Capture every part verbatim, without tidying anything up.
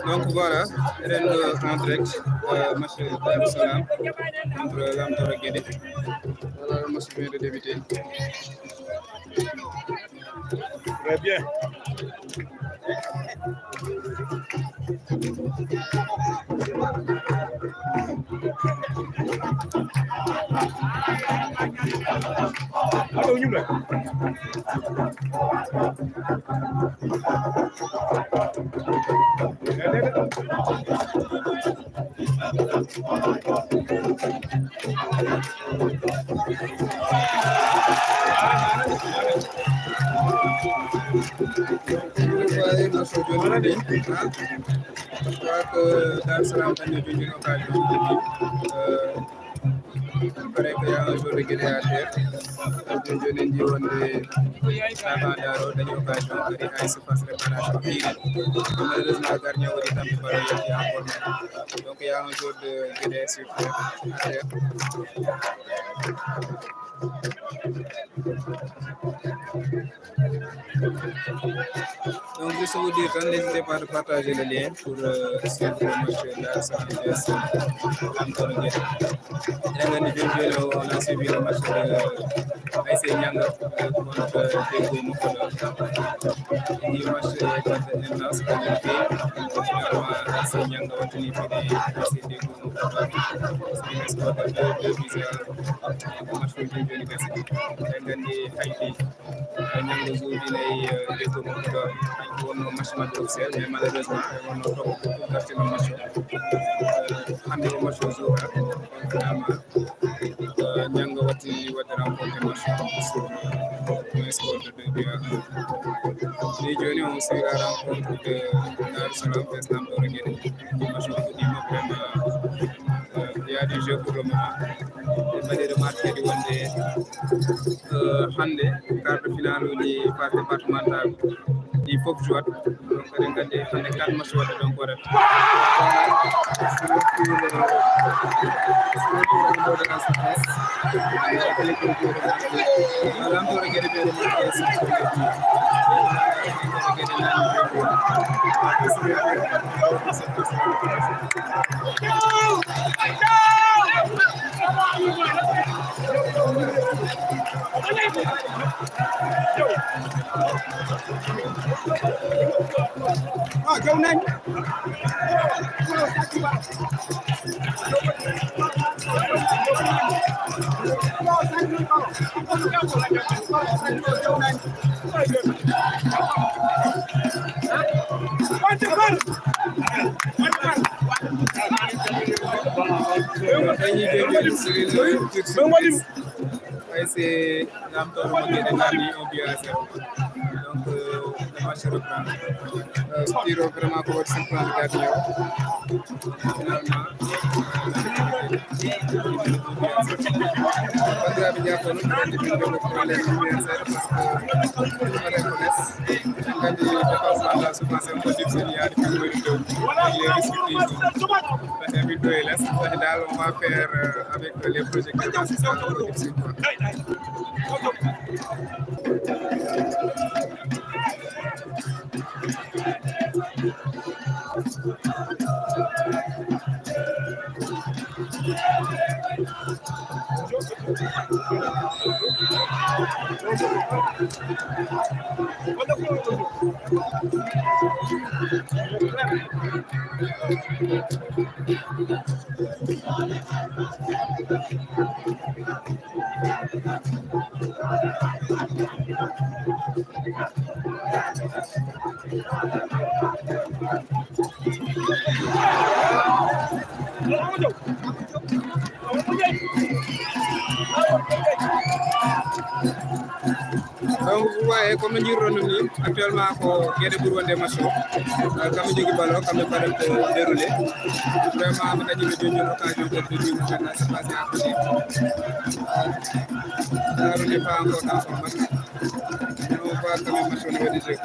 Donc voilà, eɗen ɗo en direct, euh, match Darou Salam contre Lamtoro Guédé. Voilà, le match vient de débuter. Très bien. Je crois que Dar Salam dañi jojjini occasion. Euh, il paraît qu'il y a un joueur de Guédé à terre. Donc, joni en njii wonde Saba Daro dañi occasion, kadi A S passe réparation. Malheureusement, gardien waɗi tampi ballon yetti encore. Donc, il y a un joueur de Guédé sur terre, à terre. Donc, juste vous dire, n'hésitez pas de partager le lien pour, euh, suivre le match de la S N J S Lamtoro Guédé. Eɗen nganndi joni joni o, on a suivi le match de A S C Nianga, euh, contre Deggo Mokodo. Ɗi match, euh, contre Enas, contre Deggo. Finalement, A S C Nianga wattini kadi A S C Deggo Mokodo. Score de deux, deux buts à un. Match o joni joni gasi. Eɗen nganndi haydi Nianga joue ɗi nayi, euh, Deggo Mokodo. Ko wonno match maɓɓe officiel, mais malheureusement, ɓe wonno toɓo ko gartino match o. Euh, hannde o match o joue, vraiment, euh, Nianga watti waɗde remporté match o. Un score de deux buts à un. Ni joni on suit la rencontre de Dar Salam et Lamtoro Guédé. Match o fuɗɗiima vraiment, euh, il y a du jeu pour le moment. Ɓe mbaɗi remarque kadi wonde, euh, hannde quart de finale uji phase départementale ɗi fof jouat. Donc eɗen nganndi hannde quatre match waɗde donc o ref. Lamtoro Guédé ɓe remarque. A S C Lamtoro Guédé gagné un but à zéro. Donc, euh, le match reprend. Euh, Spiro vraiment ko waɗi surprendre gardien o. Finalement, bandiraɓe jaafono, parce que Nganndi défense la souvent c'est un peu difficile, il y a des buts de deux. Il est risqué toujours. Peut-être but de L S. Peut-être daal, on va faire, euh, avec les projecteurs parce que c'est un peu difficile, quoi. Donc, vous voyez, comme nous dirons, nous, actuellement, ko Guédé ɓuri wonde match o. Euh, kamɓe jogi ballon, kamɓe mbaɗat, euh, déroulé. Vraiment, mi dañi ɓe jooni occasion de, de dire maintenant, c'est passé à côté. Euh, on n'est pas encore dans son match. On voit quand même match au niveau du jeu.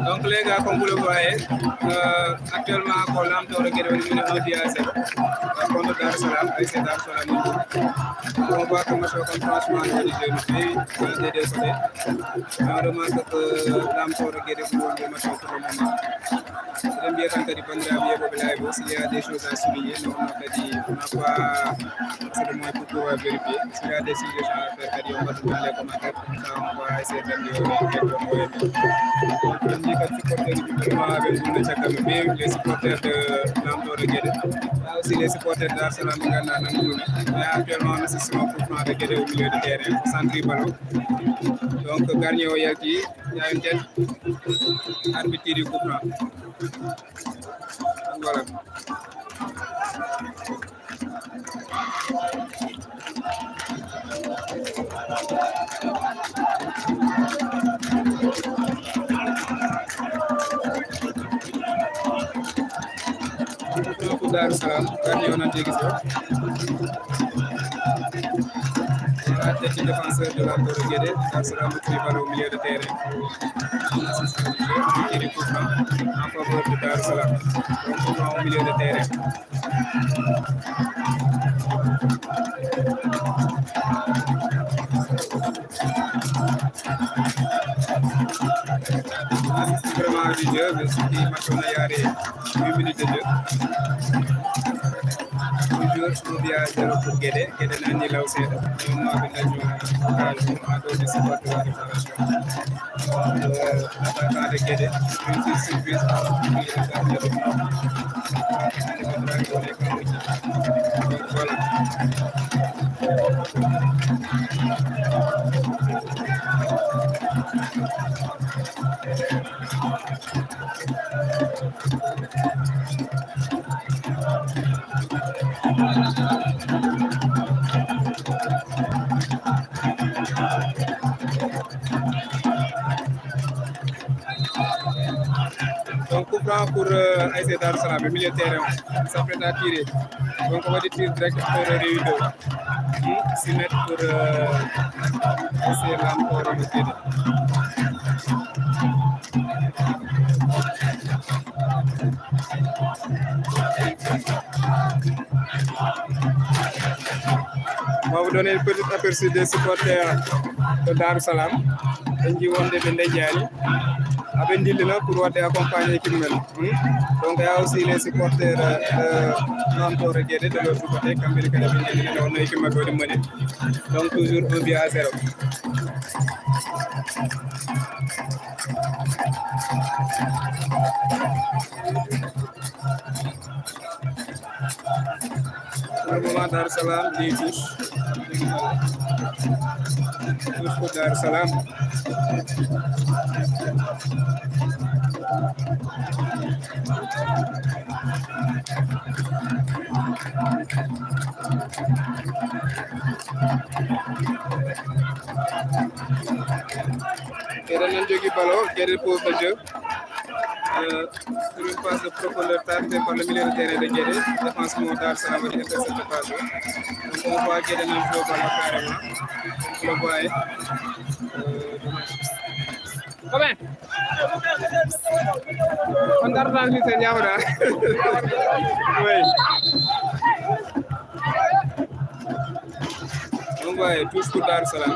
Donc, les gars, comme vous le voyez, euh, actuellement, ko Lamtooro Guédé woni minen un à zéro contre Darou Salam, A S C Darou Salam. On voit que match o kam franchement, on est jeune fille, on est des côtés. Mais on remarque que Lamtooro Guédé ɓuri wonde match o pour le moment. Eɗen mbiya tan kadi banndiraaɓe yeeɓooɓe live o, s'il y a des choses à souligner, non, non, kadi on n'a pas assez de moyens pour pouvoir vérifier. S'il y a des suggestions à faire, kadi on mbaɗa dans les commentaires, comme ça on va essayer de les répondre. Donc, on dit que supporter du gouvernement avec nous, chacun le fait, les supporters de Lamtooro Guédé. Là aussi, les supporters de Darou Salam, ɓe ngannduɗaa nana ɗum. Mais actuellement, on assiste au coup franc de Guédé au milieu de terrain, centre ballon. Donc, gardien o yalti, il y a une tête. Arbitre tiri coup franc. Voilà. Pour Darou Salam, gardien o natti gis o. Voilà, tête défenseur de Lamtooro Guédé, Darou Salam, qui bat au milieu de terrain. Tiri coup franc en faveur de Darou Salam. Donc, coup franc au milieu de terrain. Assiste vraiment du jeu, mais surtout match o no yaari huit minutes de jeu. Toujours un but à zéro pour Guédé. Guédé nani law seeɗa. Ɗum ma ɓe dañi occasion ha ɗo ɓe supporte la réparation. Attaquant de Guédé, réussite surprise. Voilà. Donc, coup franc pour, euh, A S C Darou Salam, le milieu de terrain. Il s'apprête à tirer. Donc, on va dire tir direct pour le Réunion. Hmm, six mètres pour, euh, A S C Lamtooro Guédé. On va vous donner un petit aperçu des supporters de Darou Salam. En dit on de Bendejani. Avec Dildina pour voir accompagner équipe. Hmm? Donc il y a aussi les supporters euh, de l'entour de Guédé de l'autre côté. Quand il y a une équipe, donc toujours un but à zéro. Pour le moment, Dar Salam, des touches. Touche pour Dar Salam. Guédé nan jogi ballon, Guédé pose le jeu. Euh, sur une passe de profondeur tentée par le milieu de terrain de Guédé. Défense mo Dar Salam waɗi intercepté passe. Donc on voit Guédé nan joue ballon carrément. Vous le voyez. Euh, dommage. Comment? On garde dans le lycée, Niamara. Oui. Donc, ouais, touche pour Dar Salam.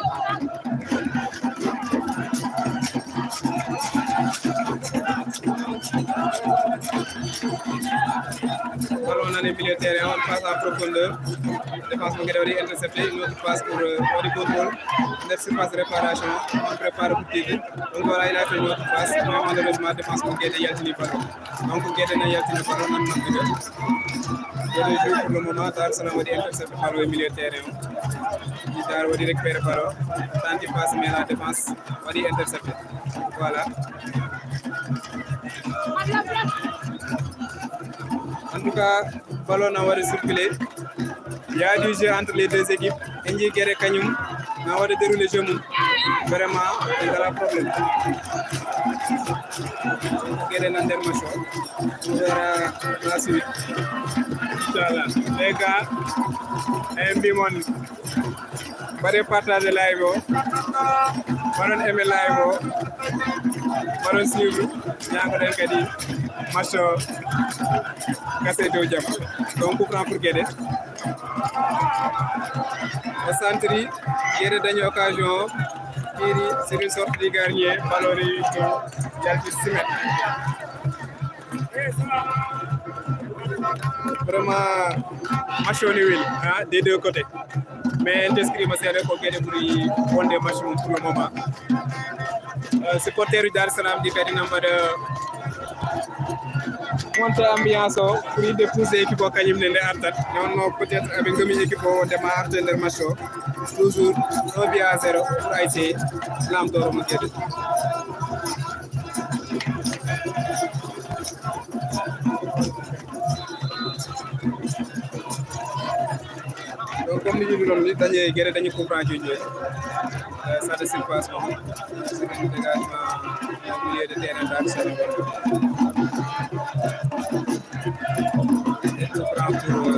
Ballon dans les milieux de terrain, on passe en profondeur. Défense mo Guédé waɗi intercepté, une autre passe pour euh, waɗi contrôle. Nder surface réparation, on prépare pour tirer. Donc voilà, il a fait une autre passe, mais malheureusement, défense mo Guédé yaltini ballon. Donc Guédé na yaltina ballon nan nanndude. Guédé joue pour le moment, Dar Salam waɗi intercepté ballon e milieu terrain. Dar waɗi récupéré ballon, tenti passe mais la défense waɗi intercepté. Voilà. En tout cas, ballon na waɗi circulé. Il y a du jeu entre les deux équipes. En dit Guédé kañum na waɗa déroulé jeu mum. Vraiment, c'est pas problème. Guédé nan nder match o. On verra la suite. Inchallah. Les gars, en mbi mon mbaɗe partage live o, mbaɗon aimé live o, mbaɗon suivre, ñaagoɗen kadi match o gasa e dow jam. Donc coup franc pour Guédé. O centre, Guédé dañi occasion o, tiri, c'est une sorte de gardien, ballon réussi, yalti six mètres. Vraiment, match o ne weli, hein, des deux côtés. Mais en teskirima seeɗa ko Guédé ɓuri wonde match mum pour le moment. Euh, supporter uji Dar Salam ɗi kadi na mbaɗa monte ambiance o pour yidde pousse équipe o kañum ne nde artat. Nde wonno peut-être aɓe ngami équipe o wonde ma arte nder match o. Toujours un but à zéro pour A S C Lamtooro mo Guédé. Donc comme ni ñu doon li dañee Guédé dañu coup franc ci joué. Euh, ça de surface moom. C'est un dégagement au milieu de terrain Dar Salam. Et coup franc pour euh,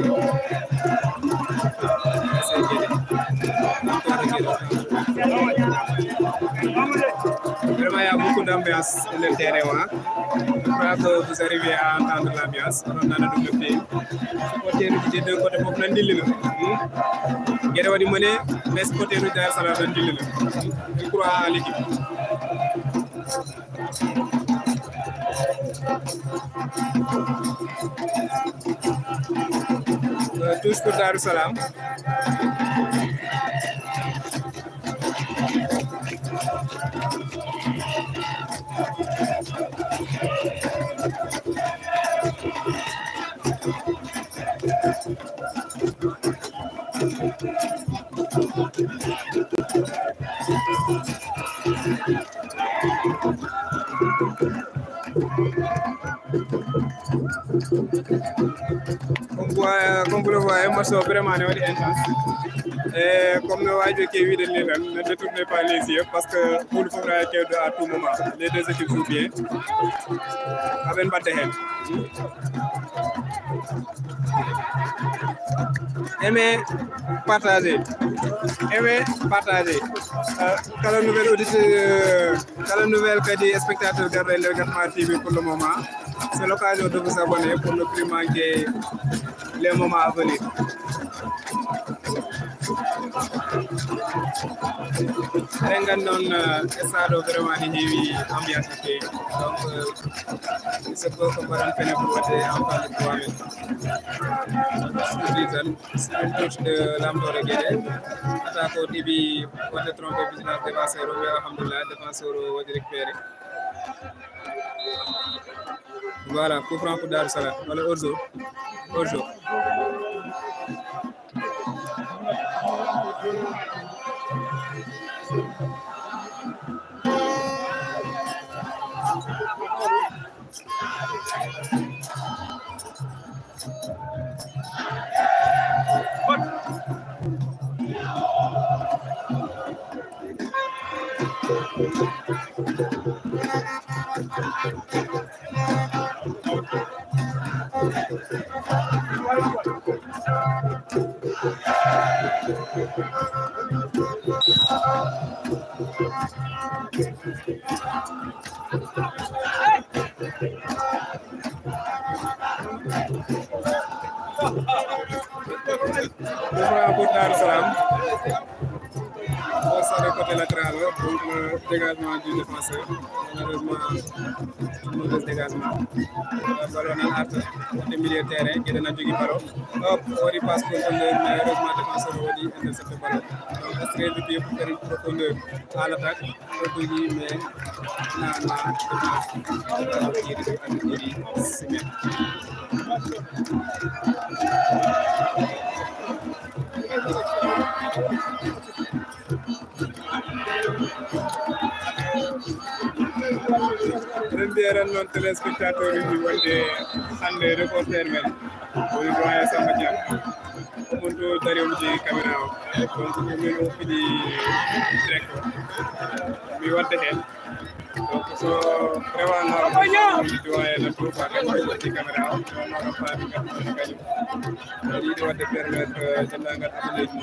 A S C Guédé. Vraiment, il y a beaucoup d'ambiance sur le terrain, hein. Je crois que vous arrivez à entendre l'ambiance. On en a de côté. Supporter uji des deux côtés fof nan dillina. Guédé waɗi mone, mais supporter uji Dar Salam nan dillina. Il croit en l'équipe. Euh, touche pour Darou Salam. Comme vous, euh, comme vous le voyez, match o vraiment ne waɗi intense. Et comme no waji ke wiɗen ni tan, ne détournez pas les yeux parce que pour le fof na kewdo à tout moment. Les deux équipes jouent bien. Aɓen mbaɗde heen. Aimez, partagez. Aimez, partagez. Euh, kala nouvelle auditeur, euh, kala nouvelle kadi spectateur garɗo e nder Gatma T V pour le moment. C'est l'occasion de vous abonner pour ne plus manquer les moments à venir. Eɗen nganndi noon, eh, stade o vraiment ne heewi ambiance no feewi. Donc, eh, il se peut ko mbaɗon pene pour waɗde enfant de trois mille. Excusez tan, sur une touche de Lamtooro Guédé. Attaque o ɗiɓi waɗde trompé vigilance défenseur o, mais alhamdulillah, défenseur o waɗi récupéré. Voilà, coup franc pour Darou Salam. Walla hors-jeu. Hors-jeu. Bravo pour Darou Salam. On sort du côté latéral, donc le dégagement du défenseur. Malheureusement, mauvais dégagement. Euh, ballon en art, côté milieu de terrain, Guédé na jogii ballon. Hop, o waɗi passe profondeur, mais heureusement, défenseur o waɗi intercepté ballon. Donc, extrait de pied pour faire une profondeur à l'attaque. O jogii, mais finalement, défense, euh, tiri, tiri, simen. Eɗen mbiya tan noon téléspectateur uji wonde hannde reporter men woni doyen Samba Dieng. Ko on to dari on ci caméra o. Donc ko min o fidi direct o. Mi wadde heen. Donc so rewana o doyen no to ba kan ci caméra o. Noon o faami kan kañum. Yiɗi wadde permettre, euh, denndaangal abonné ji,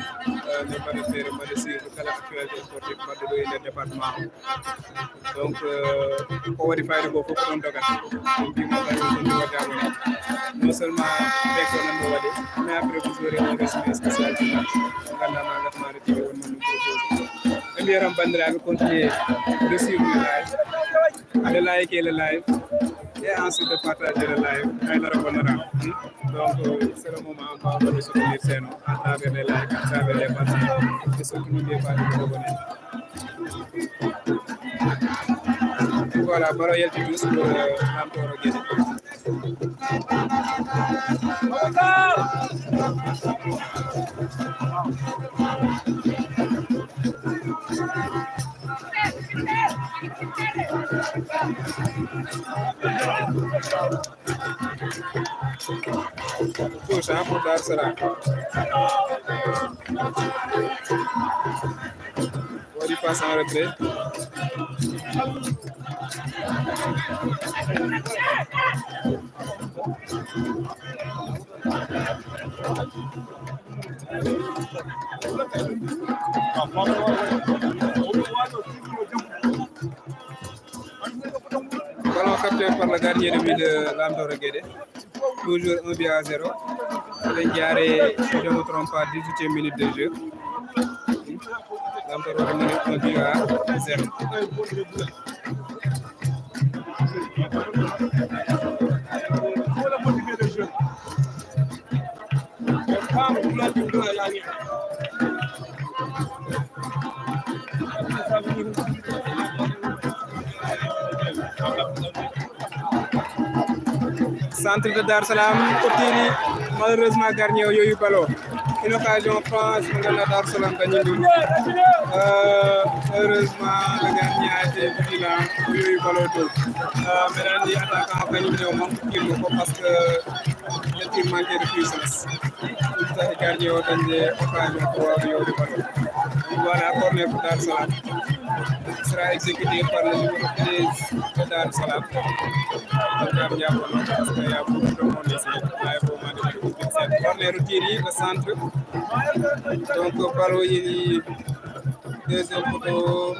euh, nde mbaɗa feere mbaɗa suivre kala actualité sportive mbaɗɗo ɗo e nder département o. Donc, euh, ko waɗi fayida ko fof ko ɗon dogata. Ɗum mbima tawi ko ɗum waɗi abonné. Non seulement ɓe ko nan ɗo waɗi, mais après vous aurez un résumé spécial. Nganndaa ma ngat ma retire won man ɗum proposé. Ɓe mbiya tan banndiraaɓe continuer de suivre le live, de liker le live et ensuite de partager le live. Hay dara wonata. Hmm? Donc, euh, c'est le moment pour nous soutenir, c'est nous, à travers les likes, à travers les partages, et surtout n'oubliez pas de vous abonner. Voilà, ballon yalti tous pour, euh, Lamtooro Guédé. Touche, hein, pour Darou Salam. Waɗi passe en retrait. Ballon capté par le gardien de but de Lamtooro Guédé. Toujours un but à zéro. Eɗen jaare, si je me trompe pas, dix-huitième minute de jeu. Lamtooro waɗi moni un but à zéro. Centre de Darou Salam, ko tiri, malheureusement, gardien o yowi ballon. Une occasion franche, mo ngannduɗaa Darou Salam dañi ɗum. Euh, heureusement, le gardien a été vigilant, o yowi ballon to. Euh, mbeɗa anndi attaquant o kañum ne o manque tirde ko parce que le tir manque de puissance. Ɗum tawi gardien o dañde occasion pour wawde yowde ballon. Voilà, corner pour Darou Salam. Sera exécuté par le numéro treize de Darou Salam. Programme Yakono, parce que y a beaucoup de monde ici. Là, il faut demander de vous fixer. Corner tiré, le centre. Donc, ballon yini deuxième poteau.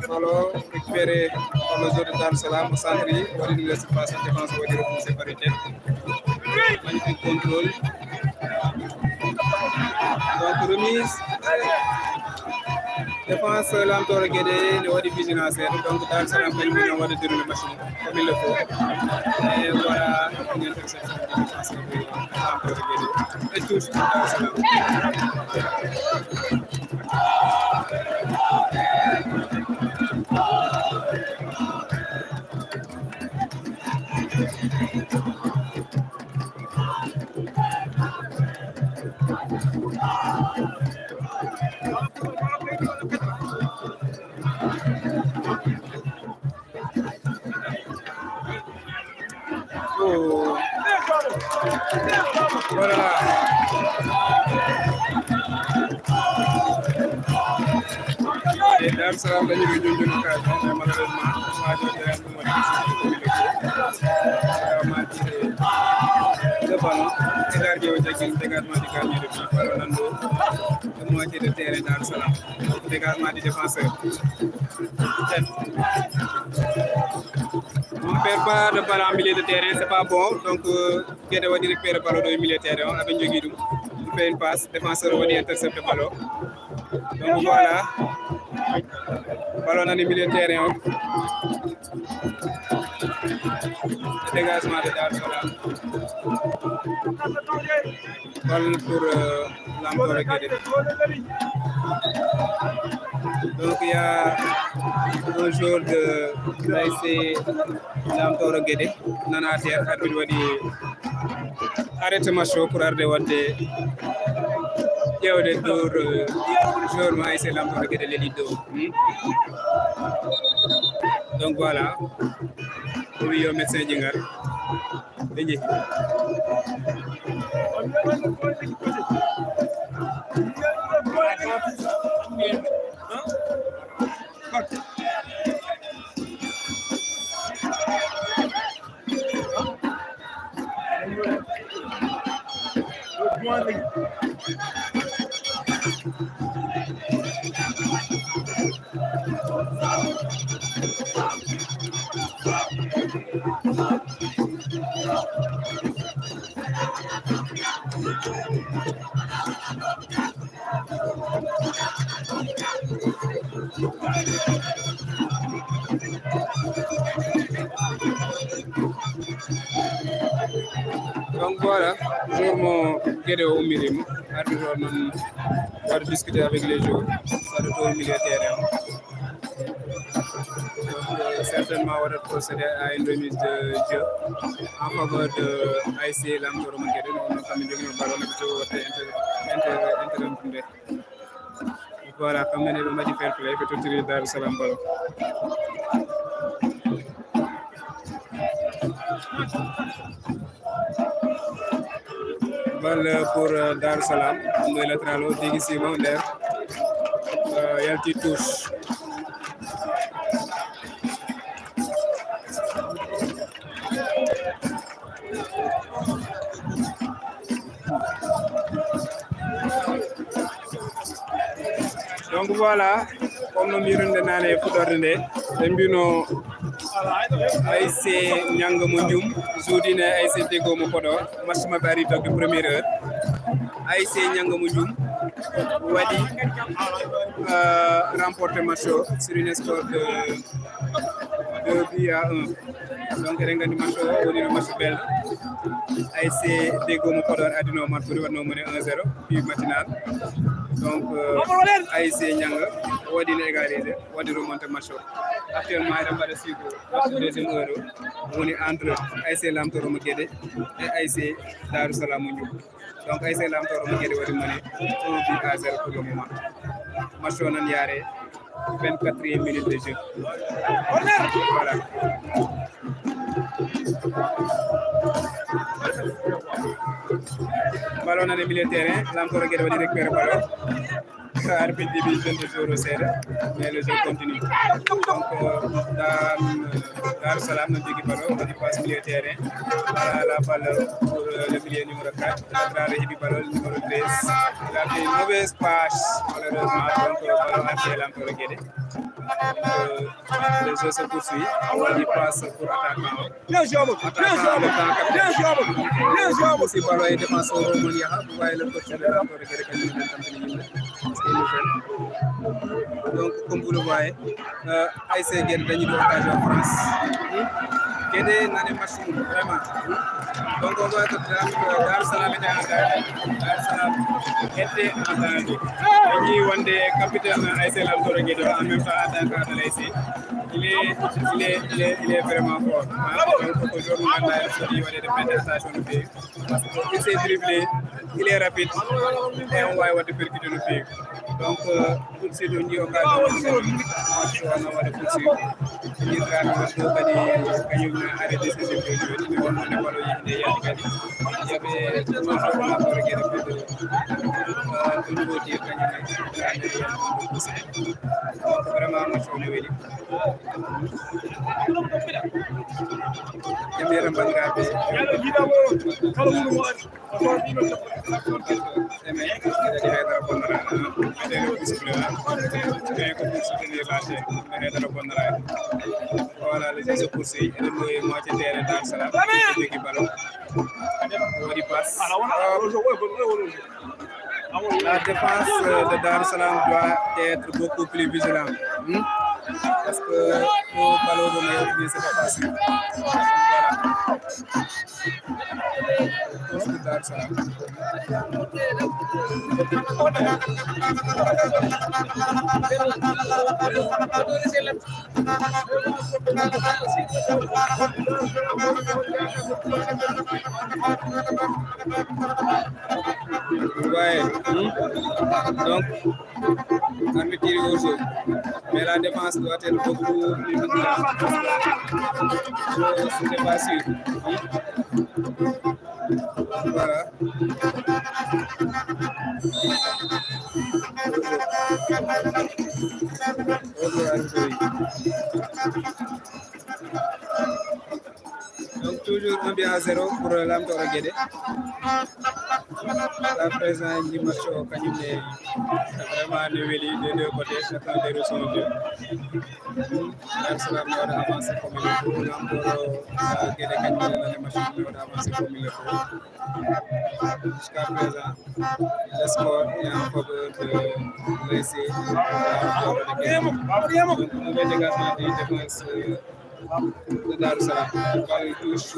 Ballon récupéré par le joueur de Darou Salam. Au centre, il y a une surface de défense, on va dire, c'est par une tête. Magnifique contrôle. Donc, remise. Défense Lamtooro Guédé ne waɗi vigilance seeɗa, donc Darou Salam kañum mino waɗa déroulé match mum comme il le faut. Et voilà, une interception de défense de Lamtooro Guédé. Et touche pour Darou Salam. Oh. Voilà. Et Darou Salam dañi ko jonjon ka, mais malheureusement, ma jooɗi. Le ballon, c'est gardien au taquet, dégagement du gardien de but. Ballon nan ɗo, de moitié de terrain Darou Salam. Dégagement du défenseur. On perd pas de ballon en milieu de terrain, c'est pas bon. Donc, euh, Guédé waɗi récupéré ballon ɗo e milieu terrain o, aɓe jogii ɗum. On fait une passe, défenseur waɗi intercepté ballon. Donc voilà. Ballon nani milieu terrain o. Dégagement de Darou Salam. Balle pour, euh, Lamtooro Guédé. Donc il y a un joueur de l'A S C Lamtooro Guédé. Nana terre, arbitre waɗi arrêté match o pour arde waɗde ƴeewde tour, euh, joueur mo A S C Lamtooro Guédé leli dow. Hmm? Donc voilà. O wi yo médecin ji ngar. Ɓe jehi. Donc voilà, jour mo Guédé o ummiriima, arbitre o noon waɗa discuter avec les joueurs, waɗa to milieu terrain o. Donc, euh, certainement waɗat procéder à une remise de jeu en faveur de A S C Lamtooro mo Guédé, no, no kamɓe jogino ballon, ɓe to waɗde inter-, inter-, interventude. Voilà, kamɓe ne ɓe mbaɗi fair play, ɓe tottiri Darou Salam ballon. Balle pour, euh, Darou Salam, ɗum ɗo e latéral o, Degui Sima nder, euh, yalti touche. Donc voilà, comme no mbiruɗen nane e fuɗɗorde nde, ɓe mbino A S C Ñannga mo Njum, joodi ne A S C Deggo mo Podor, match maɓɓe ari dogde première heure. A S C Ñannga mo Njum waɗi, euh, remporté match o sur une score de deux buts à un. Donc, eɗen nganndi match o woni no match belɗo. A S C Deggo mo Podor adino Marfuri, waɗno mo ne un zéro, puis matinal. Donc, euh, A S C Ñannga waɗino égalisé, waɗi remonté match o. Actuellement, eɗen mbaɗa suivre match deuxième heure o. Woni entre A S C Lamtooro mo Guédé et A S C Darou Salam mo Njum. Donc, A S C Lamtooro mo Guédé waɗi mo ne un but à zéro pour le moment. Match o nan yaare vingt-quatrième minute de jeu. Voilà. Ballon nani milieu terrain, Lamtooro Guédé waɗi récupéré ballon. Arbitre dibi jeune de jour seeɗa, mais le jeu continue. Donc, euh, Dar-, Darou Salam no jogi ballon, waɗi passe milieu terrain. Voilà, la balle pour, euh, le milieu numéro quatre. Latéral heɓi ballon numéro treize. Il a fait une mauvaise passe, malheureusement. Donc, euh, ballon arti e Lamtooro Guédé. Le jeu se poursuit. On y passe pour attaquant. Bien joué, Amadou. Bien joué, Amadou. Bien joué, Amadou. Aussi, ballon et défenseur, on y a. Vous voyez le coach de la Torre Guédé, c'est une nouvelle. Donc, comme vous le voyez, euh, A S C Guédé dañu di occasion France. Guédé nane match nul, vraiment. Donc, on voit que Dar, euh, Dar Salam était en danger. Dar Salam était en danger. Dañuy wonde capitaine A S C Lam Torre Guédé, en même temps, attaquant de l'A S C. Il est, il est, il est, il est vraiment fort. Hein? Donc, ko joueur mo ganduɗa, il faut dire, il y a des prestations de fait. Parce que il sait dribbler, il est rapide, et on va avoir de percuter le fait. Donc, euh, tout de suite, on dit au cas où on a, on a de poursuivre. On dit au cas où on a arrêté ces effets, mais on a pas le, il y a, il y avait trois joueurs qu'on a pas regardé plus de, euh, au niveau du, donc, vraiment, match on est ready. Jamiiran banndiraaɓe. Voilà, le jeu se poursuit. Eɗen ɗo e moitié terrain Dar Salam. Jogi ballon. Waɗi passe. La défense, euh, de Dar Salam doit être beaucoup plus vigilante. Hmm? Parce que pour ballon de maillot, c'est pas facile. Voilà. Coach de Dar Salam. Ouais. Hmm? Donc, arbitre tire au jeu. Mais la défense doit être beaucoup plus vigilante. Je, je n'ai pas sûr. Hmm? Voilà. Donc, toujours un but à zéro pour Lamtooro Guédé. La présence du match au Kanyumé, vraiment, nous, les deux côtés, chacun des ressources. Dar Salam, on a avancé comme il faut. Lamtooro, euh, Guédé, Kanyumé, on a avancé comme il faut. Jusqu'à présent, le score est en faveur de l'A S C. Donc, mauvais dégagement de défense, euh, de Dar Salam. Ballon touche.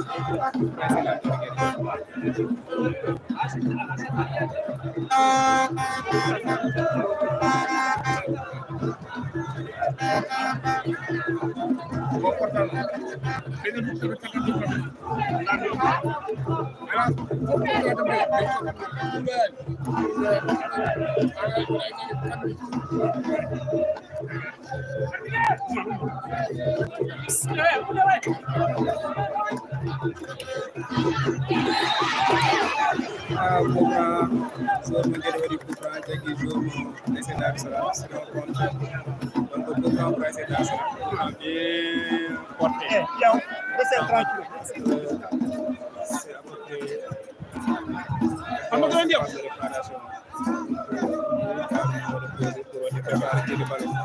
Ah, pour, euh, joueur mo Guédé waɗi coup franc, jaggi joueur mo A S C Dar Salam, c'est un contre. Donc, coup franc pour A S C Dar Salam. Coup franc bien porté. Eh, yow, restez tranquille. Parce que c'est à peu près, euh, phase de préparation.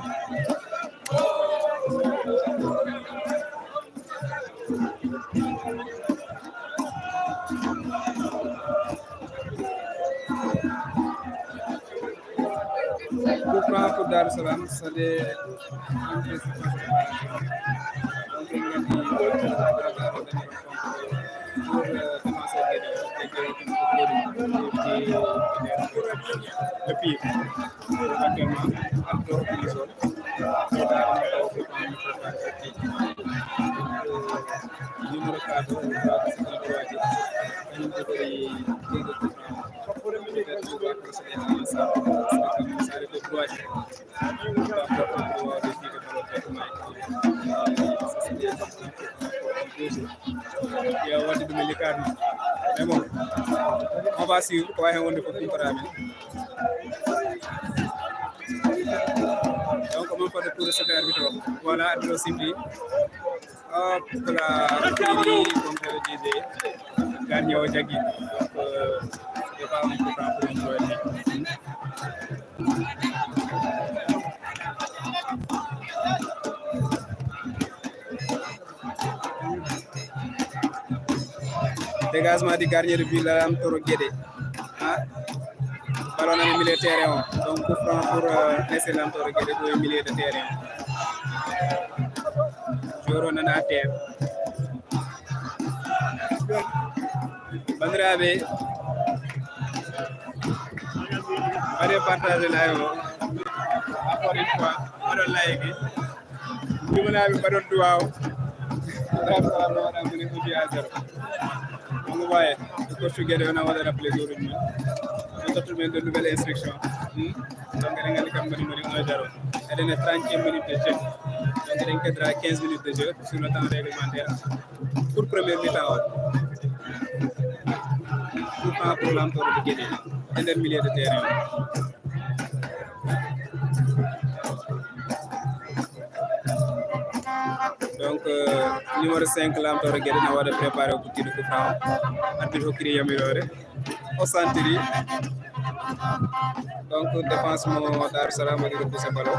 Coup franc pour Dar Salam, c'est des le pire. Actuellement, numéro quatre, Yo, wadde ɗum e likaɗum. Mais bon, on va suivre ko wawi hen wonde ko kumpa amen. Donc, on peut de pour ce arbitre. Voilà, arbitre aussi. Hop là, fini, comme je le disais, gardien o jaggi. Donc, euh, c'est pas un coup franc pour une joueur. Dégagement du gardien de but, Lamtoro Guédé. Hein? Ballon dans le milieu de terrain. Donc, coup franc pour euh, laisser Lamtoro Guédé pour le milieu de terrain. Joueur on à terre. Bandiraɓe, waɗe partage live o. Encore une fois, waɗon like. Jumanaɓe mbaɗon duwaw. Dar Salam no waɗa moni un à zéro. Omo waye ko coach Guédé on a waɗa rappelé joueur uji mum. On tottu men de nouvelle instruction. Hmm? Donc eɗen nganndi kam moni moni un à zéro. Eɗen e trentième minute de jeu. Donc eɗen keddora quinze minutes de jeu sur le temps réglementaire. Pour première mi-temps o. Pour temps pour Lamtoro de Guédé. E nder milieu de terrain. Donc euh, numéro cinq Lamtoro Guédé na waɗa préparé o pour tiiɗo coup franc. Arbitre hokkiri yamiroore. O sentiri. Donc défense mo Dar Salam waɗi repoussé ballon.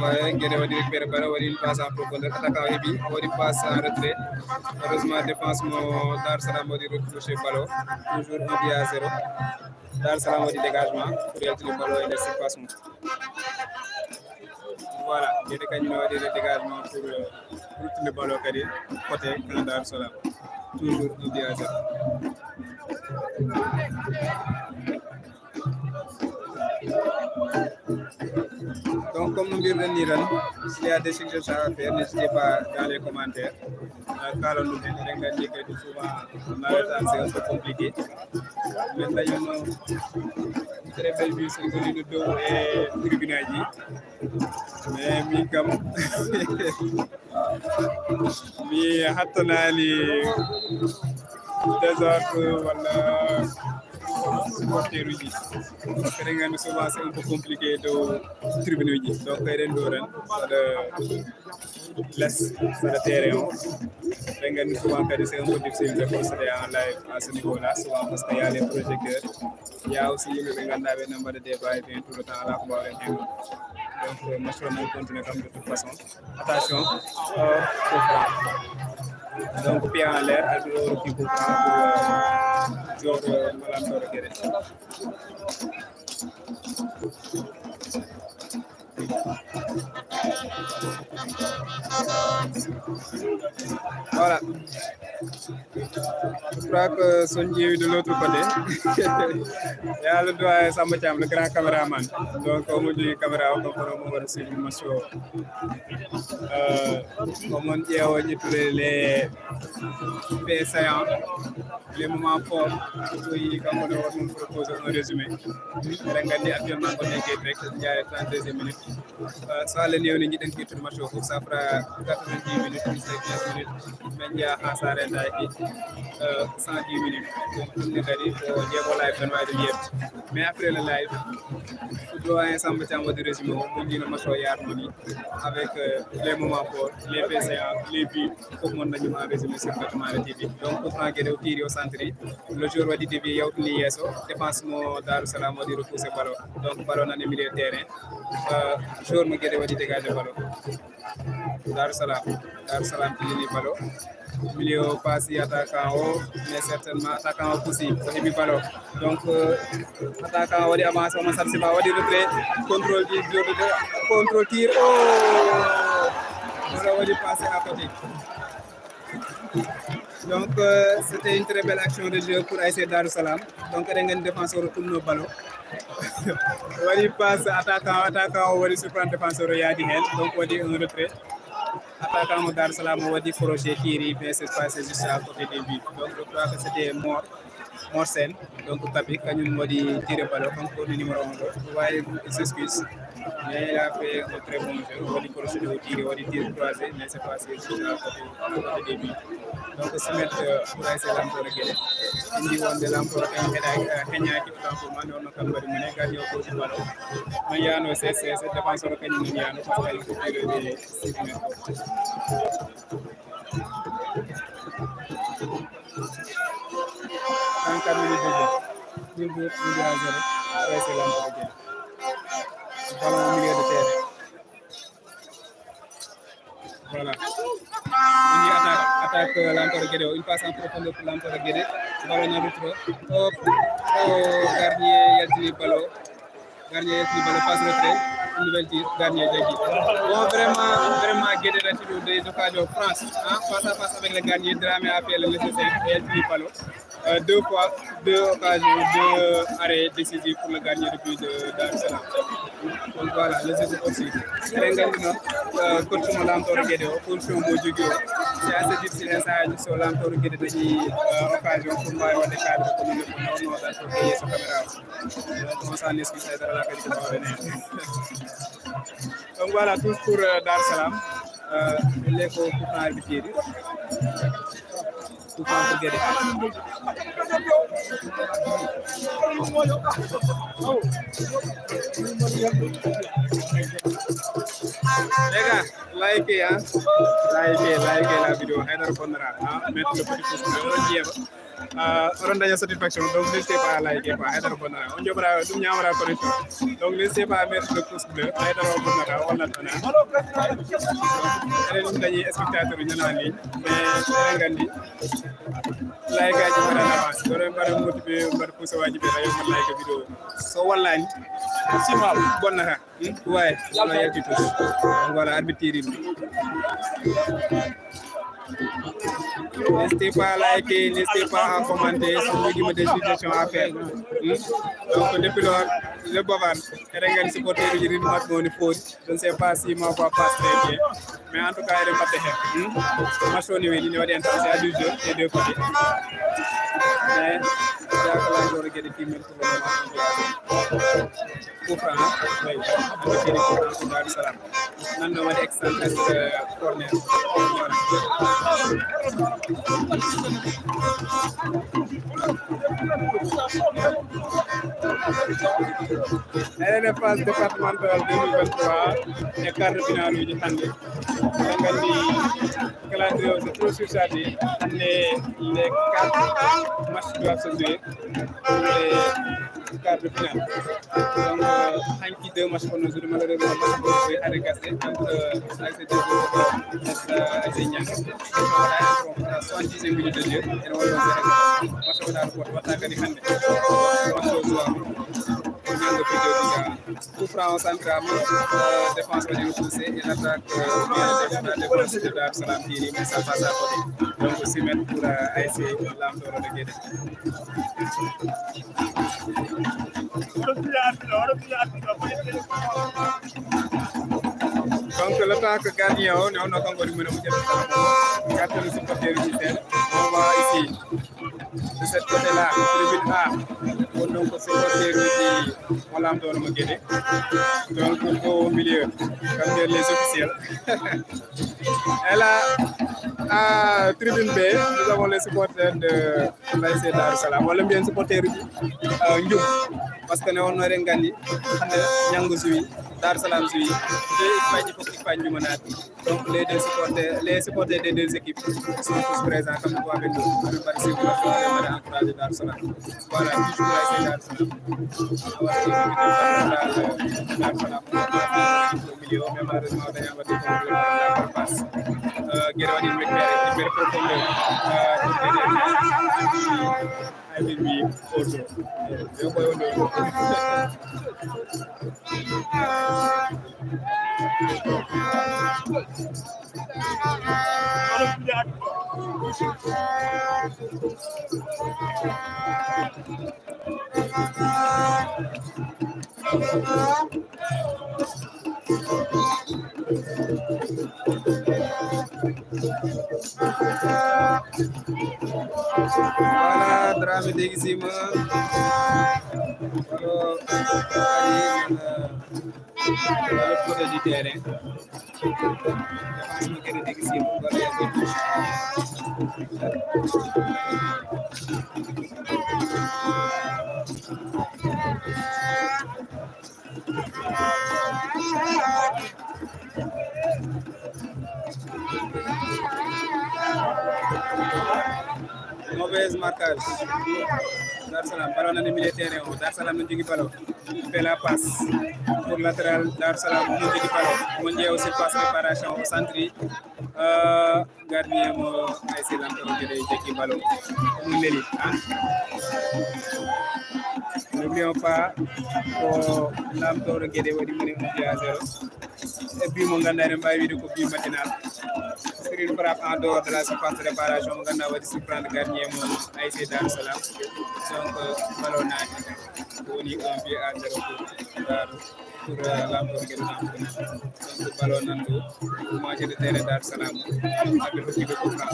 Ouais, Guédé waɗi récupéré ballon, waɗi une passe en profondeur. Attaquant o heɓi, waɗi passe en retrait. Heureusement défense mo Dar Salam waɗi retouché ballon. Toujours un à zéro. Dar Salam waɗi dégagement pour yaltini ballon e nder surface mum. Voilà, Guédé kañum ne waɗi dégagement pour euh, ruttude ballon kadi côté camp Dar Salam. Toujours un à zéro. Donc comme no mbirɗen ni tan, s'il y a des suggestions à faire, n'hésitez pas dans les commentaires. Kala ɗum en eɗen nganndi kadi souvent nawetaan c'est un peu compliqué. Min dañono très belle vue so ngoni no dow e tribune aji. Mais min kam mi hattanaali désordre walla supporteruji. Eɗen nganndi souvent c'est un peu compliqué dow tribune uji. Donc eɗen ɗo tan saɗa les saɗa terrain o. Eɗen nganndi souvent kadi c'est un peu difficile de procéder en live à ce niveau là, souvent parce que y a les projecteurs, y a aussi yimɓe ɓe ngannduɗaa ɓe nan mbaɗa débat et bien tout le temps ala ko mbawɗen hen. Donc match o nan continue kam de toute façon. Attention. Oh, coup franc. Donc pied en l'air, arbitre o rokki coup franc pour euh, joueur de Malam Soro Guédé. Voilà. Je crois que son ƴeewi de l'autre côté. Il y a le doyen Samba Thiam, le grand caméraman. Donc omo jogii caméra o, comme omo waɗa suivi match o. Euh, comme on ƴeewa ƴettude les faits saillants, les moments forts, so tawi kanko ne waɗa ɗum proposé un résumé. Eɗen nganndi actuellement ko nekkee direct, jare trente-deuxième minute. Euh, so Allah newni jiɗen ƴettude match o fof, ça fera quatre-vingt-dix minutes, plus de quinze minutes. Min njiya haa saare ndayki euh, cent dix minutes. Donc ɗum ne kadi ko jeego live tan wawi ɗum yewte. Mais après le live, doyen Samba Thiam waɗi résumé o, mo jino match o yarno ni avec euh, les moments forts, les faits saillants, les buts, fof mon dañi ma résumé sur Batmara T V. Donc coup franc Guédé o tiri o centre, le joueur waɗi dévié yawtini yeeso, défense mo Darou Salam waɗi repoussé ballon. Donc ballon nani milieu terrain. Euh, joueur mo Guédé waɗi dégagé ballon. Darou Salam. Darou Salam pillini ballon. Milieu passe attaquant o, mais certainement attaquant o pusi, o heɓi ballon. Donc euh, attaquant o waɗi avancé, omo sarsi ba waɗi retrait, contrôle du, du, du, contrôle tir. Oh, ballon waɗi passé à côté. Donc euh, c'était une très belle action de jeu pour A S C Darou Salam. Donc eɗen nganndi défenseur o tumno ballon. Waɗi passe attaquant, attaquant o waɗi surprendre défenseur o yaadi heen, donc waɗi un retrait. Attaquant mo Darou Salam o waɗi crochet, tiri, mais c'est passé juste à côté des buts. Donc je crois que c'était Mor, Mor Sen, donc Kapi, kañum waɗi tiré ballon, kanko woni numéro un ɗo. Wawi il s'excuse, mais il a fait un très bon jeu, waɗi crochet, o tiri, waɗi tir croisé, mais c'est passé juste à côté, à côté des buts. Donc semet euh, pour A S C Lamtoro Guédé. Indi wonde Lamtoro kan heɗa heñaki autant pour moi, non kam mbaɗi mune gardien o kosi ballon. No yano ses ses défenseur o kañum no yano parce que ko tiro de six mètres. Trente-quatre minutes de jeu. Toujours un à zéro. A S C Lamtoro Guédé. Ballon au milieu de terrain. Voilà. On dit attaque, attaque, euh, Lamtooro Guédé. Une passe en profondeur pour Lamtooro Guédé. Ballon en retrait. Hop. Oh, gardien yaltini ballon. Gardien yaltini ballon, passe retrait. Une nouvelle tir, gardien jaggi. Bon, vraiment, vraiment, Guédé a eu des occasions franches. Hein? Face à face avec le gardien, Dramé a fait le nécessaire. Yaltini ballon. Euh, deux fois, deux occasions, deux arrêts décisifs pour le gardien de but de Darou Salam. Donc voilà, le jeu se poursuit. Eɗen nganndi noon, euh, coach mo Lamtooro Guédé o, position mo jogii o, c'est assez difficile e sahaaji so Lamtooro Guédé dañi, euh, occasion pour mbaawi waɗde cadre ko ɗum ɗo, ko noon o ɗaɗo ko yeeso caméra o. Donc on s'en excuse, haydara alaa kadi ko mbaawɗen heen. Donc voilà, tous pour, euh, Darou Salam. Euh, les coups francs arbitrés. Coup franc pour Guédé. Les gars, likez, hein. Likez, likez la vidéo. Haydara bonnata, hein. Mettre le petit pouce bleu. On y est. Euh, oɗon daña satisfaction, donc n'hésitez pas à liker quoi, haydara bonnata. On jogora ɗum, ñamora connexion. Donc n'hésitez pas à mettre le pouce bleu, haydara o bonnata, o wallata on. Eɗen dañi spectateur ñana ni, mais eɗen nganndi like aji mbaɗa en avance. Kono en mbaɗa motivé, mbaɗa pousse waaji ɓe, tawi on like vidéo. So wallaani, sima bonnata. Hmm? Ouais, on a yalti tous. Donc voilà, arbitre tiré. N'hésitez pas à liker, n'hésitez pas à commenter si vous avez des suggestions à faire. Hmm? Donc depuis lors, le Bavard, eɗen nganndi supporter uji Real Madrid woni foti. Je ne sais pas si ma voix passe très bien. Mais en tout cas, eɗen mbaɗde heen. Hmm? Match o ne weeli, ne waɗi en temps, c'est à douze heures des deux côtés. Mais, il y a que la Guédé qui mène pour le moment. Coup franc, oui. Arbitre tiré coup franc pour Darou Salam. Nanɗo waɗi excentré, euh, corner. Voilà. Eɗen e phase départementale deux mille vingt-trois e quart de finale uji hannde. Eɗen nganndi calendrier o c'est trop surchargé. Hannde les quatre matchs doivent se jouer. Et quart de finale. Donc, euh, hanki deux matchs kono joué, malheureusement, match ko joué hade gasde entre, euh, A S C Deggo e, euh, A S C Nianga. Soixante-dixième minute de jeu. Ene wonno zéro zéro. Match o waɗaano ko waɗata kadi hannde. Match o joué. Ko Nianga fijooji ga. Coup franc o central, euh, défense waɗi repoussé, et l'attaque, euh, bien, la défense de Darou Salam tiri, mais ça passe à côté. Donc six mètres pour, euh, A S C Lamtooro de Guédé. Donc l'attaque gardien o, ne wonno kanko woni mo jetta. Gardien supporter uji seeɗa. On va ici. De cette côté-là, tribune A, won ɗon ko supporter uji mo Lamtooro mo Guédé. Donc, au milieu, comme dire les officiels. Et là, à tribune B, nous avons les supporters de l'A S C Darou Salam. Walla mbiyen supporter uji, euh, Ndioum. Parce que ne wonno eɗen nganndi, hannde Nianga suwi, Darou Salam suwi. Deux équipe aji fof, équipe aji Ndioumanaɓe. Donc les deux supporters, les supporters des deux équipes sont tous présents, comme vous pouvez nous, nous participons, nous encourager Darou Salam. Voilà, toujours à Darou Salam. Voilà, Darou Salam. Au milieu, mais malheureusement, on a un peu de passe. Euh, Guédé waɗi récupéré, récupéré profondeur. Euh, Ay, min mbi oto. Yo ɓooy oto. Voilà, Dramé Degui Sima. Voilà, côté du terrain. Défense mo Guédé Degui Sima. Voilà, Mauvaise marquage. Darou Salam, ballon nani milieu terrain o. Darou Salam no jogi ballon. Fait la passe pour latéral. Darou Salam no jogi ballon. Mon Dieu aussi passe réparation au centre. Euh, gardien mo A S C Lamtoro Guédé jaggi ballon. Mo leli, hein? N'oublions pas ko Lamtoro Guédé waɗi moni un but à zéro. E but mo ganduɗa eɗen mbawi wiide ko but matinal. Sur une frappe en dehors de la surface de réparation mo ganduɗa waɗi surprendre gardien mo A S C Darou Salam. Donc, ballon nani ko woni un but à zéro pour Darou, pour, euh, Lamtoro Guédé. Donc, ballon nan ɗo, moitié de terrain Darou Salam. Arbitre hokki ɓe coup franc.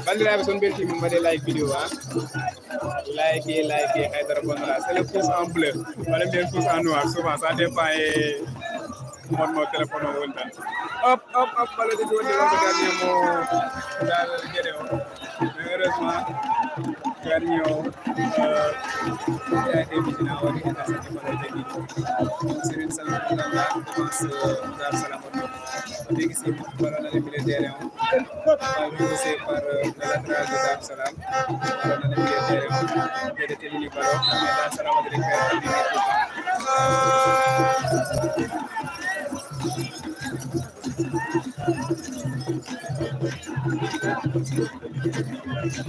Bandiraɓe, son beltima mbaɗe like vidéo, ha. Like, like, haydara bonata. C'est le pouce en bleu. Wala mbiyen pouce en noir. Souvent, ça dépend e mon mo téléphone o woni tan. Hop, hop, hop, ballon de wonde wonde gardien mo Darou Guédé o. Mais heureusement, gardien o, euh, a été vigilant, waɗi intercepté ballon de. Sur une centre de la défense, euh, Darou Salam. Dégg si ballon dans le milieu de terrain. Ballon repoussé par, euh, le latéral de Darou Salam. Ballon dans le milieu de terrain. Guédé tellini ballon. Darou Salam waɗi récupéré.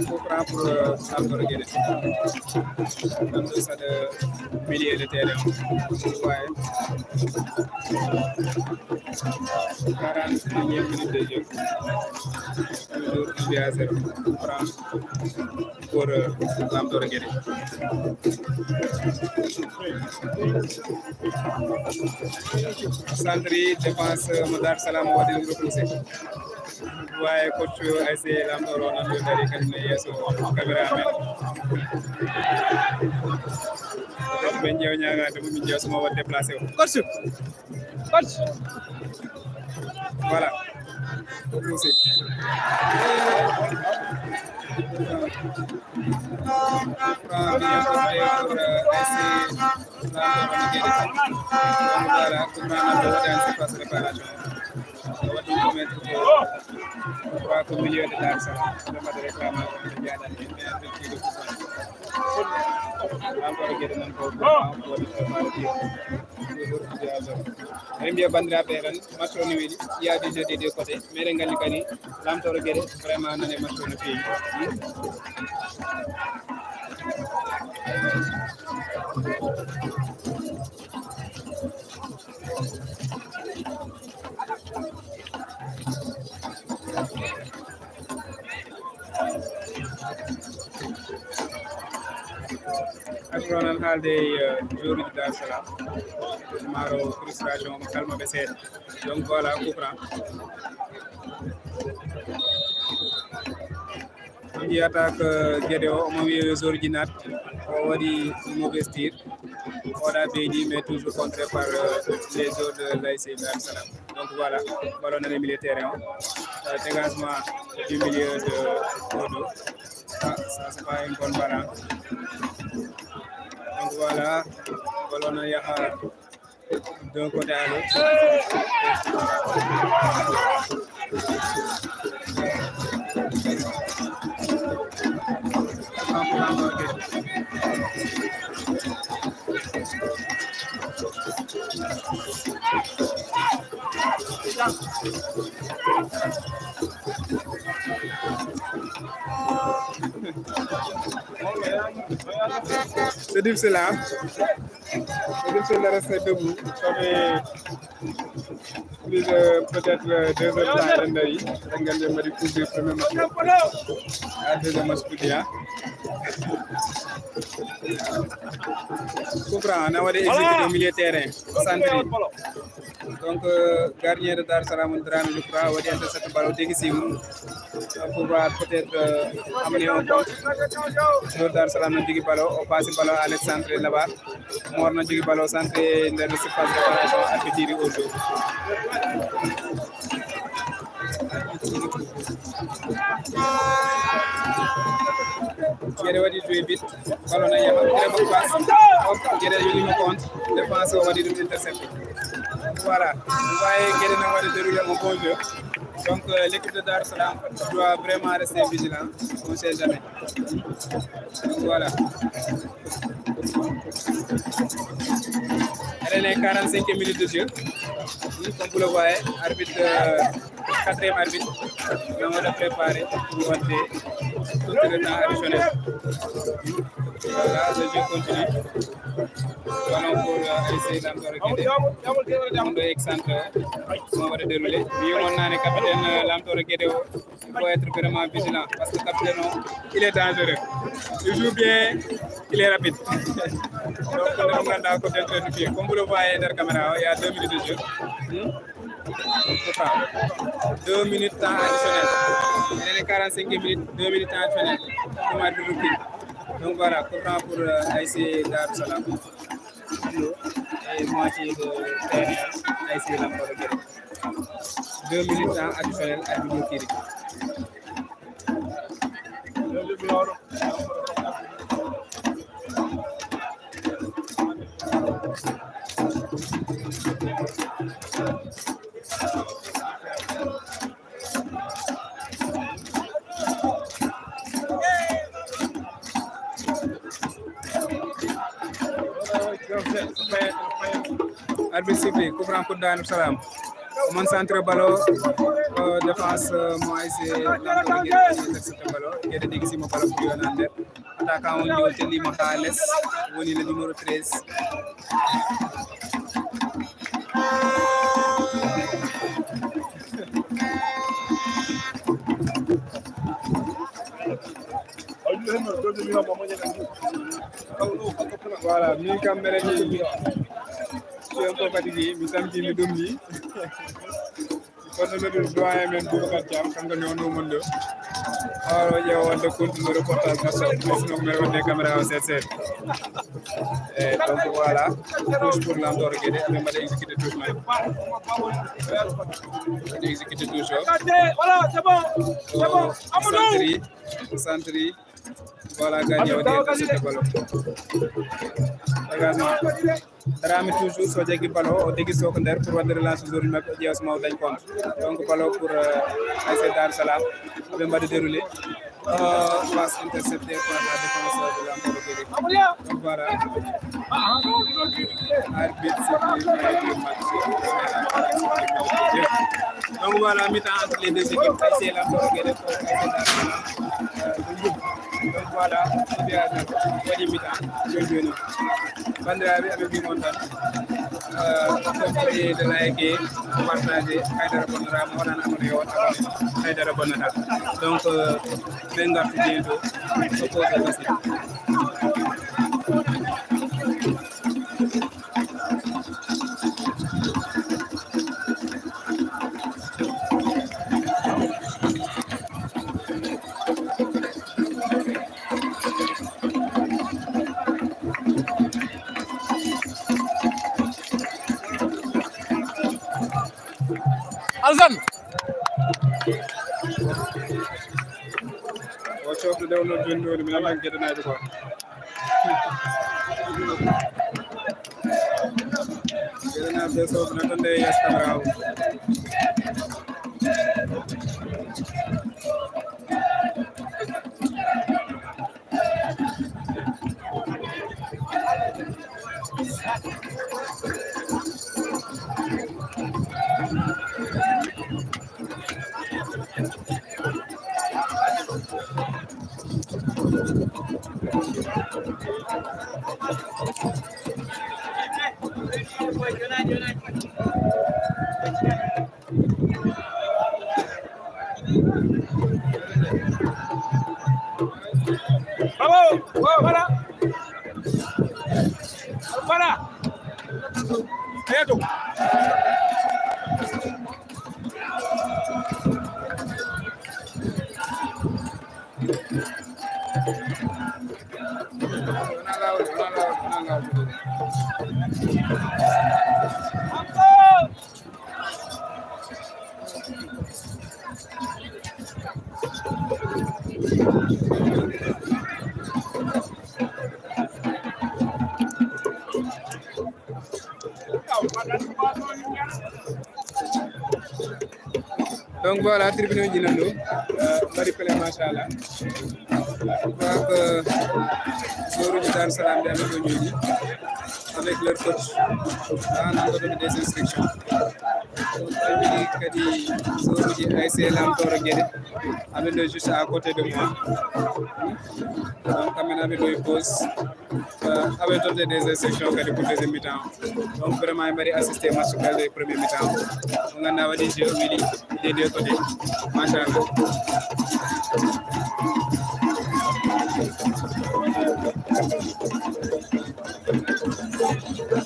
Coup franc pour, euh, Lamtoro Guédé. Dans le stade milieu de terrain. Ouais. Quarante-unième minute de jeu. Toujours un but à zéro. Coup franc pour, euh, Lamtoro Guédé. Centre défense, euh, Darou Salam waɗi ɗum repoussé. Waye coach A S C Lamtoro nan ɗo dari kan ne yeeso caméra men. Ɓe ƴeew ñaagaade mo, min ƴeew so mo waɗ déplacé o. Coach! Coach! Voilà. Repoussé. Voilà, coup franc nan ɗo waɗi en surface réparation. Waɗi ko mettre ko trois ko milieu de Darou Salam. Ɗo mbaɗa réclamation, ɓe mbiyaɗa en, mais en fait, ɗiɗo coup franc. Encore Guédé nan ko, waɗi ko mbaɗa ɗiɗo. Toujours, toujours. Eɗen mbiya banndiraaɓe tan, match o ne weli, il y a du jeu des deux côtés. Mais eɗen nganndi kadi, Lamtoro Guédé, vraiment, nane match o no feewi. Ak noon, haalde e, euh, joueur uji Darou Salam, maaro frustration omo kalma ɓe seeɗa. Donc voilà, coup franc. On dit attaque, euh, Guédé o, omo wiya joueur uji naat, o waɗi mauvaise tir. Oɗa ɓeydi, mais toujours contré par, euh, les joueurs de l'A S C Darou Salam. Donc voilà, ballon nani milieu terrain o. Euh, dégagement du milieu de Odo. Ah, ça, c'est pas une bonne balle, hein. Donc voilà, ballon na yaha d'un côté à l'autre. C'est difficile, hein? C'est difficile de rester debout. Ça fait plus de peut-être, euh, deux heures de temps, eɗen ndawi. Eɗen nganndi en mbaɗi couvrir premier match. Ah, deuxième match fuddi, hein? Coup franc, na waɗi exécuté au milieu terrain. Centre. Donc, euh, gardien de Darou Salam, Dramé, je crois, waɗi intercepté ballon, tegi simu. Pour voir peut-être, euh, amener un contre. Joueur Darou Salam na jogi ballon, o passe ballon à l'excentré là-bas. Mor na jogi ballon centré nder surface de réparation, arbitre tiri au jeu. Guédé waɗi joué vite. Ballon na yaha, très bonne passe. Hop, Guédé yogimo contre. Défense o waɗi ɗum intercepté. Voilà. Vous voyez, Guédé na waɗi déroulé un bon jeu. Donc, euh, l'équipe de Dar Salam doit vraiment rester vigilant, on ne sait jamais. Donc, voilà. Elle est quarante-cinq minutes de jeu. Comme vous le voyez, arbitre, euh, quatrième arbitre, on va préparer pour voter tout le temps additionnel. Voilà, le jeu continue. Ballon pour, euh, A S C Lamtooro Guédé. On doit excentre. On va dérouler. Wi mon nane capitaine, euh, Lamtooro Guédé o. Il faut être vraiment vigilant parce que capitaine o, il est dangereux. Il joue bien, il est rapide. Donc, on a un côté de pied. Comme vous le voyez derrière la caméra, il y a deux minutes de jeu. Hmm? Pourtant, deux minutes temps additionnel. Il est quarante-cinq minutes, deux minutes temps additionnel. Comme arbitre recule. Donc voilà, coup franc pour, euh, A S C Dar Salam. Et moitié de terrain, A S C Lamtooro Guédé. Deux minutes temps additionnel, arbitre recule. Arbitre sifflé, coup franc pour Darou Salam. Mon centre ballon, euh, défense, euh, mo A S C Lamtooro Guédé, intercepté ballon. Guédé digi simo ballon pour yonande. Attaquant on, o tellima ha les, woni le numéro treize. Voilà, min kam mbeɗa mi, mi, mi un peu fatigué, mi tampi, mi ɗum ni. Kono noon doyen men Boubacar Thiam, kanko ne wonno mon ɗo. Oro ƴeewa wonde continue reportage national, mais sinon mbeɗa wonde caméra o seeɗa seeɗa. Eh, donc voilà, touche pour Lamtooro Guédé, aɓe mbaɗa exécuté touche man. Mbaɗa exécuté touche o. Voilà, c'est bon, c'est bon. Amadou. Centre, centre. Voilà, gardien o waɗi intercepté ballon. Dégagement. Darame toujours, so jaggi ballon o, o degi sok nder pour waɗde relance joueur maɓɓe, o ƴeewa so ma o dañ compte. Donc ballon pour, euh, A S C Darou Salam. Ɓe mbaɗa déroulé. Euh, passe intercepté par la défense de Lamtooro Guédé. Donc voilà. Arbitre siffle fin du match. Donc voilà, mi-temps entre les deux équipes. A S C Lamtooro Guédé ko A S C Darou Salam. Euh, Donc voilà, ko mbiyaa tan, waɗi mi-temps, joni joni. Banndiraaɓe, aɓe mbii mon tan, euh, continuez de liker, partager, haydara bonnataa, mo waɗaani abonné yo waɗ abonné, haydara bonnataa. Donc, euh, ɓe ngartu bientôt, ko pose aussi. Alsan. O coftude o noon joni ɗo, mi nannan geɗenaajo ko. Geɗenaajo ɓe sofna tan nde yeeso kamera o. Bravo! Voilà! Voilà! Eto! Donc Voilà, tribune ji nan ɗo, euh, mbaɗi plein, machallah. Je crois que joueur uji Dar Salam ɓe amen ɗo ñooɗi avec leur coach. Ah, nan ɗo des instructions. Donc, kadi joueur uji A S C Lamtooro Guédé amen ɗo juste à côté de moi. Donc, kamɓe amen ɗo e pause. Euh, avec toutes les instructions kadi pour deuxième mi-temps. Donc vraiment, en mbaɗi assisté match kadi premier mi-temps. Mo ganduɗa waɗi jeu, weli des deux côtés. Machallah.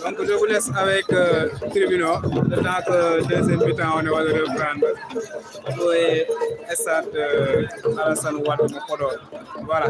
Donc je vous laisse avec, euh, tribune o, le temps que deuxième mi-temps o ne waɗa reprendre. Ɗo e stade, euh, Alassane Wade mo Podor. Voilà.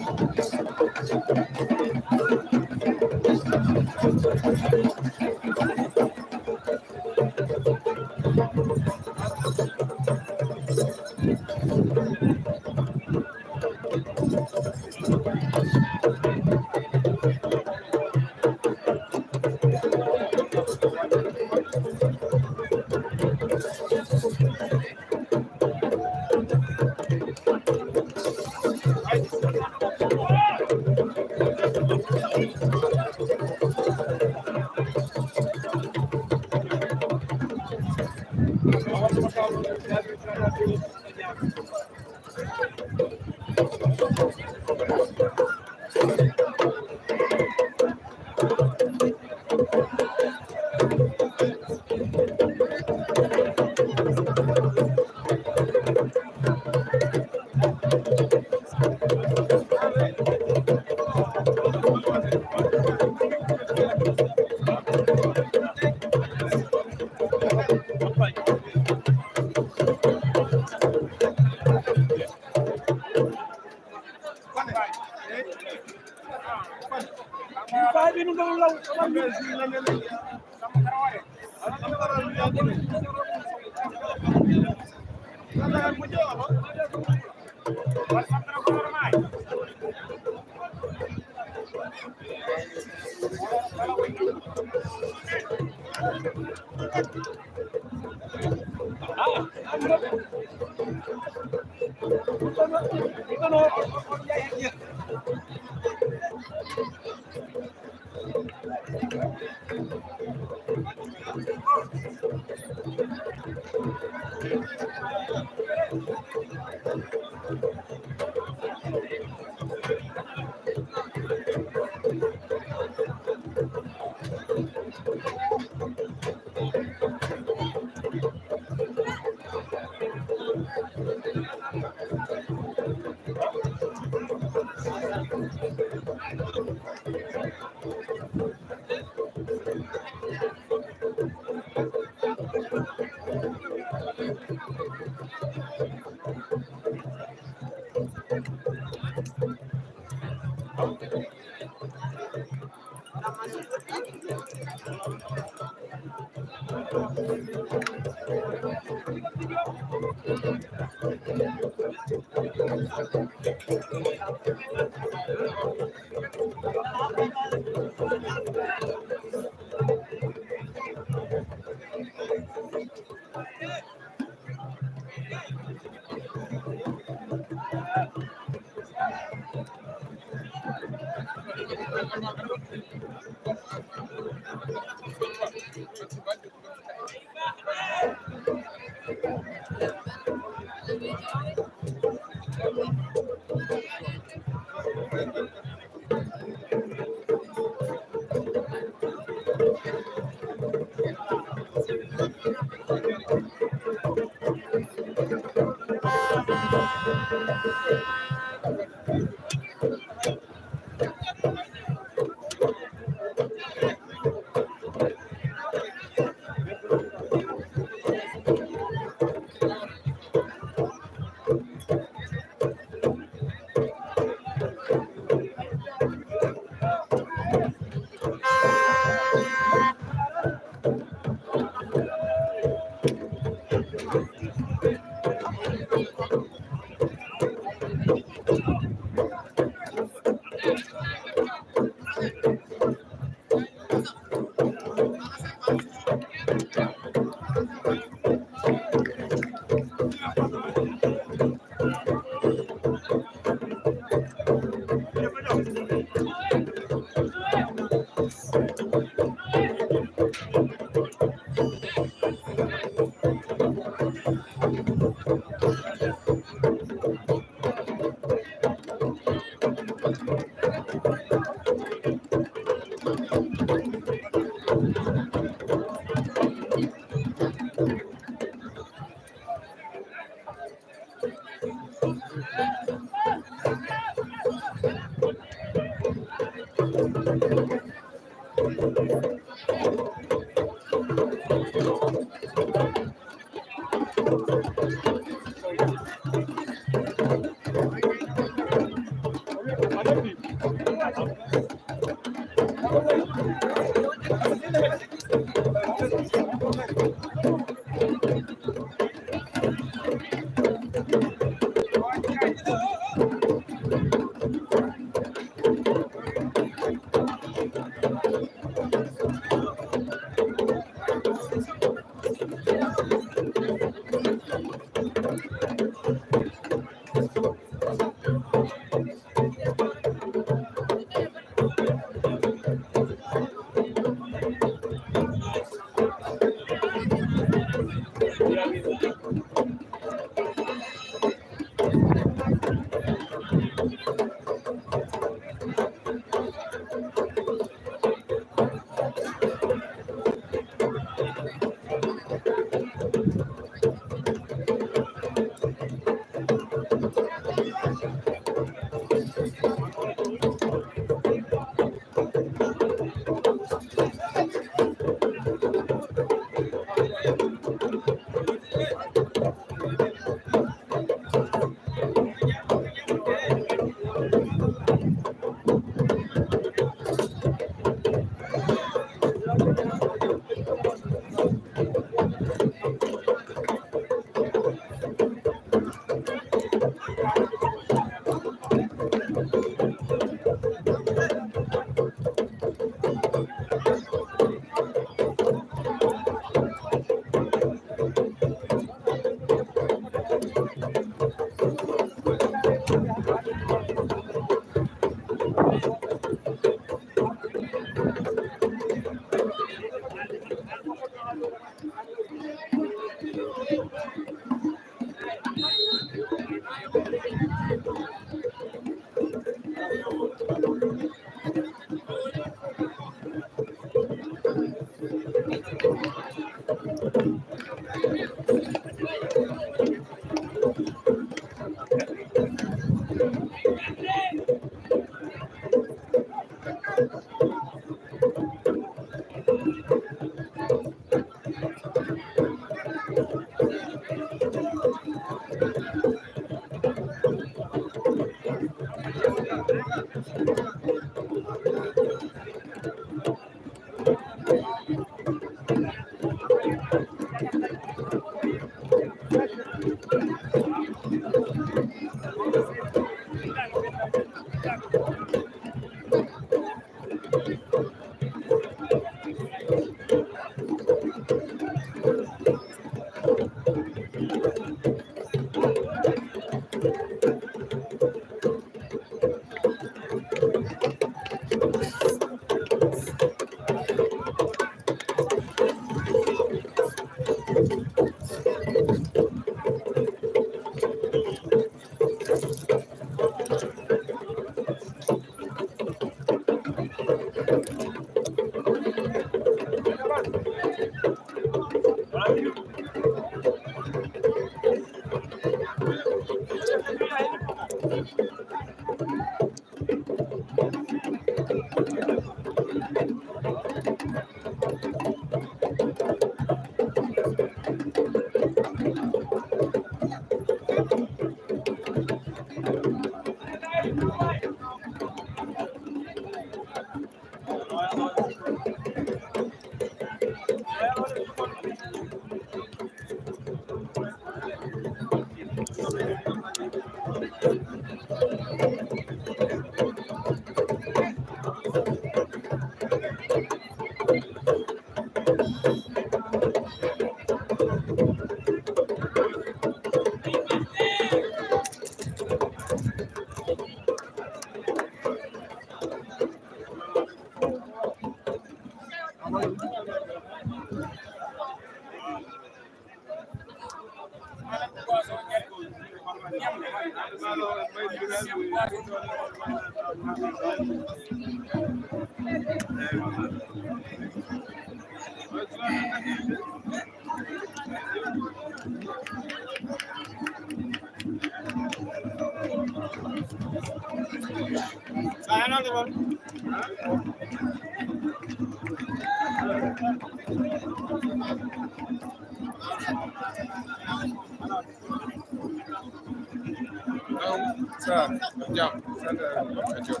Sa jam. Sa jam. Sa jam.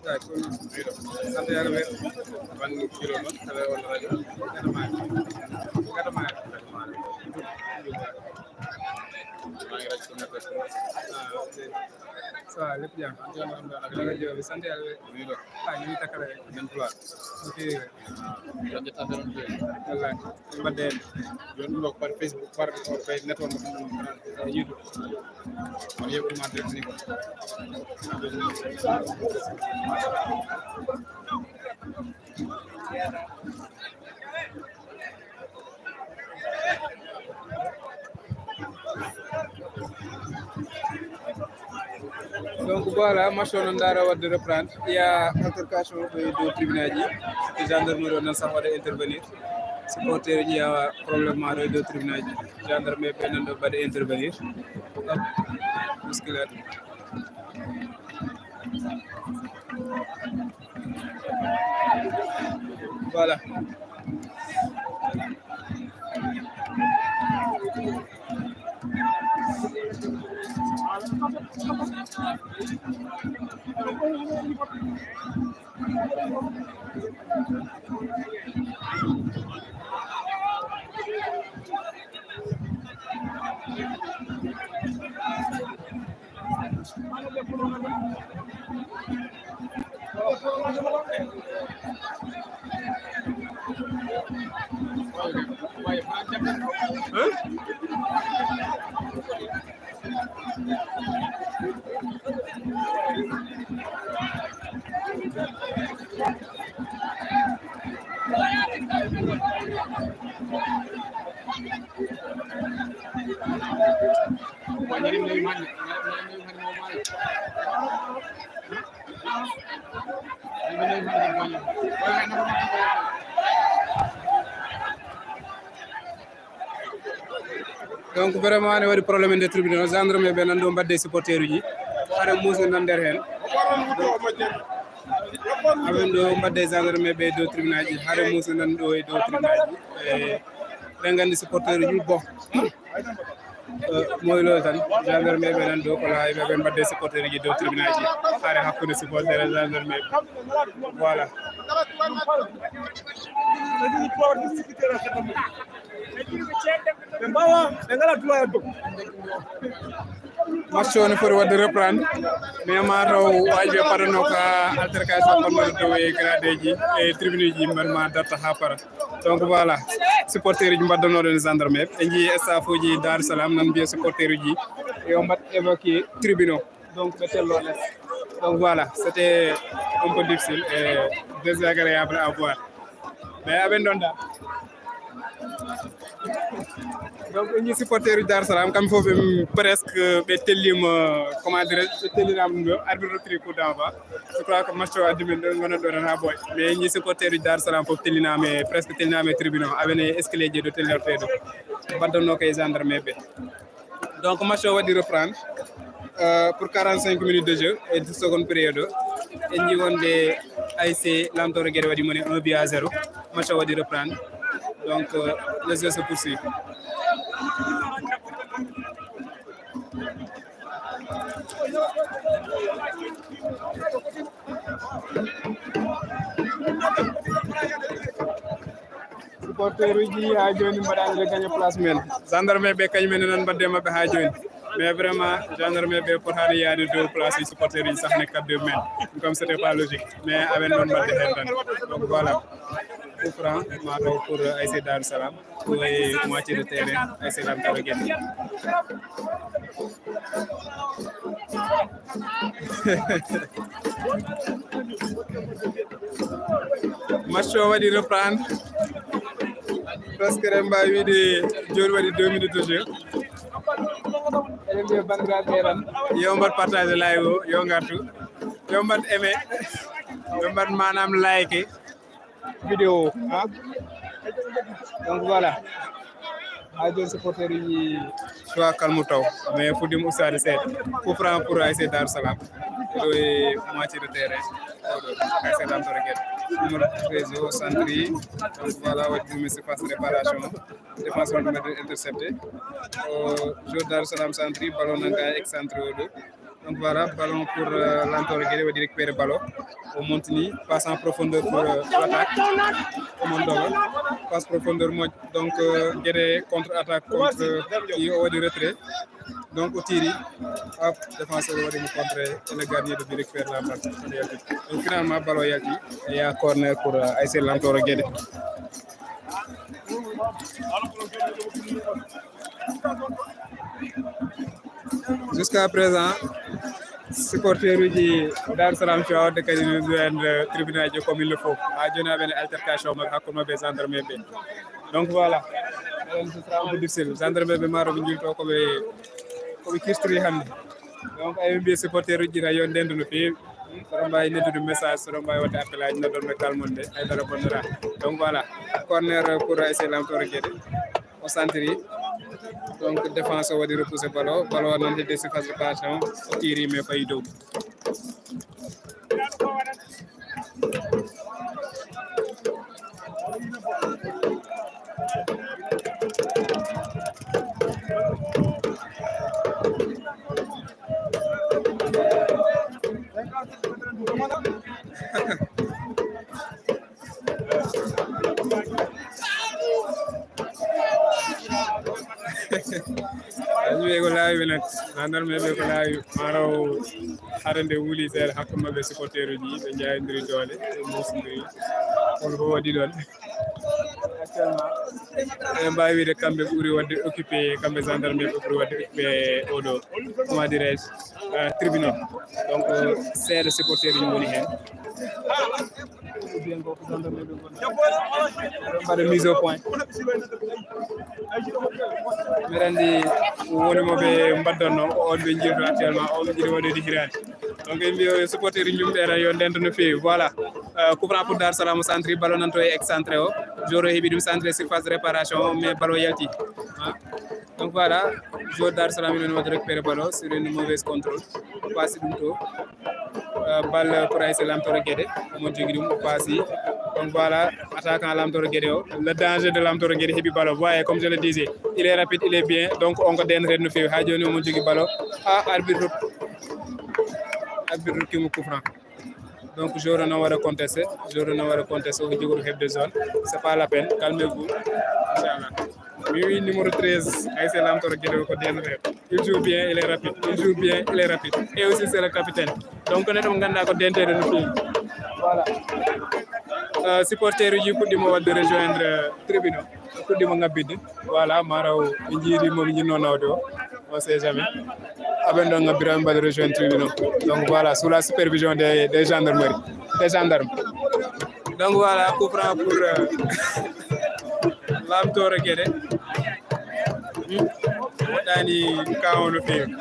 Sa ko wiɗo. Sa yalla be. Ban kilo non. Kala wala radio. Kala ma. Kala ma. Maa ngi rek ko nekk. Ah, ok. Ça va, lépp jàmm. Naka joobi, sant Yàlla. Wiɗo. Ah, ñu ngi takkale. Min pulaar. Ok. Wallaay. Mbaɗɗen. Yo ɗum ɗo par Facebook, par, par network, YouTube. On yeɓɓuma direct ni ko. Donc voilà, match on ndaara wadde reprendre. Il y a altercation e dow tribunal ji. Gendarmerie on nan sax waɗa intervenir. Supporter ji yawa problème ma ɗo e dow tribunal ji. Gendarmerie ɓe nan ɗo mbaɗa intervenir. Hop, bousculade. Voilà. Donc vraiment ne waɗi problème e nder tribunal, gendarme ɓe nan ɗo mbadde supporter uji, hare musi nan nder hen. Amen ɗo mbadde gendarme ɓe dow tribunal ji, hare musi nan ɗo e dow tribunal ji. E, ɓe nganndi supporter uji, bon. E, moylo tan, gendarme ɓe nan ɗo ko laawi ɓe, ɓe mbadde supporter uji dow tribunal ji. Hare hakkunde supporter e gendarme ɓe. Voilà. Ɓe mbawa, ɓe ngala droit e dow. Match o ne foti waɗde reprendre, mais ma taw waji ɓe paɗano ka altercation gonnoɗo dow e gradeji e tribune ji, mbaɗ ma darta ha para. Donc voilà, supporter uji mbaddanoɗo ne gendarme ɓe, en jii staff uji Dar Salam nan mbiya supporter uji yo mbaɗ évacuer tribune o. Donc ɓe tello les. Donc voilà, c'était un peu difficile et désagréable à voir. Mais aɓen ɗon da. Donc en jii supporter uji Dar Salam, kamɓe fof ɓe presque ɓe tellima, comment dirais, ɓe tellinama ɗum ɗo, arbitre rottiri coup d'envoi. Je crois que match o addi men ɗo, gonon ɗo tan ha ɓooya. Mais en jii supporter uji Dar Salam fof tellinama e, presque tellinama e tribune o, aɓene escalier ji ɗo tellorte ɗo. Mbaddonno ko e gendarme ɓe. Donc match o waɗi reprendre, euh, pour quarante-cinq minutes de jeu et dix secondes période. En jii wonde A S C Lamtooro Guédé waɗi moni un but à zéro. Match o waɗi reprendre. Donc, euh, le jeu se poursuit. Supporter uji ha joni mbaɗani regagné place men. Gendarme ɓe kañum en nan mbadde maɓɓe ha joni. Mais vraiment, gendarme ɓe potani yaade deux places, supporter uji sahne kabbe men. Comme c'était pas logique. Mais awen ɗon wadde hen tan. Donc voilà. Coup franc, ma taw pour A S C Darou Salam. Pour moitié de terrain, A S C Lamtoro Guédé. Match o waɗi reprendre. Presque eɗen mbaawi wiide jooni waɗi deux minutes de jeu. Eɗen mbiya banndiraaɓe tan, yo mbaɗ partage live o, yo ngartu, yo mbaɗ aimé, yo mbaɗ maanaam like vidéo o, ha? Donc voilà. Haa jooni supporter uji soit calme taw, mais fuɗɗiima ustaade seeɗa. Coup franc pour A S C Darou Salam. Ɗo e moitié de terrain. Oɗo, A S C Lamtoro Guédé. Numéro treize o centre. Donc voilà, waɗi ɗum surface réparation. Défenseur numéro deux intercepté. O joueur Darou Salam centre, ballon nanga excentré oɗo. Donc voilà, ballon pour euh, Lamtoro Guédé, waɗi récupérer ballon. O monte ni, passe en profondeur pour euh, l'attaque. Oumar Dogo, passe profondeur moƴƴo. Donc euh, Guédé contre-attaque contre euh, o waɗi retrait. Donc o tiri, hop, défenseur o waɗi mo contre et le gardien de but récupère la balle. Donc finalement ballon yalti. Il y a corner pour euh, A S C Lamtoro Guédé. Jusqu'à présent, supporter uji Darou Salam Show wadde kadi no joinde tribunal ji comme il le faut. Ha jooni aɓen altercation maɓɓe hakkunde maɓɓe e gendarme ɓe. Donc voilà. Eɗen sosra un peu difficile. Gendarme ɓe maaro ɓe jilto ko ɓe ko ɓe kirtiri hannde. Donc eɓe mbiya supporter uji ɗi yo ndendo no feewi. Soɗo mbaawi noddude message, soɗo mbaawi waɗde appel aji, noddon ɓe kalmon de, haydara bonnora. Donc voilà, corner pour A S C Lamtoro Guédé. O centre. Donc défense o waɗi repoussé ballon, ballon o nan hedde surface de passe o, o tiri mais fayi dow. Aji ɓe ko laawi ɓe nak, gendarme ɓe ko laawi. Maaro hare nde wuli seeɗa hakkunde maɓɓe supporter uji, ɓe jayondiri doole, ɓe musindiri. Kono ko waɗi ɗon? Actuellement, eɓe mbaawi wiide kamɓe ɓuri waɗde occupé, kamɓe gendarme ɓe ɓuri waɗde occupé oɗo, comment dirais-je, euh, tribunal. Donc seeɗa supporter uji woni heen. Mbaɗa mise au point. Mbeɗa anndi woni mo ɓe mbaddannoo, ko on ɓe njiyata actuellement, on ɓe njiɗi waɗude hiraade. Donc en mbiyo supporter uji yumɓe tan yo ndento no feewi. Voilà. Euh, coup franc pour Dar Salam centre, ballon nanto e excentré o. Joro heɓi ɗum centre surface de réparation, mais ballon yalti. Hein? Donc voilà, joueur Dar Salam ina waɗi récupéré ballon sur une mauvaise contrôle. Passe ɗum to. Euh, balle pour A S C Lamtoro Guédé. Omo jogi ɗum, o passe. Donc voilà, attaquant Lamtoro Guédé o. Le danger de Lamtoro Guédé heɓi ballon. Vous voyez, comme je le disais, il est rapide, il est bien. Donc on ko denrede no feewi. Ha joni omo jogi ballon. Ah, arbitre. Arbitre rokkimo coup franc. Donc joueur no waɗa contesté, joueur no waɗa contesté, o jogoto heɓde zone. C'est pas la peine, calmez-vous. Inchallah. Mi wi numéro treize, A S C Lamtoro Guédé ko denrede. Il joue bien, il est rapide. Il joue bien, il est rapide. Et aussi c'est le capitaine. Donc neɗɗo mo ganduɗa ko denteɗo no feewi. Voilà. Euh, supporter uji puɗɗima waɗde rejoindre, euh, tribune o. Puɗɗima ngabbitde. Voilà, maraw ɓe jiidi mo ɓe jinno nawde o. On sait jamais. Aɓen ɗon ngabbira, ɓe mbaɗa rejoindre tribune o. Donc voilà, sous la supervision des, des gendarmeries, des gendarmes. Donc voilà, coup franc pour euh, Lamtoro Guédé. Hmm? Woɗɗani ka o no feewi.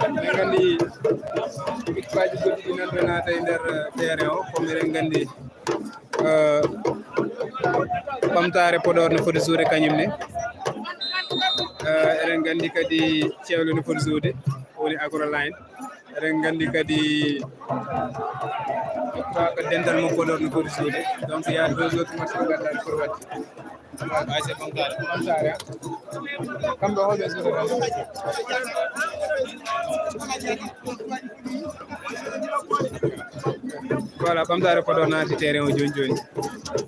Eɗen nganndi équipeaji goɗɗi ɗi nanɗo naata e nder terrain o, comme eɗen nganndi euh, ɓamtaare Podor no foti jouer kañum ne. Euh, eɗen nganndi kadi Ceewle no foti jouer, woni Agro Line. Eɗen nganndi kadi ko dental mo Podor no foti jouer. Donc il y a deux autres matchs ɓe ngannduɗaa no foti waɗde. Ay, c'est Ɓamtaare. Ɓamtaare, ah. Kamɓe o ɓe jouer tan. Voilà, Ɓamtaare Podor naati terrain o jooni jooni.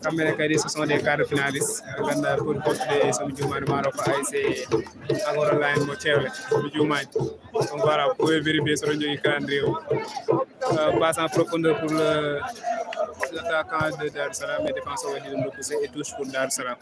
Kamɓe ne kadi, ce sont des quarts de finalistes. Aɗa ganda pour portude, so mi juumaani, maaro ko A S C Agora Line mo Ceewle, so mi juumaani. Donc voilà, vous pouvez vérifier sur le calendrier. Euh, passe en profondeur pour le, l'attaquant de Darou Salam, mais défense, on va dire, le poussé et touche pour Darou Salam.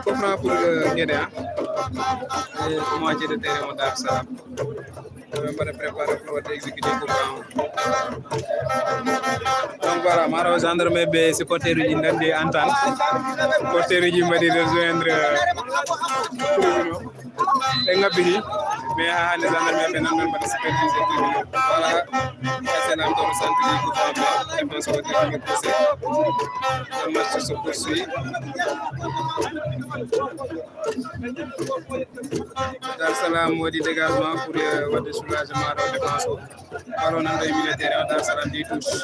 Coup franc pour, euh, Guédé, hein. Et moitié de terrain, on a ça. Ɓe mbaɗa préparé pour waɗde exécuté coup franc. Donc voilà, maaro gendarme ɓe supporter uji ndanndi entente. Supporter uji mbaɗi rejoindre, euh, tribune o. Ɓe ngabbiti, mais haa hannde gendarme ɓe nan ɗon mbaɗa supervisé tribune o. Voilà, A S C Lamtooro santini coup franc, défense o waɗi premier poussé. Le match se poursuit. Darou Salam waɗi dégagement pour, euh, waɗde soulagement ɗo défense o. Ballon nan ɗo e milieu terrain o, Darou Salam di touche.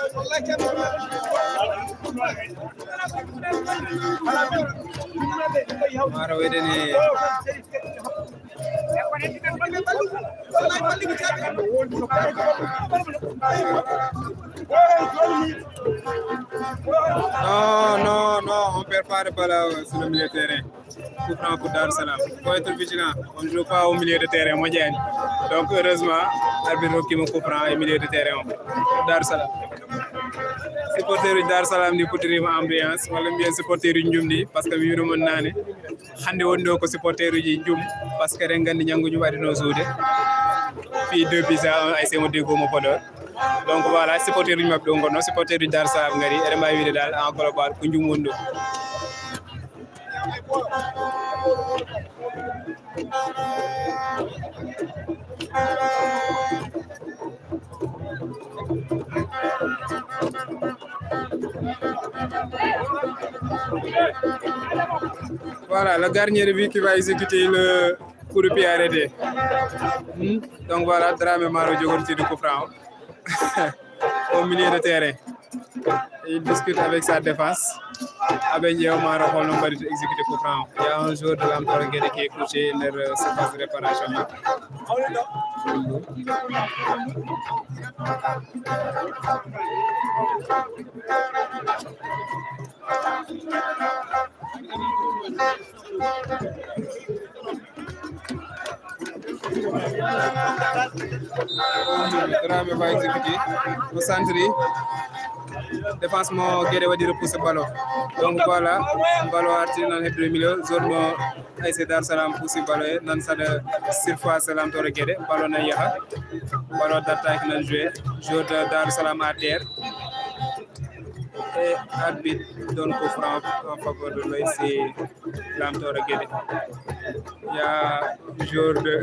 Maaro wedene. Non, non, non, on perd pas de balle sur le milieu de terrain. Coup franc pour Darou Salam. Faut être vigilant. On ne joue pas au milieu de terrain, moƴƴaani. Donc, heureusement, arbitre hokkima coup franc e milieu de terrain o. Darou Salam. Supporter uji Darou Salam ni puttirima ambiance, walla mbiyen supporter uji Njum ni, parce que mi wiino mon naane. Hannde woni ɗo ko supporter uji Njum, parce que eɗen nganndi ñanngo Njum adino suude. Fii deux buts à un, A S C mo Deggo mo Podor. Donc voilà, supporter uji maɓɓe ɗo ngonno, supporter uji Darou Salam ngari, eɗen mbaawi wiide dal en global ko Njum woni ɗo. Voilà, le gardien de but qui va exécuter le coup de pied arrêté. Hmm. Donc voilà, Dramé maaro jogortiiɗo coup franc o. Au milieu de terrain. Il discute avec sa défense. Aɓe ƴeewa maaro holno mbaɗirta exécuté coup franc o. Il y a un joueur de Lamtooro Guédé qui est couché nder, euh, surface de réparation. Dramé va exécuter. O santiri. Défense mo Guédé waɗi repoussé ballon. Donc voilà, ballon arti nan heddo milieu. Zone mo A S C Darou Salam poussé ballon e nan saɗa surface Lamtooro Guédé. Ballon nan yaha. Ballon d'attaque nan joué. Joueur de Darou Salam à terre. Et arbitre donne coup franc en faveur de l'A S C Lamtooro Guédé. Il y a joueur de,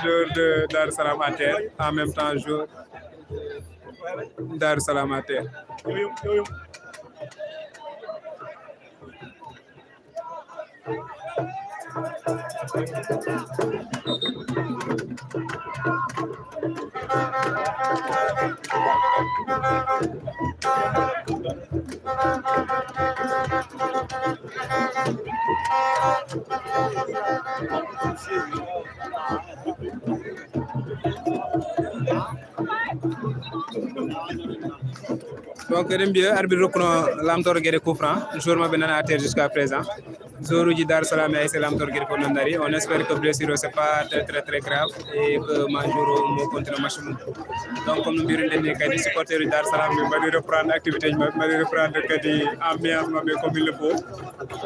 joueur de Darou Salam à terre, en même temps joueur Darou Salam à terre. Donc, eɗen mbiya arbitre rokkuno Lamtoor Guédé coup franc, joueur maɓɓe nana à terre jusqu'à présent. Joueur uji Dar Salam et A S C Lamtoor Guédé fof noon dari. On espère que blessure o c'est pas très, très, très grave et que ma joueur o mo continue match mum. Donc, comme no mbiruɗen ni kadi, supporter uji Dar Salam ɓe mbaɗi reprendre activité ji maɓɓe, mbaɗi reprendre kadi ambiance maɓɓe comme il le faut.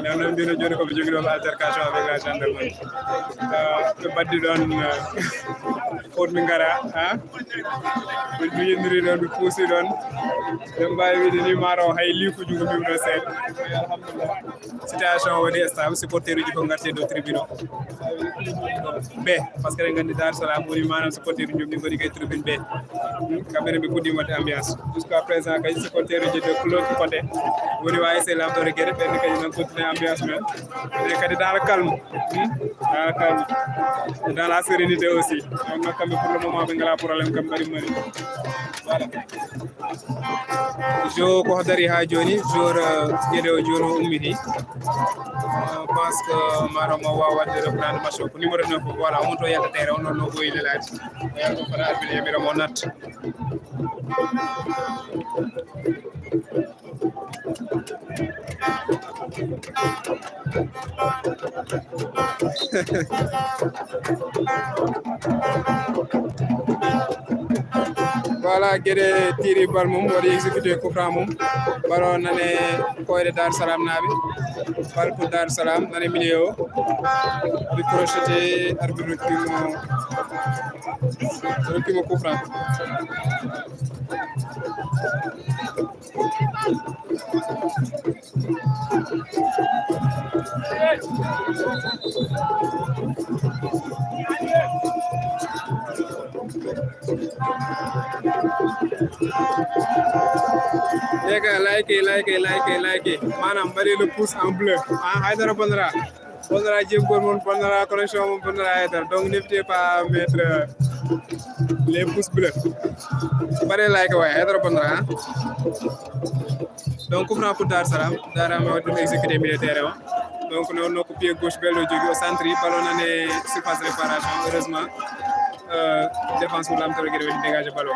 Nden noon mbino jooni ko ɓe jogi ɗo altercation avec la gendarmerie. Euh, ɓe mbaɗdi ɗon, euh, fot mi ngara, ha? Ɓe mbiyindiri ɗon, ɓe puusi ɗon. Ɓe mbawi wiide ni maro hay liifuji ko mbimi ɗo seeɗa. Alhamdulillah. Situation o waɗi stable, supporter uji fof ngarti e dow tribune o. B, parce que eɗen nganndi Dar Salam woni maanaam supporter uji joom ɗi ngoni kay tribune B. Hmm, kamɓe ne ɓe puɗɗiima waɗde ambiance. Jusqu'à présent kadi supporter uji de couleur ko côté. Woni wa A S C Lamtoor Guédé, ɓen kadi nan continue ambiance men. Ɓe kadi dans le calme. Hmm, dans le calme. Dans la sérénité aussi. Donc kamɓe pour le moment ɓe ngalaa problème, kamɓe mbaɗi mari. Voilà. Jo ko dari haa jooni, joueur, euh, Guédé o jooni o ummiti. Euh, je pense que maaro mo waawa waɗde reprendre match o. Ko numéro neuf o, voilà, omo to yalta terrain o, noon no ɓooyi lelaade. O yalta fota arbitre yamira mo natta. Voilà, Guédé tiri bal mum, waɗi exécuté coup franc mum. Bal o nane koyɗe Dar Salam naaɓe. Bal pour Dar Salam, nane milieu o. Waɗi crocheté, arbitre rokki mo, rokki mo coup franc. Lega, like, like, like, like. Maanaam, mbaɗi le pouce en bleu. Ah, haydara bonnora. Bonnora jemgol mon, bonnora connexion mon, bonnora haydara. Donc, n'hésitez pas à mettre, euh, les pouces bleus. Mbaɗi like, waay, haydara bonnora, hein. Donc, coup franc pour Dar Salam. Dar Salam waɗi ɗum exécuté milieu terrain o. Donc, non, non, ko pied gauche, bello jogi o centre, bal o nane surface réparation. Heureusement, euh, défense pour Lamtoor Guédé waɗi dégagé bal o.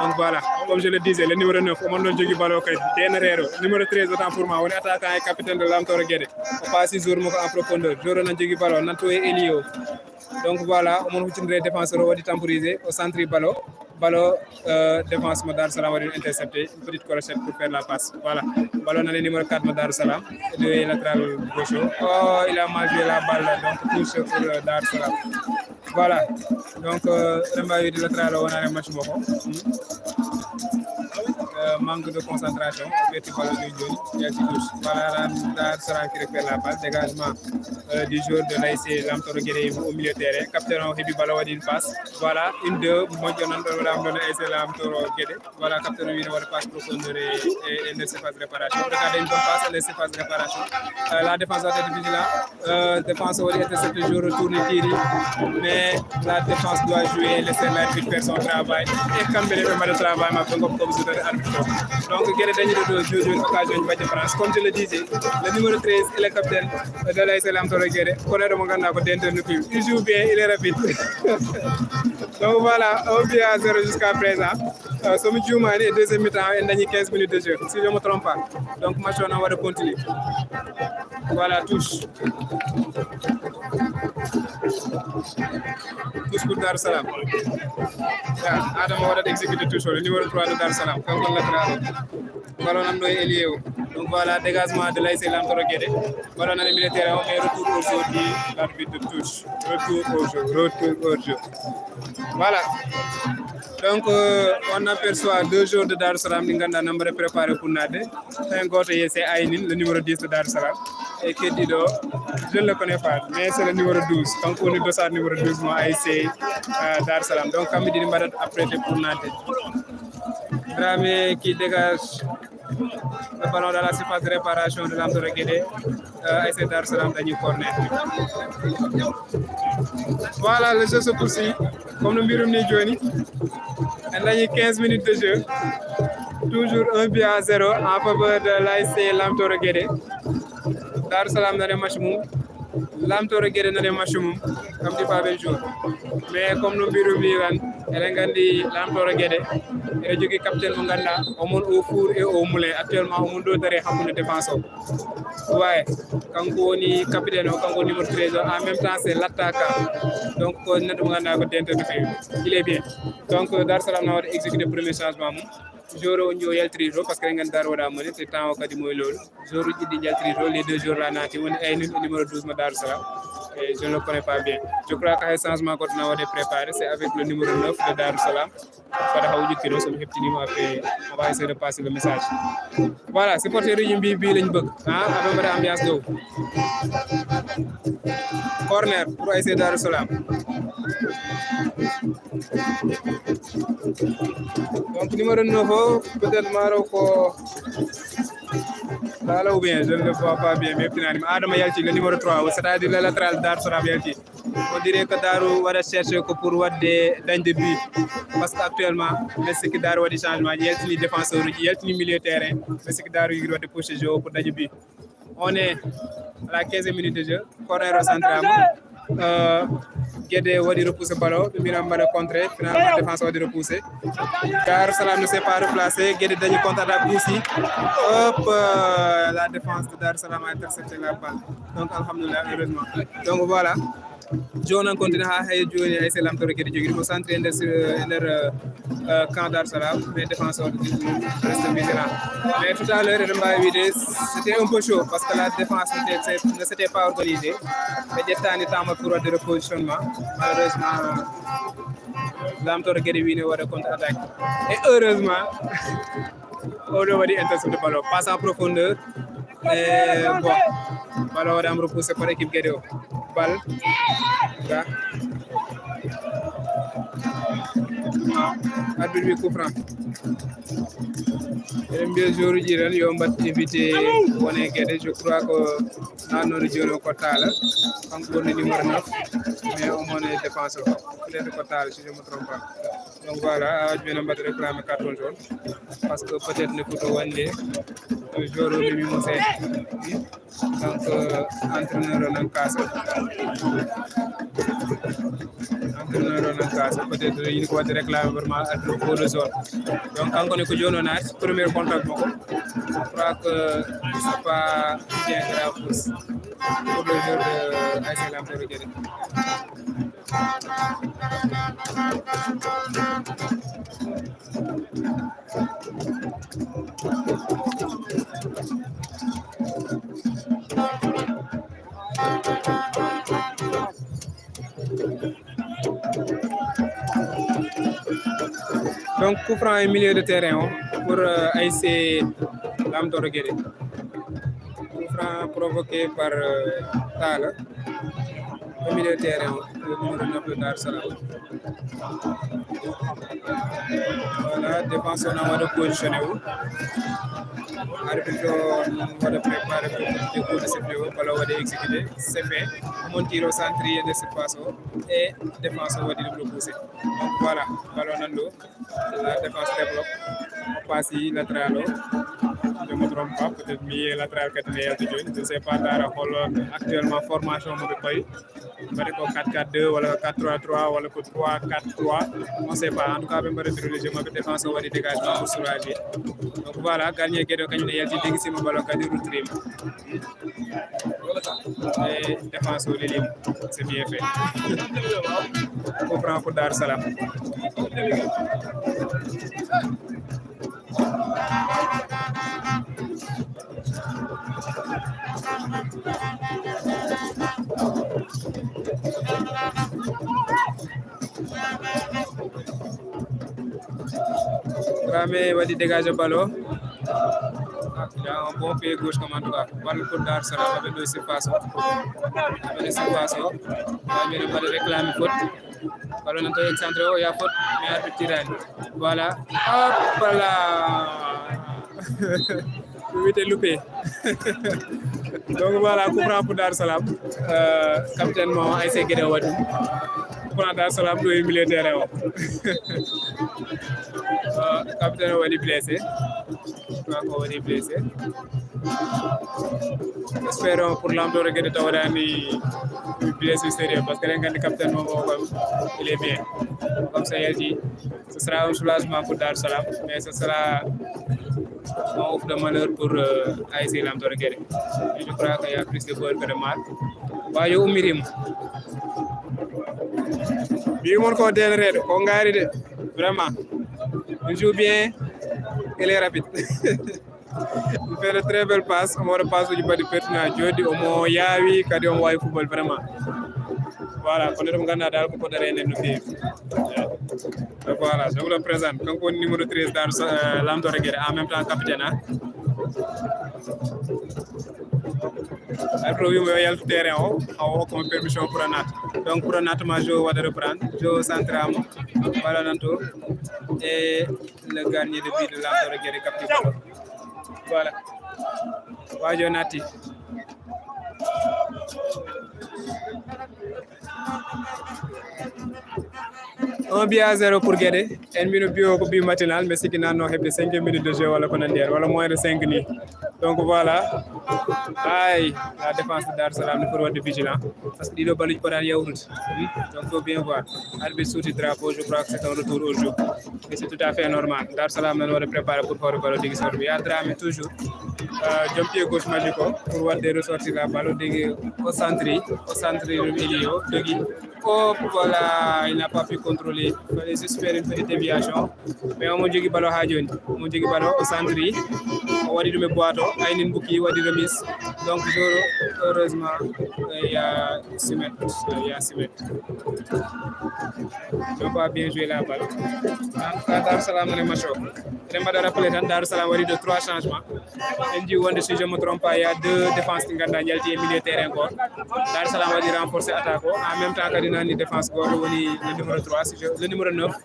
Donc, voilà, comme je le disais, le numéro neuf, omo ɗon jogi bal o kadi, deeneteeɗo. Numéro treize, autant pour moi, woni attaquant et capitaine de Lamtoor Guédé. O paasi joueur makko en profondeur. Joueur o nan jogi bal o, nan to e ailier o. Donc voilà, omo huccindiri e défenseur o, waɗi temporisé, o centre bal o. Bal o, euh, défense mo Dar Salam waɗi intercepté, une petite crochette pour faire la passe. Voilà. Bal o nani numéro quatre mo Dar Salam, le latéral gauche o. Oh, il a mal joué la balle, donc touche pour, euh, Dar Salam. Voilà. Donc, euh, eɗen mbaawi wiide latéral o wonaani e match makko. Hmm. Euh, manque de concentration, o ɓetti bal o jooni jooni, yalti touche. Voilà, Dar Salam qui récupère la balle, dégagement, euh, du joueur de l'A S C Lamtoor Guédé au milieu terrain. Capitaine o heɓi bal o, waɗi une passe. Voilà, une deux, moƴƴo noon ɗo waɗaama ɗo no A S C Lamtoor Guédé. Voilà, capitaine o wiino waɗa passe profondeur e, e, e nder surface réparation. Regardez une bonne passe e nder surface réparation. Euh, la défense doit être vigilante. Euh, défense o waɗi intercepté, joueur o tourné tiri. Mais la défense doit jouer, laisser l'arbitre faire son travail. Et kamɓe ne ɓe mbaɗa travail maɓɓe, ngoppa comme joueur arbitre. Donc, Guédé dañi ɗo, ɗo jooni jooni occasion ji mbaɗde France. Comme je le disais, le numéro treize et le capitaine de l'A S C Lamtoor Guédé, ko neɗɗo mo ngannduɗaa ko deeneteeɗo no feewi. Il joue bien, il est rapide. Donc voilà, un but à zéro jusqu'à présent. Euh, so mi juumaani, e deuxième mi-temps, en dañi quinze minutes de jeu, si je me trompe pas. Donc match o na waɗa continuer. Voilà, touche. Touche pour Dar Salam. Ya, Adama waɗat exécuté touche o, le numéro trois de Dar Salam. Kanko latéral o. Bal o nan ɗo e ailier o. Donc voilà, dégagement de l'A S C Lamtoor Guédé. Bal o nan e milieu terrain o, mais retour au jeu de l'arbitre de touche. Retour au jeu, retour au jeu. Voilà. Donc, euh, on aperçoit deux joueurs de Dar Salam ɗi ngannduɗaa na mbaɗa préparé pour naatde. Heen gooto, c'est Aynin, le numéro dix de Dar Salam. E keddiiɗo, je ne le connais pas, mais c'est le numéro douze. Kanko woni dossard numéro douze mo A S C, euh, Dar Salam. Donc, kamɓe ɗiɗi mbaɗat apprêté pour naatde. Dramé qui dégage le ballon dans la surface de réparation de Lamtoor Guédé. Euh, A S C Dar Salam dañi corner. Voilà, le jeu se poursuit. Comme no mbirum ni jooni, en dañi quinze minutes de jeu. Toujours un but à zéro en faveur de l'A S C Lamtoor Guédé. Dar Salam nane match mum. Lamtoor Guédé nane match mum. Comme dit pas bel jour. Mais comme no mbirum ni tan, Eɗen nganndi Lamtooro Guédé, eɗen jogii capitaine mo ngannduɗaa, omon au four et au moulin. Actuellement, omon ɗo dari hakkunde défense o. Waaye, kanko woni capitaine o, kanko woni numéro treize o. En même temps, c'est l'attaquant. Donc, ko neɗɗo mo ngannduɗaa ko dento no feewi. Il est bien. Donc, Darou Salam na waɗa exécuté premier changement mum. Joueur o, on joueur yaltiri to, parce que eɗen nganndi Darou waɗa moni, c'est temps o kadi mo e lowlu. Joueur uji ɗiɗi yaltiri to, les deux joueurs là naati, woni Aynun e numéro douze mo Darou Salam. Et je ne le connais pas bien. Je crois que hay changement goɗɗo na waɗe préparé, c'est avec le numéro neuf de Darou Salam. Fada haw jukki ɗo, so mi heɓtiniima, après, on va essayer de passer le message. Voilà, supporter uji mbi, mbi lañ bëgg. Ah, aɓe mbaɗa ambiance ɗo. Corner pour A S C Darou Salam. Donc, numéro neuf o, peut-être maaro ko Lala ou bien, je ne le vois pas bien, mi heɓtinaani. Adama yalti, le numéro trois, c'est-à-dire le latéral Darou Salam yalti. On dirait que Darou waɗa chercher ko pour waɗde dañde but. Parce que actuellement, mi sikki Darou waɗi changement, yaltini défenseur uji, yaltini milieu terrain. Mi sikki Darou yiɗi waɗde pousser jeu pour dañde but. On est à la quinzième minute de jeu. Corner o central. Euh, Guédé waɗi repoussé ballon, ɓe mbina mbaɗa contré, finalement défense waɗi repoussé. Darou Salam ne s'est pas replacé, Guédé dañi contre-attaque, puusi. Hop, euh, la défense de Darou Salam a intercepté la balle. Donc, alhamdulillah, heureusement. Donc, voilà. Jooni noon continue haa hay jooni, A S C Lamtooro Guédé jogii mo centre e nder, e nder, euh, euh, camp Darou Salam, mais défense o reste vigilant. Mais tout à l'heure, eɗen mbaawi wiide, c'était un peu chaud parce que la défense n'était, ne s'était pas organisée. Ɓe ƴettaani temps pour waɗde repositionnement. Malheureusement, Lamtooro Guédé wii ne waɗa contre-attaque. Et heureusement, oɗo waɗi intercepté ballon. Passe en profondeur. Et bon, ballon waɗaama repoussé par équipe Guédé o. Bal. Ga. Arbitre wi coup franc. Eɗen mbiya joueur uji tan yo mbaɗ évité wone Guédé. Je crois que naatnooɗo jooni o ko Talla. Kanko woni numéro neuf. Mais o woni défenseur. Peut-être ko Talla, si je me trompe pas. Donc voilà, a waɗi ɓe no mbaɗa réclame carton jaune. Parce que peut-être ne foti wonde joueur o memi mo seeɗa. Donc, euh, entraîneur o nan kaasa. Entraîneur o nan kaasa. Peut-être yiɗi ko waɗde réclame vraiment addu ko le jaune. Donc, kanko ne ko jooni o naati, premier contact makko. Je crois que c'est pas bien grave pour, pour le joueur de A S C Lamtooro Guédé. Donc, coup franc e milieu de terrain o pour, euh, A S C Lamtooro Guédé. Coup franc provoqué par, euh, Talla. Au milieu de terrain o, le numéro neuf de Darou Salam. Voilà, défense o na waɗa positionné o. Arbitre o waɗa préparé pour coup de sifflet o, ballon waɗa exécuté. C'est fait. Mon tir au centre e nder surface o. Et défense o waɗi ɗum repoussé. Donc voilà, ballon nan ɗo. La défense débloque. On passe latéral o. Je me trompe pas, peut-être milieu latéral kadi ne yalti jooni. Je ne sais pas dara hol actuellement formation mo ɓe payi. Mbaɗi ko quatre quatre deux wala quatre trois trois wala ko trois quatre trois. On sait pas. En tout cas, ɓe mbaɗi le jeu maɓɓe, défense o waɗi dégagement pour soulager. Donc voilà, gardien Guédé o kañum ne yalti, degisima ballon kadi, ruttirima. Et défense o lelima. C'est bien fait. Coup franc pour Darou Salam. Dramé waɗi dégagé ballon. Ah, il a un bon pied gauche comme en tout cas. Balle pour Darou Salam, avec le surface. Avec le surface. Dramé ne pas réclamer faute. Ballon nan to excentré o, il y a faute, mais arbitre tirani. Voilà. Hop là. Wite loupé. Donc voilà, coup franc pour Darou Salam. Euh, capitaine mo A S C Guédé waɗi. Coup franc Darou Salam ɗo e milieu terrain o. Euh, capitaine o waɗi blessé. Je crois qu'on est blessé. Espérons pour Lamtooro Guédé taw waɗaani blessure sérieux, parce que eɗen nganndi capitaine mo o kam, il est bien. Comme ça yalti, ce sera un soulagement pour Darou Salam, mais ce sera un ouf de malheur pour euh, A S C Lamtooro Guédé. Et je crois qu'il y a plus de peur que de mal. Waajo ummitiima. Mbiimi on ko deeneteeɗo, ko ngaari de. Vraiment. Il joue bien, il est rapide. Il fait de très belles passes, omo waɗa passe uji mbaɗi pertinent, jooɗi omo yaawi, kadi omo waawi football vraiment. Voilà, kono ɗum ngannduɗaa dal ko poɗɗere enen no feewi. Voilà, je vous le présente, kanko woni numéro treize Darou Sa- euh, Lamtooro Guédé, en même temps capitaine, hein. Arbitre o wiimo yo yaltu terrain o, haw hokkamo permission pour a naata. Donc pour a naata ma, je waɗa reprendre, je centre amo, ballon nan to, et le gardien de but de Lamtooro Guédé capte ballon. Voilà. Waajo naati. Un but à zéro pour Guédé. En mbino but o ko but matinal, mais sikki nanno heɓde cinq minutes de jeu walla ko nandi hen, walla moins de cinq ni. Donc voilà. Ay, la défense de Darou Salam ne pour waɗde vigilant. Parce que ɗiɗo baluji potani yawtude. Hmm? Donc faut bien voir. Arbitre suuti drapeau, je crois que c'est un retour au jeu. Et c'est tout à fait normal. Darou Salam nan waɗa préparé pour fawde ballon tigi sawde. Ya Dramé toujours. Euh, joom pied gauche magique o pour waɗde ressortir la balle. Digi o centre, o centre ɗum Elio, digi. Oh, voilà, il n'a pas pu contrôler. Il fallait juste faire une petite déviation. Mais omo jogii ballon haa jooni. Omo jogii ballon, o centre. O waɗi ɗum e boîte o. Aynin Bouki waɗi remise. Donc, heureusement, euh, il y a six mètres. Il y a six mètres. Ils n'ont pas bien joué la balle. En tout cas, Darou Salam, on est macho. Eɗen mbaɗa rappelé tan, Darou Salam waɗi ɗo trois changements. En njii wonde, si je me trompe pas, il y a deux défenses ɗi ngannduɗaa njalti e milieu terrain goto. Darou Salam waɗi renforcé attaque o. En même temps kadi nani défense goto woni le numéro trois, si je, le numéro neuf,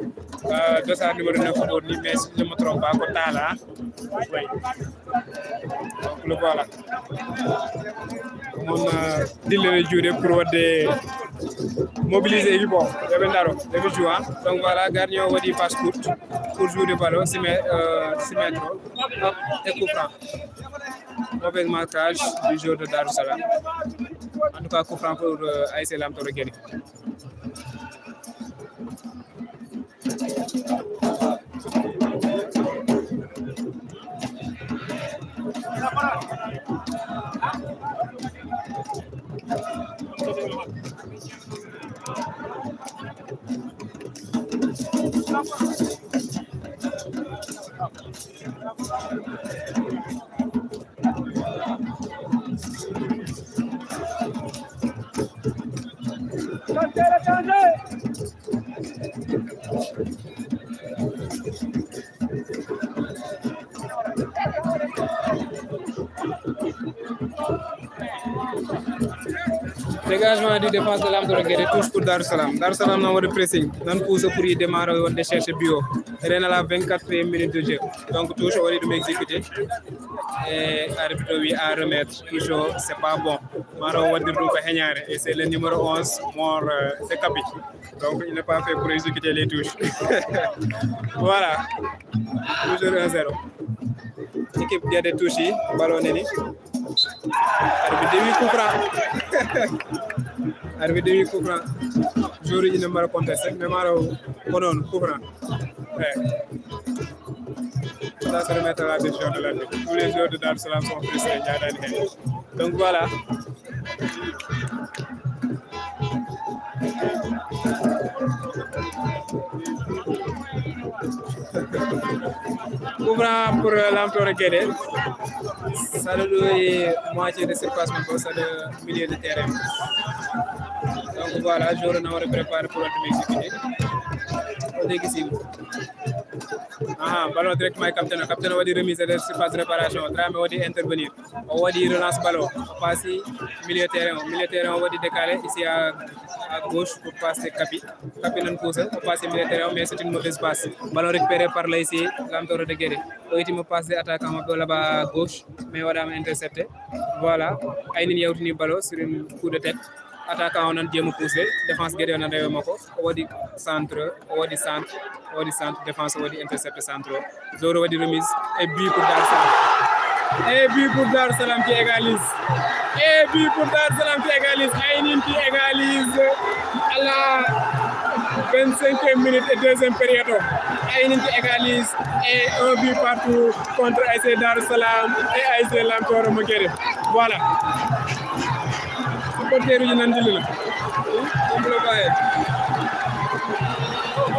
euh, dossard numéro neuf ɗo ni, mais si je me trompe pas ko Talla. Oui. Donc le voilà. Mon euh, dillere juuɗe pour waɗde mobiliser équipe o, yoɓe ndaro, yoɓe joue. Donc voilà, gardien o waɗi passe courte pour jouer de ballon, six mètres, euh, six mètres. Hop, et coup franc. Mauvais marquage du joueur de Darou Salam. En tout cas, coup franc pour euh, A S C Lamtooro Guédé. Dégagement du défense de Lamtooro Guédé, touche pour Darou Salam. Darou Salam nan waɗa pressing, nan pousse pour y démarrer, wonde chercher bio. Renal à vingt-quatrième minute de jeu. Donc touche o waɗi ɗum exécuté. Et arbitre o wi à remettre. Touche o, c'est pas bon. Maro waɗde ɗum ko heñaare. Et c'est le numéro onze, Mor euh, c'est Kapi. Donc il n'est pas fait pour exécuter les touches. Voilà. Toujours un zéro. Équipe Guédé touche, ballon nini. Arbitre de wi coup franc. Arbitre de wi coup franc. Joueur ina mbaɗa contesté, mais maro ko noon coup franc. Ouais. Ça se remettre à la décision de l'arbitre. Tous les joueurs de Darou Salam sont frustrés. Donc voilà. Coup franc pour Lamtooro Guédé. Saɗa ɗo e moitié de surface mum ko saɗa milieu de terrain. Donc voilà, joueur na waɗa préparé pour waɗde exécuté. O dégg si. Ah, ballon directement e capitaine. Capitaine waɗi remise de surface de réparation. Dramé waɗi intervenir. O waɗi relance ballon. O passe milieu terrain. Milieu terrain o waɗi décalé ici à, à gauche pour passer Kapi. Kapi nan pousse, o passe milieu terrain, mais c'est une mauvaise passe. Ballon récupéré par l'A S C Lamtooro de Guédé. O itti mo passe de attaquant maɓɓe o laaɓa à gauche, mais waɗama intercepté. Voilà, Aynin yawtini ballon sur une coup de tête. Attaquant o nan jeema pousse, défense Guédé o nan rewe makko. O waɗi centre, o waɗi centre, o waɗi centre, défense o waɗi intercepté centre o. Zoro waɗi remise et but pour Darou Salam. Et but pour Darou Salam qui égalise. Et but pour Darou Salam qui égalise. Aïnin qui égalise à la vingt-cinquième minute et deuxième période. Aïnin qui égalise. Et un but partout contre A S C Darou Salam et A S C Lamtoro Mokere. Voilà. Supporter uji nandilina.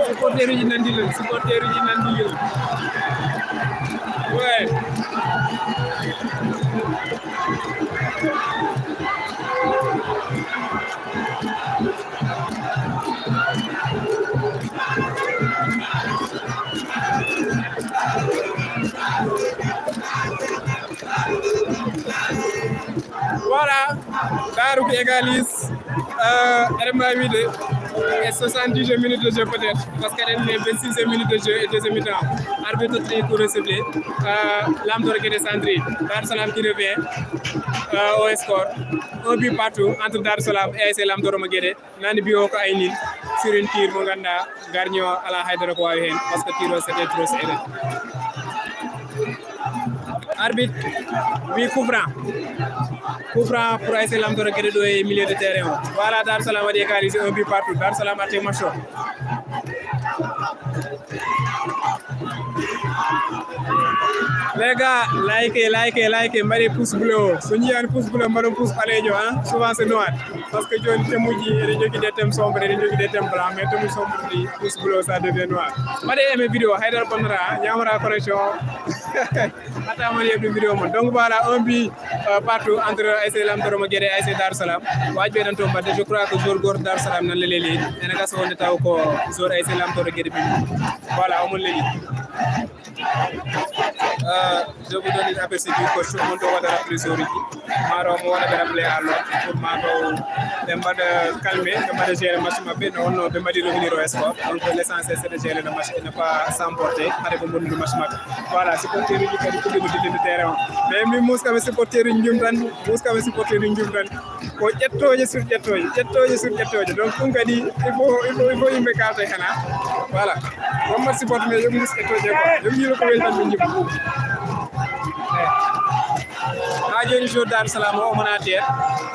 Supporter uji nandilina. Supporter uji nandilina. Ouais. Voilà, Darou qui égalise. Euh, eɗen mbawi wiide e soixante-dixième minute de jeu peut-être, parce que eɗen e vingt-sixième minute de jeu et deuxième mi-temps. Arbitre tottini coup de sifflet. Euh, Lamtoro Guédé centre, Darou Salam qui revient euh, au score. Un but partout entre Darou Salam et A S C Lamtoro Guédé. Nani but o ko Aïnin sur une tir mo ganduɗa gardien o ala haydara ko wawi hen, parce que tir o c'était trop serré. Arbitre wi coup franc. Coup franc pour A S C Lamtoro Guédé ɗo e milieu de terrain o. Voilà, Darou Salam waɗi égalisé, un but partout. Darou Salam arti match o. Les gars, likez, likez, likez, mbaɗe pouce bleu o. So jiiyaani pouce bleu, mbaɗon pouce ɓaleejo, hein. Souvent c'est noir. Parce que joni thème uji, eɗen jogii des thèmes sombres, eɗen jogii des thèmes blancs, mais thème sombre ɗi, pouce bleu, ça devient noir. Mbaɗe aimé vidéo, haydara bonnata, hein, ñaamata connexion. Hatta mon yeɓde vidéo mon. Donc voilà, un but euh, partout entre A S C Lamtoro Guédé et A S C Darou Salam. Waji ɓe ɗon toon mbaɗde, je crois que joueur goto Darou Salam nan leleli. Ene gasa wonde taw ko joueur A S C Lamtoro Guédé ɓe. Voilà, omon leli. Euh, je vous donne une aperçu du coach, on doit rappelé joueur uji. Maaro mo waɗa ɓe rappelé à l'ordre pour maaro ɓe mbaɗa calmé, ɓe mbaɗa gérer match maɓɓe, no wonno ɓe mbaɗi revenir au score. Donc l'essentiel c'est de gérer le match et ne pas s'emporter. Hade ko bonnude match maɓɓe. Voilà, supporter uji kadi puɗɗiima dillinde terrain o. Mais min Moussa kam e supporter uji njum tan, Moussa kam e supporter uji njum tan. Ko ƴettooje sur ƴettooje, ƴettooje sur ƴettooje. Donc ɗum kadi il faut, il faut, il faut yimɓe kaalta e hena. Voilà. Wonmat supporter mais yoɓ mus ƴettooje quoi. Yoɓ yiilo ko weli tan ɓe njum. Haa jooni joueur Darou Salam o, omo naati heen.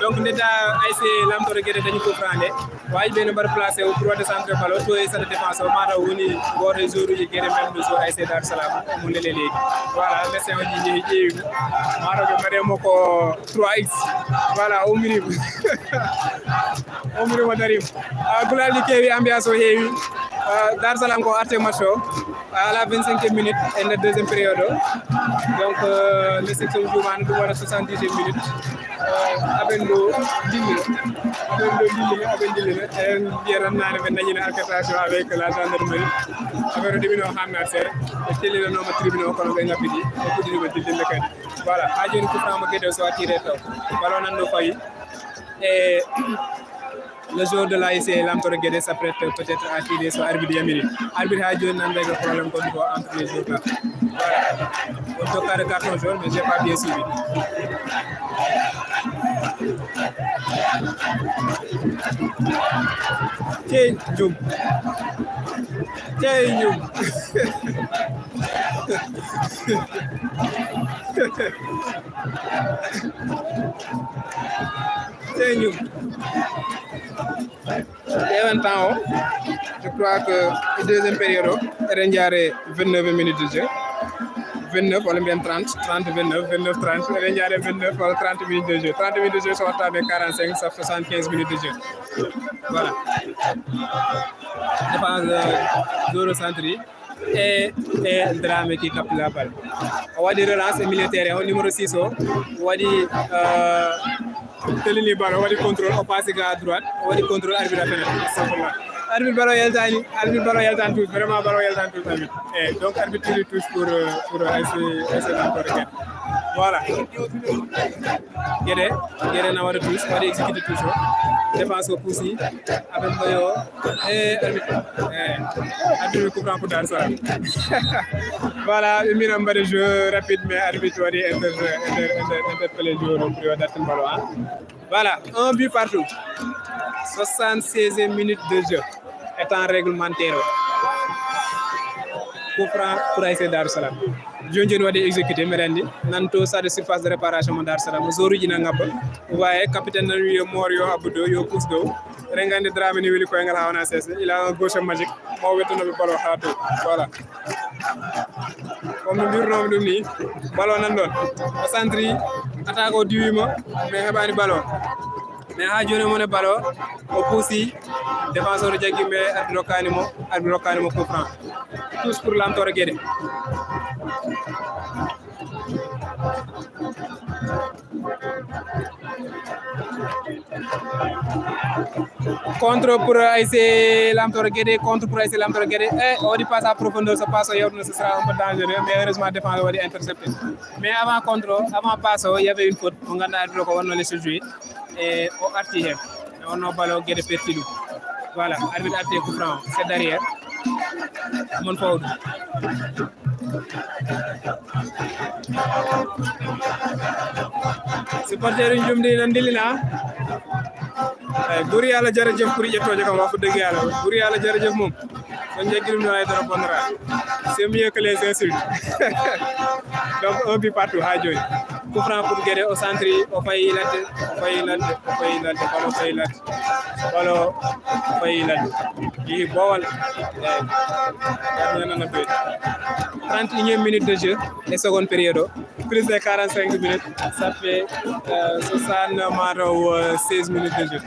Donc nde da A S C Lamtoro Guédé dañi coup franc nde. Waji ɓe no mbaɗa placé o pour waɗde centre ballon, to e centre défense o, mataw woni gooto e joueur uji Guédé même de joueur A S C Darou Salam, mo lele leydi. Voilà, médecin o ƴeewi, ƴeewi mo. Mataw ɓe mbaɗe mo ko trois X. Voilà, o ummini mo. O ummini mo dari mo. Ah, gulal ɗi keewi, ambiance o heewi. Ah, Darou Salam ko arte match o. À la vingt-cinquième minute, in the deuxième période. Donc, euh, le section Djoumane, nous voilà soixante-dixième minute. Euh, aɓen ɗo dillina, aɓen ɗo dillina, aɓen dillina. En mbiya tan nane ɓe dañina altercation avec la gendarmerie. Affaire o ɗiɓino hannat seeɗa. Ɓe tellinanoma tribune o kono ɓe ngappiti. Ɓe puɗɗinima dillinde kadi. Voilà, ha joni coup franc mo Guédé so a tiré taw. Ballon nan ɗo fawi. E le joueur de l'A S C Lamtoro Guédé s'apprête peut-être à tirer so arbitre yamiri. Arbitre ha joni nan règle problème gonɗo ko entre les joueurs là. Voilà. On took carton jaune, mais j'ai pas bien suivi. Cey jum. Cey jum. Cey jum. Ƴeewen temps o, je crois que e deuxième période o, eɗen jaare vingt-neuf minutes de jeu. Vingt-neuf, walla mbiyen trente, trente, vingt-neuf, vingt-neuf, trente, eɗen jaare vingt-neuf walla trente minutes de jeu. Trente minutes de jeu, so watta ɓe quarante-cinq, ça fait soixante-quinze minutes de jeu. Voilà. Défense, euh, zéro centre. E, e Dramé qui capte la balle. O waɗi relance e milieu terrain o, numéro six o waɗi, euh, tellini ballon, o waɗi contrôle, o passe ga à droite, o waɗi contrôle, arbitre a fenêtre. Astagfirullah. Arbitre ballon yaltani, arbitre ballon yaltani touche, vraiment ballon yaltani touche arbitre. E donc arbitre tiri touche pour, euh, pour A S C, A S C Lamtoro Guédé. Voilà. Guédé, Guédé na waɗa touche, waɗi exécuté touche o. Défense o puusi, aɓe mbayo. E arbitre, e arbitre coup franc pour Darou Salam. Voilà, ɓe mbino mbaɗa jeu rapide, mais arbitre waɗi inter-, inter-, inter-, interpellé joueur o pour yo dartin ballon o. Voilà, un but partout. Soixante-seizième minute de jeu. E temps réglementaire o. Coup franc pour A S C Darou Salam. Jooni jooni waɗi exécuté, mbeɗa anndi. Nan to stade de surface de réparation mo Darou Salam. Joueur uji na ngabba. Waaye capitaine nan wiye Mor yo abbo dow, yo puus dow. Eɗen nganndi Dramé ni weli koyngal haa wona seese. Il a un gauche magique. Mo wettunoɓe ballon haa to. Voilà. Comme no mbirunoomi ɗum ni, ballon nan ɗon. O centri, attaque o diwii mo, mais heɓaani ballon. Mais haa jooni mo ne ballon, o puusi, défenseur o jaggi, mais arbitre rokkaani mo, arbitre rokkaani mo coup franc. Touche pour Lamtooro Guédé. Contre pour A S C Lamtooro Guédé, contre pour A S C Lamtooro Guédé. Eh, o waɗi passe à profondeur, so passe o yawtuno, ce sera un peu dangereux, mais heureusement défense o waɗi intercepté. Mais avant contre, avant passe o, il y avait une faute. Mo ngannduɗaa arbitre ko wonno les jouer. E o arti heen. E wonno ballon Guédé perti ɗum. Voilà, arbitre arti e coup franc, c'est derrière. Mon fawdu. Supporter uji ɗum ɗi nan ndillina. Eyi, Buri Allah jarajef pour ƴettooje kam, wax dëgg Yàlla. Buri Allah jarajef moom. Kon jaggi ɗum ɗo hay dara bonnora. C'est mieux que les insultes. Donc, un but partout, haa jooni. Coup franc pour Guédé, o centri, o fayi ladde, o fayi ladde, o fayi ladde, ballon fayi ladde. Ballon fayi ladde. Yehi boowal. Eyi. Gardien nana beeti. Trente et unième minute de jeu, e seconde période o. Plus de quarante-cinq minutes, ça fait, euh, soixante, maa taw, euh, seize minutes de jeu.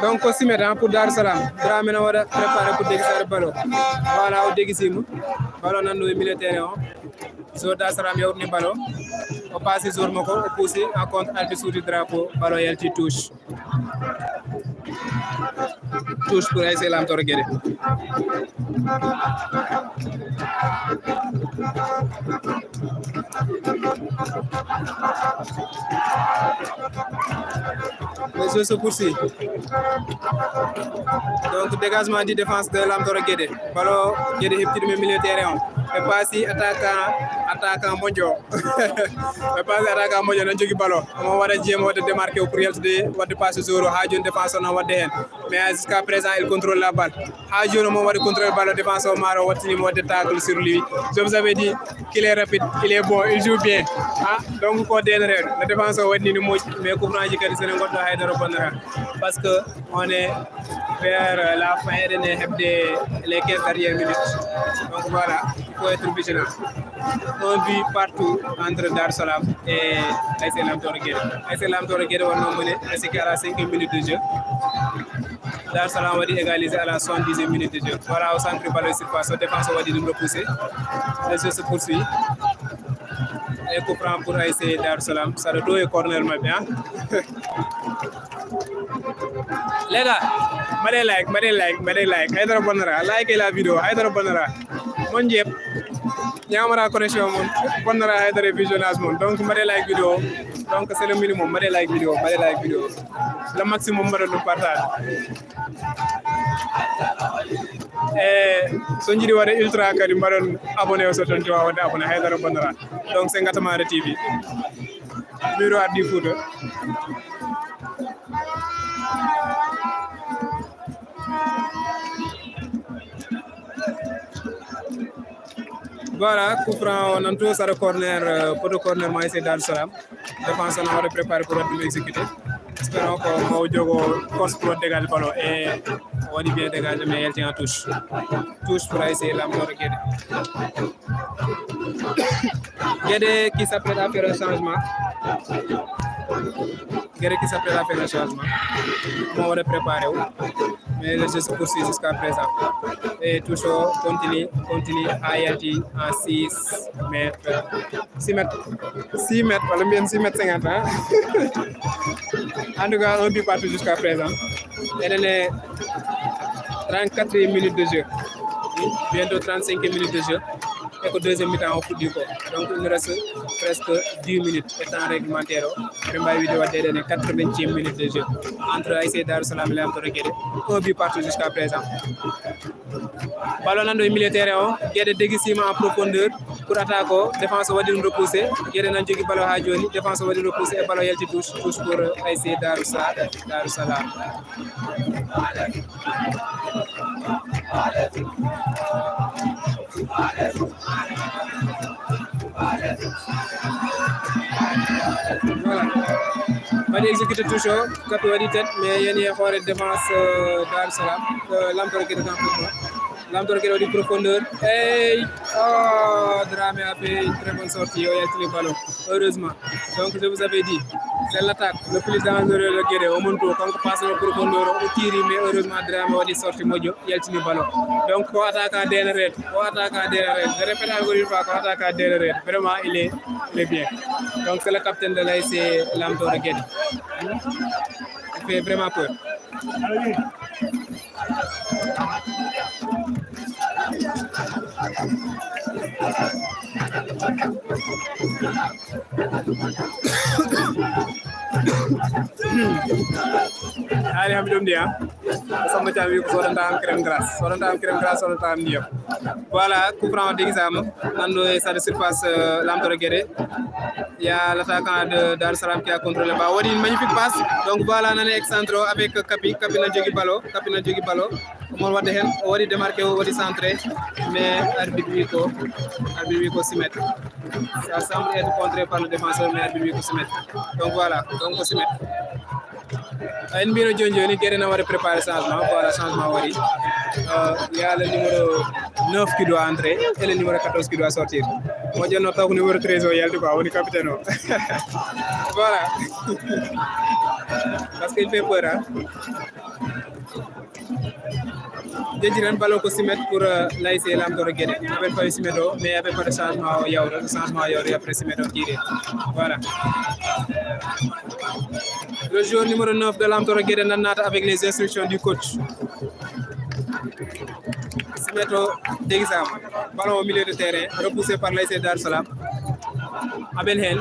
Donc, ko Simet, hein, pour Darou Salam. Dramé no waɗa préparé pour déguisade ballon. Voilà, o déguisima. Ballon nan ɗo e milieu terrain o. So Darou Salam yawtini ballon. O passe jour makko, o puusi, en contre, arbitre suuti drapeau, ballon yalti touche. Touche pour A S C Lamtooro Guédé. Le jeu se poursuit. Donc, dégagement de défense de Lamtooro Guédé. Ballon Guédé heɓti ɗum e milieu terrain o. Ɓe paasi attaquant, attaquant moƴƴo. Ɓe paasi attaquant moƴƴo, nan jogi ballon. Omo waɗa jeema waɗde démarqué o pour yaltude, waɗde passe jour o, haa jooni défense o nan waɗde heen. Mais jusqu'à présent, il contrôle la balle. Haa jooni omo waɗi contrôle ballon, défense o maaro wattini mo waɗde tacle sur lui. Je vous avais dit qu'il est rapide, il est bon, il joue bien. Ah, donc ko deeneteeɗo. No défense o waɗni no moƴƴi, mais coup franc ji kadi so ne goɗɗo haydara bonnata. Parce que on est vers la fin, eɗen e heɓde les quinze dernières minutes. Donc voilà, il faut être vigilant. Un but partout entre Darou Salam et A S C Lamtooro Guédé. A S C Lamtooro Guédé wonno mone, A S C à la cinquième minute de jeu. Darou Salam waɗi égalisé à la soixante-dixième minute de jeu. Voilà, o centre ballon surface, o défense o waɗi ɗum repoussé. Le jeu se poursuit. E coup franc pour A S C Darou Salam. Saɗa ɗo e corner maɓɓe, hein. Les gars, mbaɗe like, mbaɗe like, mbaɗe like. Haydara bonnata. Like la vidéo, haydara bonnata. Mon jeep. Ñaamata connexion mon. Bonnata haydara visionnage mon. Donc, mbaɗe like vidéo. Donc, c'est le minimum. Mbaɗe like vidéo, mbaɗe like vidéo. Le maximum, mbaɗa ɗum partage. E so jiɗi waɗa ultra kadi, mbaɗon abonné o, so tonti wawa waɗde abonné, haydara bonnata. Donc, c'est Ngatamare T V. Miro ardi Fouta. Voilà, coup franc o nan to saɗa corner, euh, poteau corner mo A S C Darou Salam. Défense o na waɗa préparé pour waɗde ɗum exécuté. Espérons que mo jogo force pour waɗde dégagé ballon. E o waɗi bien dégagé, mais yalti en touche. Touche pour A S C Lamtooro Guédé. Guédé qui s'apprête à faire un changement. Guédé qui s'apprête à faire un changement. Mo waɗa préparé o. Mais le jeu se poursuit jusqu'à présent. Et touche o continue, continue, a yalti en six mètres. Six mètres. Six mètres, walla mbiyen six mètres cinquante, hein. En tout cas, un but partout jusqu'à présent. Eɗen e trente-quatrième minute de jeu. Bientôt trente-cinquième minute de jeu. E ko deuxième mi-temps o fuɗɗi ko. Donc, il nous reste presque dix minutes e temps réglementaire o. Eɗen mbaawi wiide waɗde eɗen e quatre-vingtième minute de jeu entre A S C Darou Salam e Lamtoor Guédé. Un but partout jusqu'à présent. Ballon nan ɗo e milieu terrain o. Guédé degisiima en profondeur pour attaque o. Défense o waɗi ɗum repoussé. Guédé nan jogi ballon haa jooni. Défense o waɗi repoussé e ballon yalti touche. Touche pour A S C Darou Sa-, Darou Salam. Voilà. Waɗi exécuté touche o, Kapi waɗi tête, mais yani e hoore défense, euh, Darou Salam, euh, Lamtoor Guédé, autant pour moi. Lamtoor Guédé waɗi profondeur. Hey, oh, Dramé a fait une très bonne sortie, o yaltini ballon. Heureusement. Donc, je vous avais dit, c'est l'attaque le plus dangereux de Guédé. O monto, kanko passe en profondeur, o tiri, mais heureusement, Dramé waɗi sortie moƴƴo, yaltini ballon. Donc, ko attaquant D N R, ko attaquant D N R. Je répète encore une fois, ko attaquant D N R. Vraiment, il est, il est bien. Donc, c'est le capitaine de l'A S C Lamtoor Guédé. Il fait vraiment peur. Haali hami ɗum ndiyam. Ko Samba Thiam wi ko sodanta am crème grasse. Sodanta am crème grasse, sodanta am ndiyam. Voilà, coup franc o degisaama. Nan ɗo e stade surface, euh, Lamtoor Guédé. Il y a l'attaquant de Darou Salam qui a contrôlé le ballon. Waɗi une magnifique passe. Donc voilà, nane excentré o avec Kapi. Kapi na jogi ballon. Kapi na jogi ballon. Omo waɗde heen, o waɗi démarqué, o waɗi centré. Mais arbitre wi ko, arbitre wi ko six mètres. Ça semble être contré par le défenseur, mais arbitre wi ko six mètres. Donc voilà, donc ko six mètres. En mbino jooni jooni, Guédé na waɗa préparé changement. Voilà, changement waɗi. Euh, il y a le numéro neuf qui doit entrer et le numéro quatorze qui doit sortir. Mo jonno taw ko numéro treize o yalti quoi, woni capitaine o. Voilà. Parce qu'il fait peur, hein. Jejji tan ballon ko six mètres pour, euh, l'A S C Lamtoor Guédé. Aɓen fawi six mètres o, mais aɓen mbaɗa changement o yawta, changement o yawta, après six mètres o tiré. Voilà. Le joueur numéro neuf de Lamtoor Guédé nan naata avec les instructions du coach. Six mètres o degisaama. Ballon au milieu de terrain, repoussé par l'A S C Darou Salam. Aɓen heen.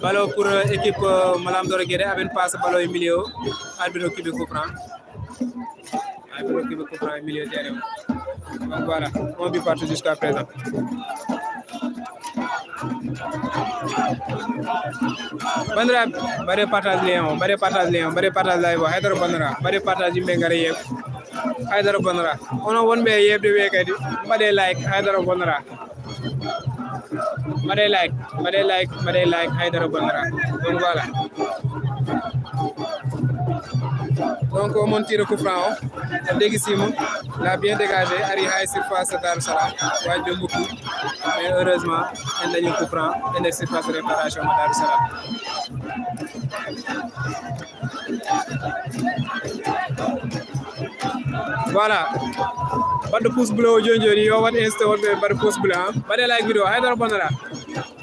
Ballon pour, euh, équipe, euh, mo Lamtoor Guédé, aɓen passe ballon e milieu o. Arbitre o kiɓi coup franc. Arbitre o kiɓi coup franc e milieu terrain o. Donc voilà, un but partout jusqu'à présent. Banndiraaɓe, mbaɗee partage lien o, mbaɗee partage lien o, mbaɗee partage live o, haydara bonnata, mbaɗee partage, yimɓe ngara yeeɓa, haydara bonnata. Onon wonɓe e yeeɓde ɓe kadi, mbaɗee like, haydara bonnata. Mbaɗee like, mbaɗee like, mbaɗee like, haydara bonnata. Donc voilà. Donc, o mon tire coup franc o, o degisiima, l'a bien dégagé, ari haa e surface Darou Salam, waji ɓe mbukki. Mais heureusement, en dañi coup franc e nder surface réparation mo Darou Salam. Voilà. Mbaɗɗo pouce bleu o jooni jooni, yo waɗ insta wonɓe mbaɗa pouce bleu, hein. Mbaɗee like vidéo, haydara bonnata.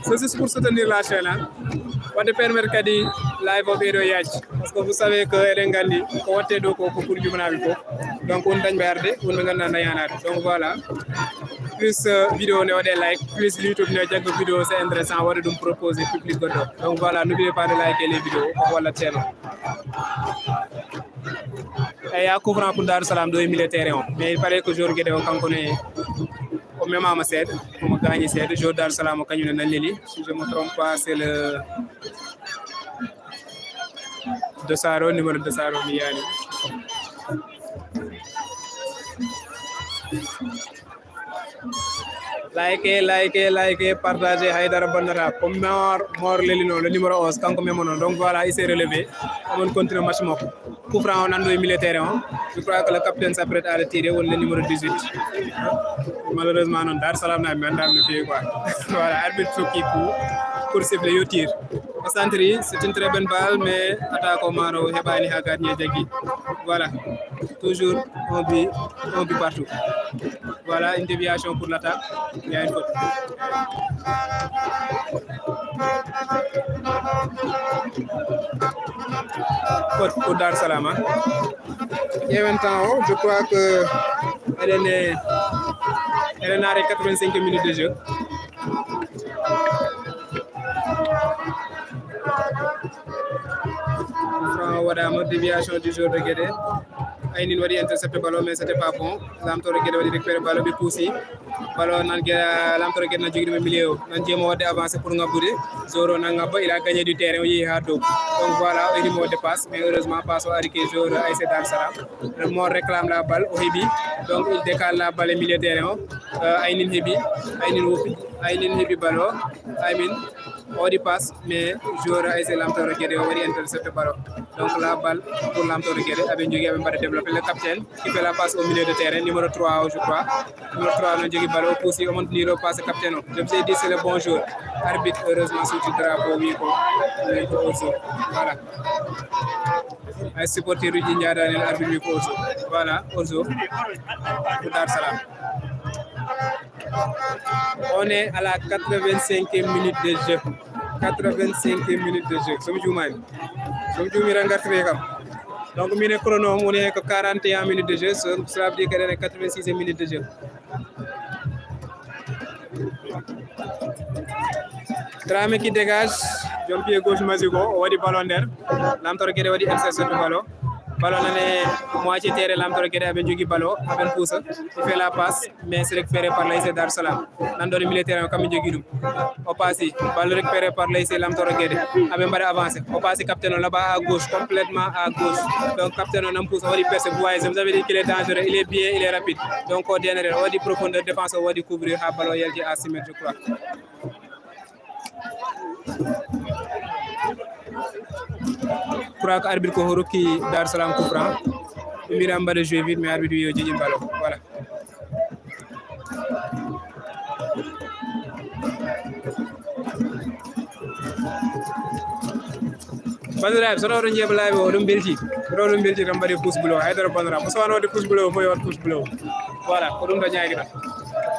C'est juste pour soutenir la chaîne, hein. Waɗde permettre kadi live o ɓeydo yaaj. Parce que vous savez que eɗen nganndi ko waɗte ɗo ko, ko pour jumanaaɓe fof. Donc, on dañɓe arde, on ɓe ngannduɗaa dañaani arde. Donc, voilà. Plus, euh, vidéo ne waɗee like, plus YouTube ne jagga vidéo, c'est intéressant, waɗa ɗum proposé public goɗɗo. Donc, voilà, n'oubliez pas de liker les vidéos, ko walla teno. Eyi, a coup franc pour Darou Salam ɗo e milieu terrain o. Mais il paraît que joueur Guédé o, kanko ne, o memaama seeɗa, omo gaañi seeɗa. Joueur Darou Salam o, kañum ne nan leli. Si je me trompe pas, c'est le Dosaro, numéro Dosaro mi yaani. Like, like, like, partagez, haydara bonnata. Ko Mor, Mor Lelino, le numéro onze, kanko memono. Donc voilà, il s'est relevé. On continue match mo. Coup franc o nan ɗo e milieu terrain o. Je crois que le capitaine s'apprête à le tirer, woni le numéro dix-huit. Malheureusement, noon, Dar Salam na mi anndaama no feewi quoi. Voilà, arbitre sokki coup pour siffler, yo tir. O sentiri, c'est une très bonne balle, mais attaque o maaro heɓaani haa gardien jaggi. Voilà, toujours un but, un but partout. Voilà, une déviation pour l'attaque. Il y a une faute. Faute pour Dar Salam, hein. Ƴeewen temps o, je crois que eɗen e Eɗen naati quatre-vingt-cinq minutes de jeu. Franc waɗaama, déviation du joueur de Guédé. Aynin waɗi intercepté ballon, mais c'était pas bon. Lamtooro Guédé waɗi récupéré ballon, ɓe puusi. Ballon nan Guédé, Lamtooro Guédé nan jogii ɗum e milieu o. Nan jeema waɗde avancé pour ngabbude. Joueur o nan ngabba, il a gagné du terrain, o yehi haa dow. Donc voilà, o yiɗi mo waɗde passe, mais heureusement passe o ari ke joueur A S C Darou Salam. Mo réclame la balle, o heɓi. Donc il décale la balle e milieu terrain o. Euh, Aynin heɓi, Aynin woppi, Aynin heɓi ballon. Aynin o waɗi passe, mais joueur A S C Lamtooro Guédé o waɗi intercepté ballon. Donc la balle pour Lamtooro Guédé, aɓe jogii, aɓe mbaɗa développé. Le capitaine qui fait la passe au milieu de terrain, numéro trois o, je crois. Numéro trois noon jogii ballon, o puusi, o montinii ɗo passe capitaine o. Je me suis dit, c'est le bon joueur. Arbitre, heureusement, suuti drapeau, wi ko, wi ko hors-jeu. Voilà. Ay supporter uji njaadaani en, arbitre wi ko hors-jeu. Voilà, hors-jeu. Pour Darou Salam. On est à la quatre-vingt-cinquième minute de jeu. Quatre-vingt-cinquième minute de jeu. So mi juumaani. So mi juumii tan ngartiri kam. Donc, mine chrono o woni ko quarante et un minutes de jeu. So, cela veut dire que eɗen e quatre-vingt-sixième minute de jeu. Dramé qui dégage, joom pied gauche Mazigo, o waɗi ballon nder. Lamtooro Guédé waɗi intercepté ballon. Ballon nan e moitié terrain Lamtooro Guédé, aɓe jogii ballon, aɓe puusa. Il fait la passe, mais c'est récupéré par l'A S C Darou Salam. Nan ɗo e milieu terrain o, kamɓe jogii ɗum. O passe, ballon récupéré par l'A S C Lamtooro Guédé. Aɓe mbaɗa avancé. O passe capitaine o là-bas à gauche, complètement à gauche. Donc capitaine o nan puusa, o waɗi percé, vous voyez, je vous avais dit qu'il est dangereux, il est bien, il est rapide. Donc o D N R, o waɗi profondeur, défense o waɗi couvrir haa ballon yalti à six mètres, je crois. Je crois que arbitre ko o rokki Darou Salam coup franc. Ɓe mbiɗa mbaɗa joué vite, mais arbitre wi o joƴƴin ballon. Voilà. Bandiraɓe, so taw oɗon njeeɓa live o, oɗon mbelti. So taw oɗon mbelti tan mbaɗe pouce bleu, haydara bonnata. Mo sowana wadde pouce bleu o fof yo waɗ pouce bleu. Voilà, ko ɗum ɗo ñaagi ɗon.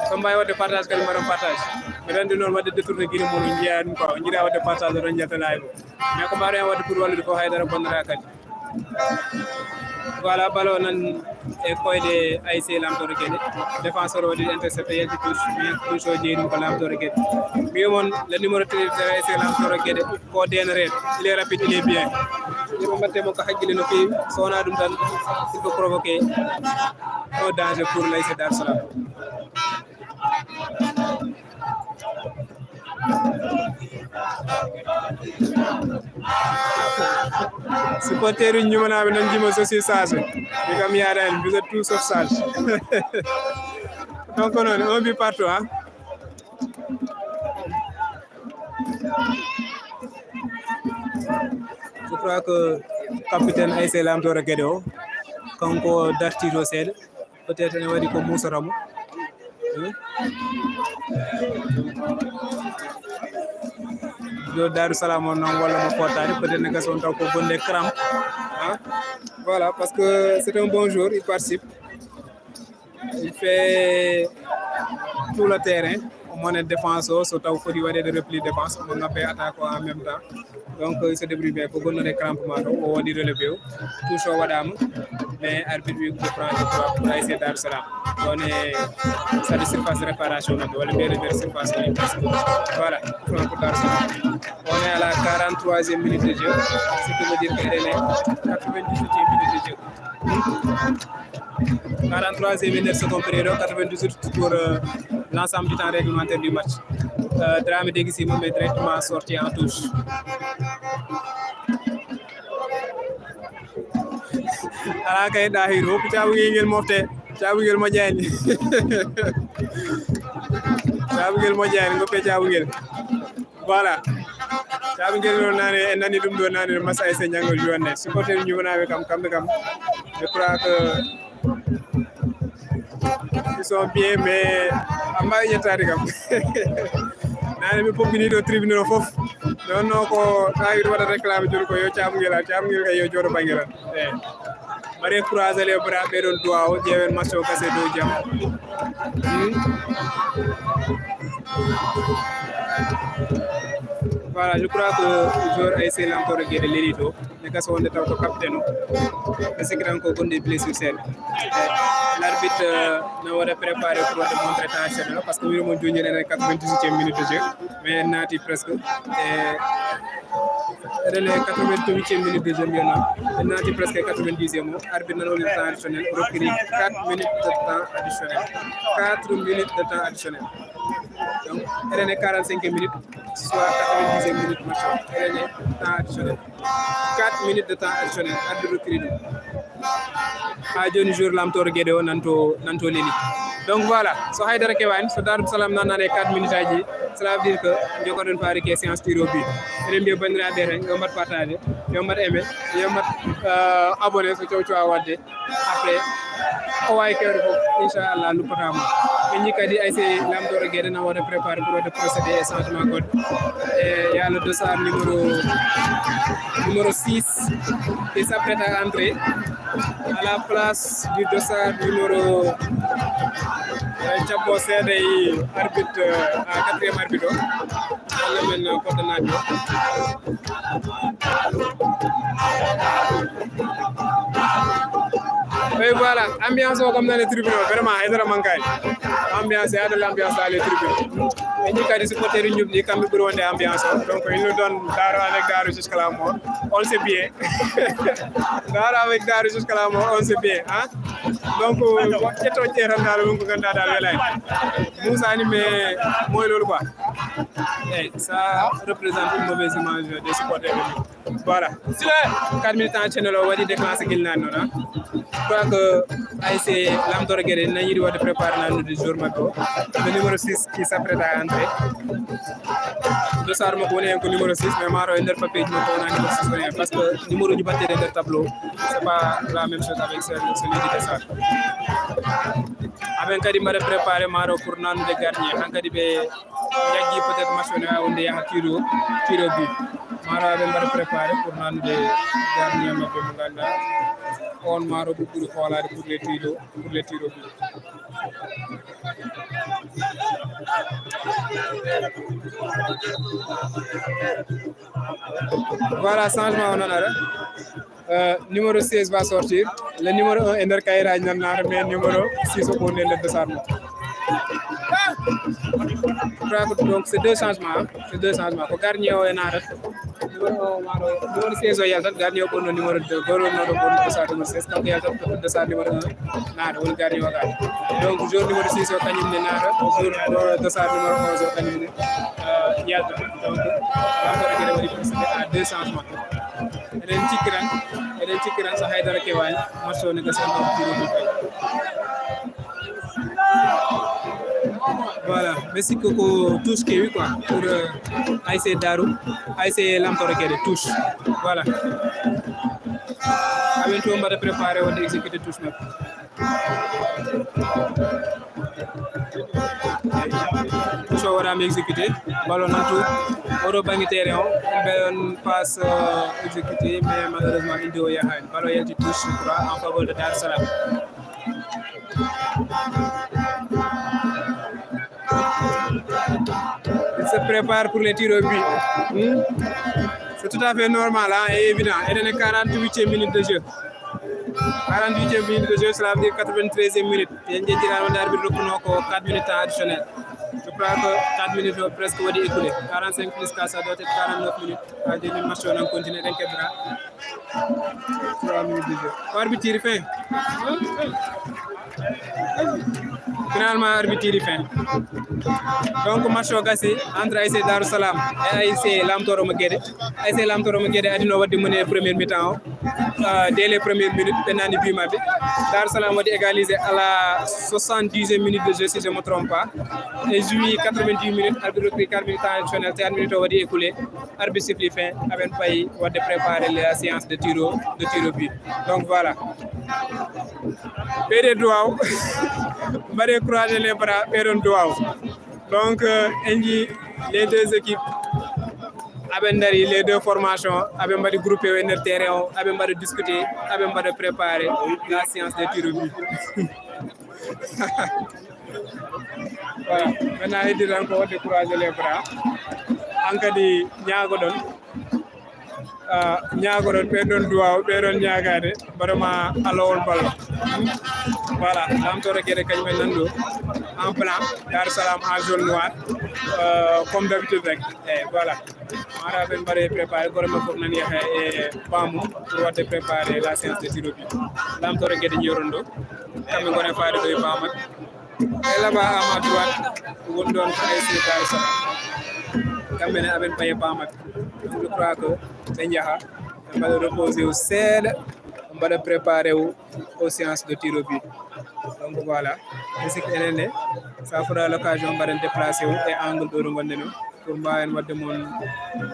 So mbaawi waɗde partage kadi mbaɗon partage. Mbeɗa anndi noon waɗde détourné guide mum, on njiyaa ɗum quoi. On njiɗaa waɗde partage oɗon njalta live o. Mais ko mbaawɗon heen waɗde pour wallude fof, haydara bonnata kadi. Voilà, ballon nan e koyɗe A S C Lamtooro Guédé. Défenseur o waɗi intercepté, yalti touche, mais touche o jeyi ɗum ko Lamtooro Guédé. Mbiyo mon, le numéro treize de A S C Lamtooro Guédé, ko D N R, il est rapide, il est bien. Yimɓe mbaɗte mo ko hakkille no feewi, so wonaa ɗum tan, il faut provoquer un danger pour l'A S C Darou Salam. Supporter uji ñumanaaɓe nan jima, je suis sage. Mi kam yaada en, vous êtes tous sauf sage. Donc noon, un but partout, hein. Je crois que capitaine A S C Lamtooro Guédé o, kanko dartii ɗo seeɗa. Peut-être ene waɗi ko muusata mo. Hmm? Ɗo Darou Salam on noon walla mo fottaani, peut-être ne gasa on taw ko gonde crampe. Hein? Voilà, parce que c'est un bon joueur, il participe. Il fait tout le terrain. Omo wona défense o, so taw foti waɗeede repli défense, omo ngabbe attaque o en même temps. Donc il se débrouille bien. Ko gonɗo e crampe ma ɗo, o waɗi relevé o. Touche o waɗaama, mais arbitre wi coup franc, je crois, pour A S C Darou Salam. On est sur la surface de réparation maɓɓe, walla mbiyeɗen nder surface o, presque. Voilà, coup franc pour Darou Salam. On est à la quarante-troisième minute de jeu, ce qui veut dire que eɗen e quatre-vingt-dix-huitième minute de jeu. Quarante-troisième et neuf secondes période, quatre-vingt-dix-huit pour euh, l'ensemble du temps réglementaire du match. Euh, Dramé déguisé, mais directement sorti en touche. Alaa kay, Dahiru, hokku caabugel ngel mofte. Caabugel moƴƴaani. Caabugel moƴƴaani, ngoppe caabugel. Voilà. Caabugel ɗo naane, en nani ɗum ɗo naane, no Massa A S C Ñanngol Juwande. Supporter ñumanaaɓe kam, kamɓe kam, je crois que ils sont bien, mais amma ɓe ƴettaade kam. Naane mi poppini ɗo tribune o fof. Ɗon no ko Dahiru waɗa réclame jooni ko yo caabugel ar, caabugel kay yo jooɗo bannge tan. Eey. Mbaɗee croiser les bras, ɓeɗon duwaawo, ƴeewen match o gasa dow jam. Hmm. Voilà, je crois que joueur A S C Lamtooro Guédé leli to, ne gasa wonde taw ko capitaine o. Ɓe sikki tan ko gonɗo e blessure seeɗa. Eey. L'arbitre, euh, no waɗa préparé pour waɗde montré temps additionnel o, parce que wiro mo jooni en quatre-vingt-dix-huitième minute de jeu, mais en naati presque e eɗen e quatre-vingt-huitième minute de jeu, mbiyen noon en naati presque quatre-vingt-dixième o. Arbitre nana woni temps additionnel, rokkiri quatre minutes de temps additionnel. Quatre minutes de temps additionnel. Donc eɗen e quarante-cinquième minute, soit quatre-vingt-dixième minute match o, eɗen e temps additionnel. Quatre minutes de temps additionnel, arbitre rokkiri ɗum. Haa jooni joueur Lamtooro Guédé o nanto, nanto leli. Donc voilà, so haydara kewaani, so Darou Salam nannaani e quatre minutes aji, cela veut dire que jogoɗen faari ke séance tir au but. Eɗen mbiya banndiraaɓe tan yo mbaɗ partagé, yo mbaɗ aimé, yo mbaɗ, euh, abonné so cow cowa waɗde. Après ko waawi kewde fof, inchallah, luppataa mo. En njii kadi A S C Lamtooro Guédé na waɗa préparé pour waɗde procédé e changement goɗɗo. E Yalo Dossard numéro, numéro six, qui s'apprête à entrer à la place du Dossard numéro, euh, cappo seeɗa e arbitre, euh, à quatrième arbitre o. Walla men, euh, coordonnateur. Oui, voilà, ambiance o kam nane tribune o, vraiment, haydara mankaani. Ambiance, il y a de l'ambiance dans les tribunes. En tout cas, les supporters, ils nous disent quand même, ambiance. Donc, ils nous donnent Daro avec Daro jusqu'à la mort. On sait bien. Daro avec Daro jusqu'à la mort, on sait bien, hein? Donc, ƴetto ƴeetan dal, ɗum ko ganduɗa dal welani. Moussa ni, mais mooy loolu quoi. Eh, ça représente une mauvaise image des supporters. Voilà. Quatre minutes temps additionnel o waɗi déclenché gilnaani noon, hein. Je crois que A S C Lamtooro Guédé na yiɗi waɗde préparé nannude joueur maɓɓe o. Le numéro six qui s'apprête à entrer. Dossard makko woni heen ko numéro six, mais maaro e nder papier ji makko wona numéro six woni heen, parce que numéro ji batteɗi e nder tableau, c'est pas la même chose avec celui, celui de Dossard. Aɓen kadi mbaɗa préparé maaro pour nannude gardien, hankadi ɓe jaggi peut-être match o ne waawi wonde yaha tiro, tiro but. Maaro aɓe mbaɗa préparé pour nannude gardien maɓɓe mo ganduɗa on maaro ɓe ɓuri hoolaade pour les tiro, pour les tiro but. Voilà, changement o nan ara. Euh, numéro seize va sortir. Le numéro un e nder kayiraaji nan naata, mais numéro six o ɓurni e nder Dossard mo. Donc c'est deux changements, hein. C'est deux changements. Ko gardien o e naata. Numéro un o maaro, numéro seize o yaltat, gardien o ɓurno numéro deux. Gol wonno ɗo ɓurno Dossard numéro seize, kanko yaltat ko Dossard numéro un naata, woni gardien o gaɗa. Donc joueur numéro six o kañum ne naata, joueur, euh, Dossard numéro onze o kañum ne, euh, yalta. Donc Lamtooro Guédé waɗi procédé à deux changements. Eɗen cikki tan, eɗen cikki tan so haydara kewaani, match o ne gasa, donc tiro ɗum kay. Voilà, mi sikku ko touche kewi quoi pour, euh, A S C Darou, A S C Lamtooro Guédé, touche. Voilà. Aɓen to mbaɗa préparé wonde exécuté touche maɓɓe. Touche o waɗaama exécuté. Ballon nan to oɗo bannge terrain o. Ɓe on passe, euh, exécuté, mais malheureusement inde o yahaani. Ballon yalti touche, je crois, en faveur de Darou Salam. Il se prépare pour les tirs au but. Hmm? C'est tout à fait normal, hein, et évident. Eɗen e quarante-huitième minute de jeu. Quarante-huitième minute de jeu, cela veut dire quatre-vingt-treizième minute. Yen jejjiraano wonde arbitre rokkuno ko quatre minutes temps additionnel. Je crois que quatre minutes o presque waɗi écoulé. Quarante-cinq plus quatre, ça doit être quarante-neuf minutes. Ha jooni match o nan continue, eɗen keddora. Trois minutes de jeu. Ko arbitre tiri fin. Finalement, arbitre tiri fin. Donc match o gasi entre A S C Darou Salam e A S C Lamtooro mo Guédé. A S C Lamtooro mo Guédé adino waɗde mum e premier mi-temps o. Euh, dès les premières minutes, ɓe nani but maɓɓe. Darou Salam waɗi égalisé à la soixante-dixième minute de jeu, si je me trompe pas. Et joué quatre-vingt-dix minutes, arbitre rokki quatre minutes temps additionnel, te quatre minutes o waɗi écoulé. Arbitre siffli fin, aɓen payi waɗde préparer la séance de tir au, de tir au but. Donc voilà. Ɓeyde duwaw. Mbaɗe croiser les bras, ɓeyɗon duwaw. Donc, euh, en njii les deux équipes, aɓe ndari les deux formations, aɓe mbaɗi groupé o e nder terrain o, aɓe mbaɗa discuter, aɓe mbaɗa préparer la séance des tirs au but. Voilà, maintenant heddi tan ko waɗde croiser les bras. Hankadi ñaagoɗon. Ah, ñaagoɗon ɓe ɗon duwaw, ɓe ɗon ñaagaade, vraiment, Allah on ballo. Voilà, Lamtooro Geɗe kañum en nan ɗo, en blanc, Darou Salam en jaune noir, euh, comme d'habitude rek. Eh, voilà. Mara ɓen mbaɗe préparé, goto men fof nani yaha e bamum pour waɗde préparé la séance de tir au but. Lamtooro Geɗe ñoron ɗo, kamɓe ngone faade ɗo e bamum. E laba à ma droite, woni ɗon ko A S C Darou Salam. Kamɓe ne aɓen paye bamum. Je crois que ɓe njaha, ɓe mbaɗa reposé o seeɗa, ɓe mbaɗa préparé o aux séances de tir au but. Donc voilà, musique enen ne, ça fera l'occasion mbaɗen déplacé o e angle ɗo ɗo ngonɗen o, pour mbawen waɗde mon,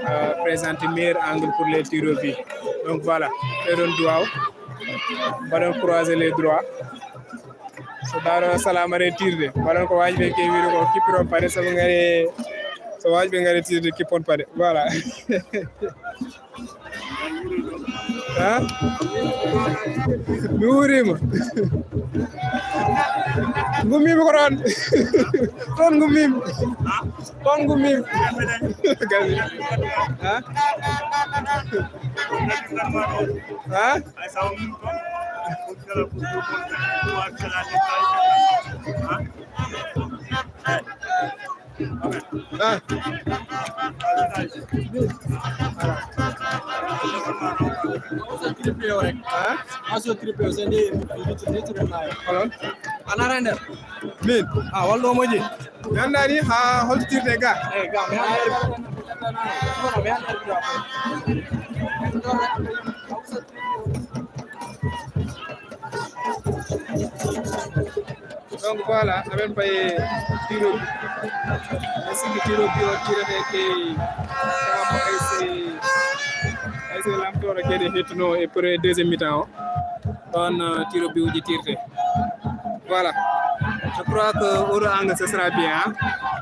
euh, présenter meilleur angle pour les tirs au but. Donc voilà, ɓe ɗon duwaw, mbaɗon croiser les droits. So Darou Salam are tirde, mbaɗon ko wajiɓe ke wiide ko kippiron paɗe, sabu ngare, so wajiɓe ngare tirde kippon paɗe. Voilà. Ha? Mi wuurima. Ngummimi ko ɗon. Ɗon ngummimi. Ɗon ngummimi. Gasi. Ha? Ha? Ah. Hein? Aso triple, c'est des, des, des, des, des, des, ana render. Min. Ah, wallo moƴƴi. Mi anndaani haa holto tirde ga. Eh, ga, mi anndaani. Non, non, mi anndaani. Donc voilà, aɓen paye tir au but. Ɓe sikki tir au but o tirete ke Samu A S C, A S C Lamtooro Geɗe hettuno e premier, deuxième mi-temps o. Ɗon, euh, tir au but uji tirte. Voilà. Je crois que oɗo angle, ce sera bien, hein,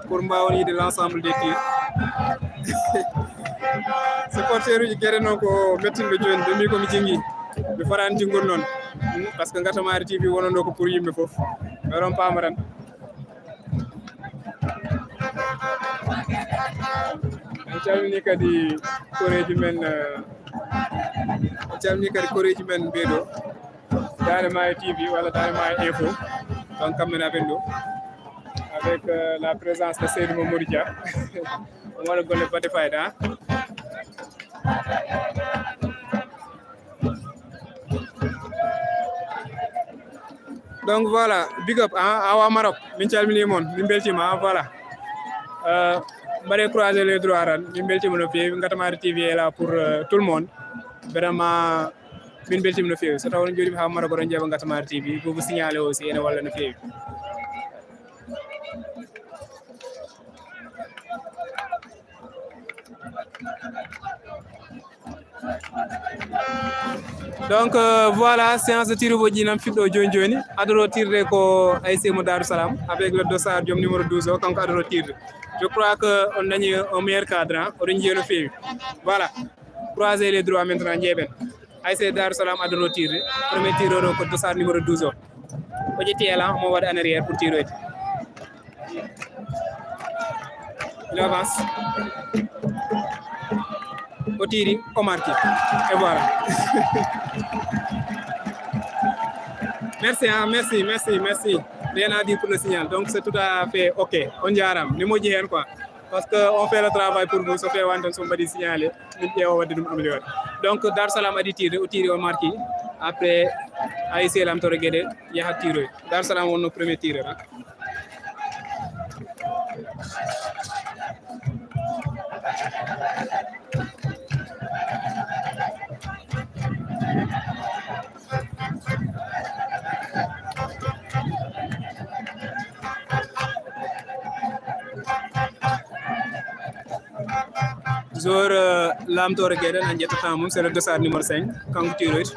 pour mbawen yiide l'ensemble des tirs. Supporter uji Geɗe noon ko mettinɓe jooni, ɓe mbi ko mi jingi. Mi fotaani jingol noon. Parce que Ngatamari T V wonano ko pour yimɓe fof. Oɗon paama tan. En calmini kadi koreeji men, eh, en calmini kadi koreeji men ɓeeɗo. Daande Maayo T V walla Daande Maayo Info. Donc, kamɓe ne aɓen ɗo. Avec, euh, la présence de Seydou Mamadou Dia. Omo waɗa golle baɗɗe fayda, hein? Donc voilà, big up, hein, Awa Maroc, min calmini mon, min beltima, hein, voilà. Euh, mbaɗe croiser les droits tan, min beltima no feewi, Ngatamari T V est là pour, euh, tout le monde. Vraiment, min beltima no feewi. So taw on jooɗima haa Maroc, oɗon jaɓa Ngatamari T V, ko signalé aussi, ene walla no feewi. Donc, euh, voilà, séance de tir o ji nan fiɗɗo jooni jooni. Adoro tirde ko A S C mo Darou Salam avec le dossard joom numéro douze o, kanko adoro tirde. Je crois que on dañi un meilleur cadre, hein, oɗon jiya no feewi. Voilà, croisez les droits maintenant, jeeɓen. A S C Darou Salam adoro tirde. Premier tireur o ko dossard numéro douze o. O ƴetti élan, omo waɗa en arrière pour tiroyde. Il avance. O tiri, o marque. Et voilà. Merci, hein, merci, merci, merci. Rien à dire pour le signal. Donc, c'est tout à fait OK. On dirait, ni moƴƴi heen quoi. Parce que on fait le travail pour vous, so feewaani tan so mbaɗi signalé, min ƴeewa waɗde ɗum amélioré. Donc, Darou Salam addi tirde, o tiri, o marque. Après, A S C Lamtooro Geɗe yaha tiroy. Darou Salam wonno premier tireur, hein. Joueur, euh, Lamtooro Geɗe, en njettata mum, c'est le dossard numéro cinq, kanko tiroyta.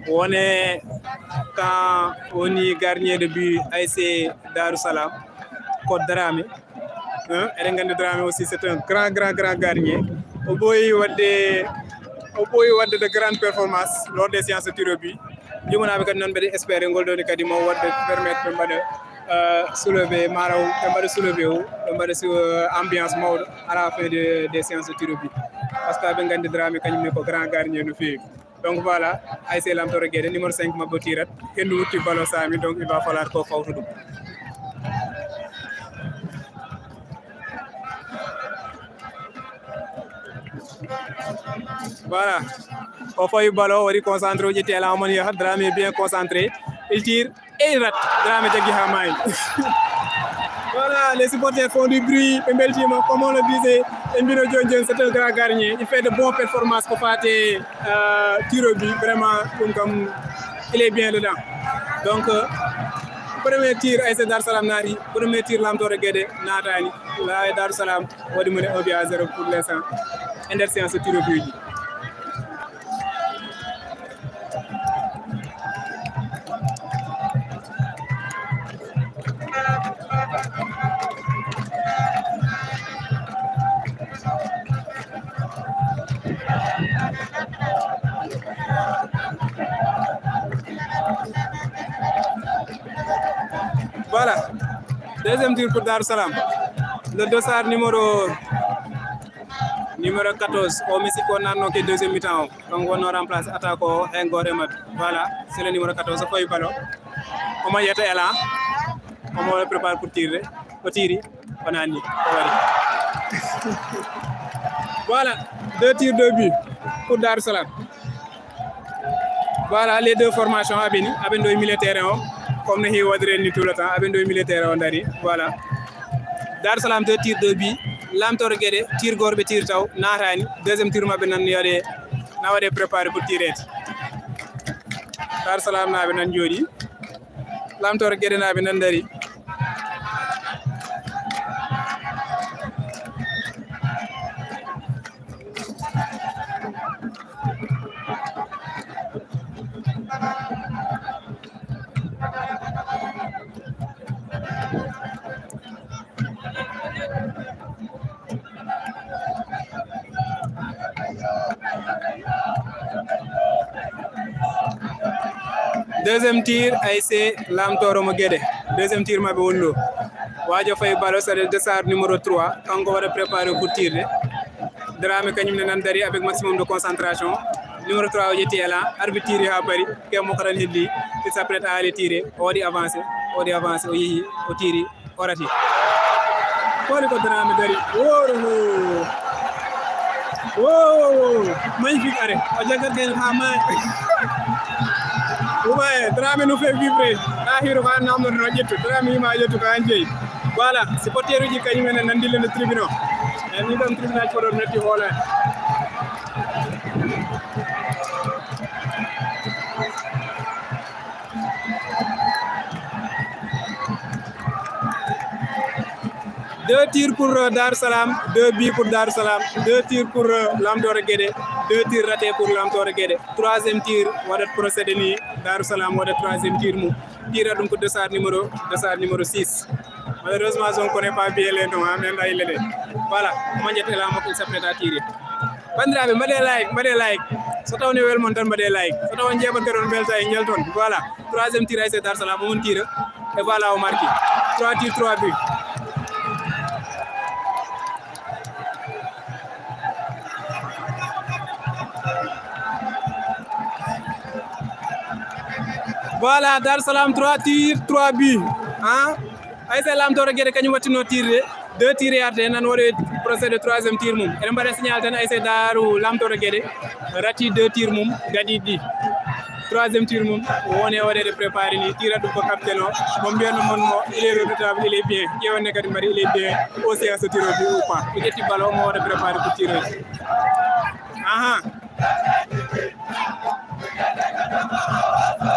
Woni kan woni gardien de but A S C Darou Salam, ko Dramé. Hein? Eɗen nganndi Dramé aussi, c'est un grand, grand, grand gardien. O ɓooyi waɗde, o ɓooyi waɗde de grandes performances lors des séances de tir au but. Jumanaaɓe kadi noon mbeɗe espérer ngol ɗoo ni kadi mo waɗde permettre ɓe mbaɗa, euh, soulever, maanaam ɓe mbaɗa soulever o, ɓe mbaɗa su-, euh, ambiance mawɗo à la fin de, des séances de tir au but. Parce que ɓe nganndi Dramé kañum ne ko grand gardien no feewi. Donc voilà, A S C Lamtooro Guédé, numéro cinq maɓɓe tiirat. Henndu wutti ballon saami, donc il va falloir ko fawta ɗum. Voilà. O fawi ballon, o waɗi concentré, o ƴetti élan, o moni yaha. Dramé bien concentré. Il tire et il rate. Dramé jaggi haa maayi. Voilà, les supporters font du bruit. Ɓe mbeltiima, comme on le disait, ɓe mbino jooni jooni, c'est un grand gardien. Il fait de bonnes performances ko faati, euh, tir au but. Vraiment, ɗum kam, il est bien dedans. Donc, euh, premier tir, A S C Dar Salam naati. Premier tir, Lamtooro Guédé naataani. La Dar Salam waɗi mo ne un but à zéro pour l'instant. E nder séance tir au but ji. Voilà. Deuxième tir pour Darou Salam. Le dossard numéro, numéro quatorze. O mi sikki o naatno ke deuxième mi-temps o. Donc, wonno remplace attaque o, heen gooto e maɓɓe. Voilà, c'est le numéro quatorze, o fawi ballon. Omo ƴetta élan. Omo prépare pour tirde. O tiri, o naatni, o waɗi. Voilà, deux tirs, deux buts pour Darou Salam. Voilà, les deux formations aɓeni, aɓen ɗo e milieu terrain o. Comme no heewi waɗirede ni tout le temps, aɓen ɗo e milieu terrain o, ndaari. Voilà. Darou Salam deux tirs, deux buts. Lamtooro Guédé, tir gooto ɓe tir taw, naataani. Deuxième tir maɓɓe nan waɗe, na waɗe préparé pour tireede. Darou Salam naaɓe nan jooɗi. Lamtooro Guédé naaɓe nan ndaari. Deuxième tir, A S C Lamtooro mo Guédé. Deuxième tir maɓɓe wonno. Waajo fayi ballon, c'est le dossard numéro trois. Kanko waɗa préparé pour tirde. Dramé kañum ne nan ndaari avec maximum de concentration. Numéro trois o ƴetti élan. Arbitre tiri haa paari. Ke mo karan heddi. Il s'apprête à aller tirer. O waɗi avancé. O waɗi avancé. O yehi. O tiri. O rati. Koni ko Dramé ndaari. Woro ho. Wo, wo, wo. Magnifique arrêt. O jaggat heen haa maayi. Ubaye, Dramé no fait vibrer. Ɗahiru ko aan namdoto no ƴettu. Dramé yima ƴettu ko aan jeyi. Voilà, supporter uji kañum en nan dillino tribune o. E ni ɗon tribune aji fof ɗon natti hoolaani. Deux tirs pour, euh, Darou Salam, deux buts pour Darou Salam, deux tirs pour, euh, Lamtooro Guédé, deux tirs ratés pour Lamtooro Guédé. Troisième tir, waɗat procédé ni, Darou Salam waɗat troisième tir mum. Tira ɗum ko dossard numéro, dossard numéro six. Malheureusement, je ne connais pas bien les noms, hein, mais nda ille ɗe. Voilà, omo ƴetta élan makko, il s'apprête à tirer. Banndiraaɓe, mbaɗee like, mbaɗee like. So taw ne wel mon tan, mbaɗee like. So taw on njeeɓat kadi on mbelta e njalton. Voilà, troisième tir A S C Darou Salam, on tira. Et voilà, o marqué. Trois tirs, trois buts. Voilà, Darou Salam, trois tirs, trois buts. Hein? A S C Lamtooro Guédé kañum waɗtino tirde. Deux tirs yarde, nan waɗi procédé troisième tir mum. Eɗen mbaɗa signal tan, A S C Darou Lamtooro Guédé rati deux tirs mum, gadi ɗi. Troisième tir mum, woni e waɗeede préparé ni, tira ɗum ko capitaine o. Mo mbiyatno mon mo, il est redoutable, il est bien. Ƴeewen ne kadi mbaɗi, il est bien aussi à ce tir au but ou pas. Ɓe ƴetti ballon, omo waɗa préparé ko tir o. Aha.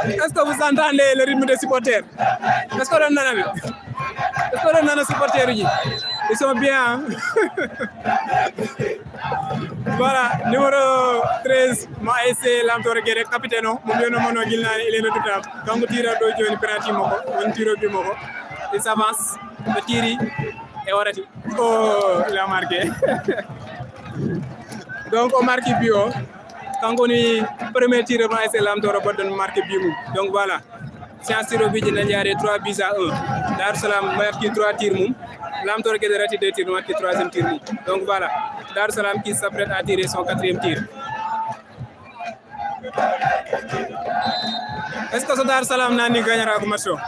Est-ce que vous entendez le rythme des supporters? Est-ce que oɗon nana ɓe? Est-ce que oɗon nana supporter uji? Ils sont bien, hein? Voilà, numéro treize, mo A S C Lamtooro Guédé, capitaine o, mo mbiyatno mon o gila naane, il est redoutable. Kanko tira ɗo jooni penalty makko, woni tir au but makko. Il s'avance, o tiri, e o rati. Oh, il a marqué. Donc, o marqué but o. Kanko woni premier tireur mo A S C Lamtooro baɗɗo marqué but mum. Donc, voilà. Séance tir au but ji na jaari trois buts à un. Darou Salam marqué trois tirs mum. Lamtooro Guédé rati deux tirs, marqué troisième tir mum. Donc, voilà. Darou Salam qui s'apprête à tirer son quatrième tir. Est-ce que so Darou Salam naanni gagnata ko match o?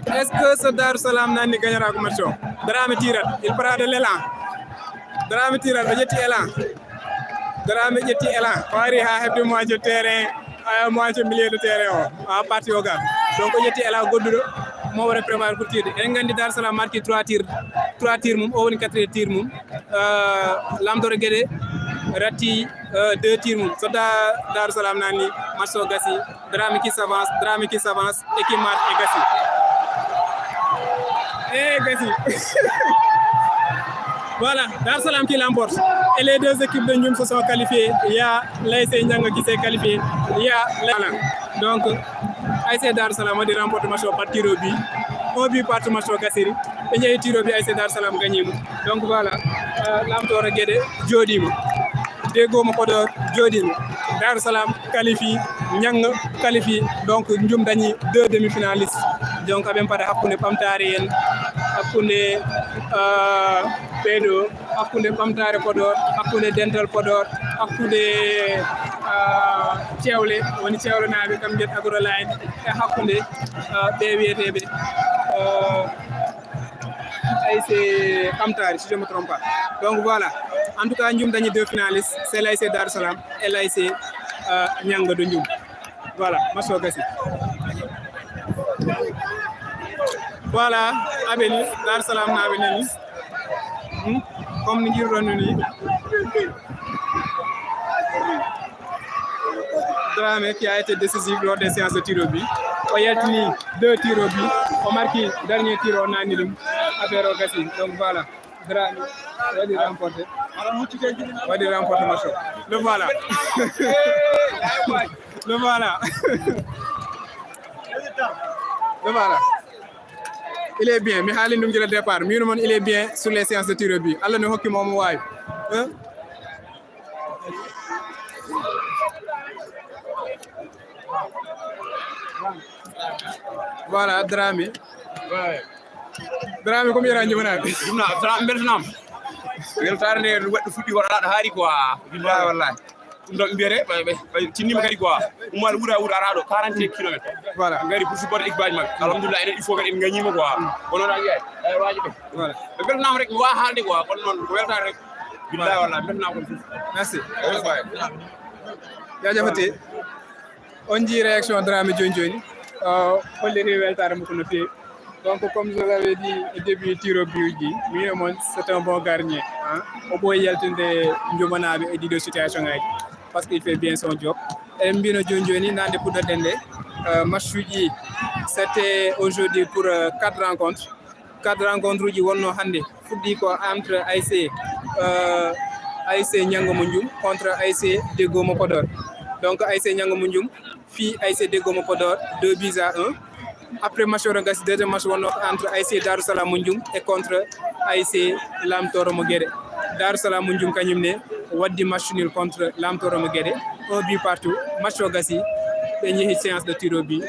Est-ce que so Darou Salam naanni gagnata ko match o? Dramé tirat, il prend de l'élan. Dramé tirat, o ƴetti élan. Dramé ƴetti élan, o ari ha heɓde moitié terrain, a moitié milieu de terrain o, ha partie o ga. Donc o ƴetti élan goɗɗuɗo, mo wara préparé pour tirde. Eɗen nganndi Darou Salam marqué trois tirs, trois tirs mum, o woni quatrième tir mum. Euh, Lamtooro Guédé ratti, euh, deux tirs mum. So da-, Darou Salam naanni, match o gasi. Dramé qui s'avance, Dramé qui s'avance et qui marque et gasi. Et gasi. Voilà, Darou Salam qui l'emporte. Et les deux équipes de Ndioum se sont qualifiées. Il y a l'A S C Nianga qui s'est qualifié. Il y a la-, voilà. Donc, A S C Darou Salam waɗi remporté match o par tir au but. Un but partout, match o gasiri. Ɓe njehi tir au but, A S C Darou Salam gagné mo. Donc voilà, euh, Lamtooro Guédé jooɗiima. Deggo mo Podor jooɗiima. Darou Salam qualifie, Nianga qualifie. Donc Ndioum dañi deux demi-finalistes. Donc aɓen paɗa hakkunde Ɓamtaare en, hakkunde, euh, ɓeeɗo, hakkunde Ɓamtaare Podor, hakkunde Dental Podor, hakkunde, euh, Cewle, woni Cewlenaaɓe, kam mbiyat Agroline, e hakkunde, euh, ɓe wiyeteeɓe, euh, A S C Ɓamtaare, si je me trompe pas. Donc voilà. En tout cas, Ndioum dañi deux finalistes, c'est l'A S C Darou Salam et l'A S C, euh, Nianga de Ndioum. Voilà, match o gasi. Voilà, aɓe ni, Darou Salam naaɓe nani. Hmm? Comme ni njiruɗon ni. Dramé qui a été décisif lors des séances de tir au but. O yaltini deux tirs au but. O marqué dernier tir o naanni ɗum. Affaire o gasi. Donc voilà. Dramé waɗi remporté. Waɗi remporté match o. Le voilà. Le voilà. Le voilà. Il est bien. Mi haali ɗum gila départ. Mi wino mon, il est bien sur les séances de tir au but. Allah ne hokki mo omo waawi. Hein? Voilà, Dramé. Ouais. Dramé, ko mbiyata Ndioum naaɓe? Ndioum naaɓe, Dramé, mbeltanaama. Weltaare nde waɗde fuɗɗi ko alaa ɗo haari quoi. Billahi wallahi. Ɗum ɗo ɓe mbiyete, ɓe, ɓe, ɓe tinnima kadi quoi. Ummaade wuura wuura ara ɗo quarante et un kilomètres. Voilà. Ngari pour supporter équipage maɓɓe. Alhamdulillah, enen il faut kadi en gagnima quoi. Kono noon a yiyay, ay waaji ɓe. Voilà. Ɓe mbeltanaama rek, mi waawa haalde quoi. Kono noon ko weltaare rek. Billahi wallahi, mbeltanaama kon fof. Merci. Jaajëf waay. Jaajëfate. On njii réaction Dramé jooni jooni, euh, holliri weltaare makko no feewi. Donc, comme je l'avais dit au début, tir au but ji, mi wiya mon, c'est un bon gardien, hein. O ɓooyi yaltude njumanaaɓe e ɗiɗo situation ngaji, parce qu'il fait bien son job. Eɗen mbino jooni jooni, nande puɗɗoɗen nde, euh, match uji, c'était aujourd'hui pour, euh, quatre rencontres. Quatre rencontres uji wonno hannde, fuɗɗi ko entre A S C, euh, A S C Nianga mo Ndioum contre A S C Deggo mo Podor. Donc A S C Nianga mo Ndioum fii A S C Deggo mo Podor deux buts à un. Après match o gasi, deuxième match wonno ko entre A S C Darou Salam mo Ndioum et contre A S C Lamtooro mo Guédé. Darou Salam mo Ndioum kañum ne waddi match nul contre Lamtooro mo Guédé, un but partout. Match o gasi, ɓe njehi séance de tir au but.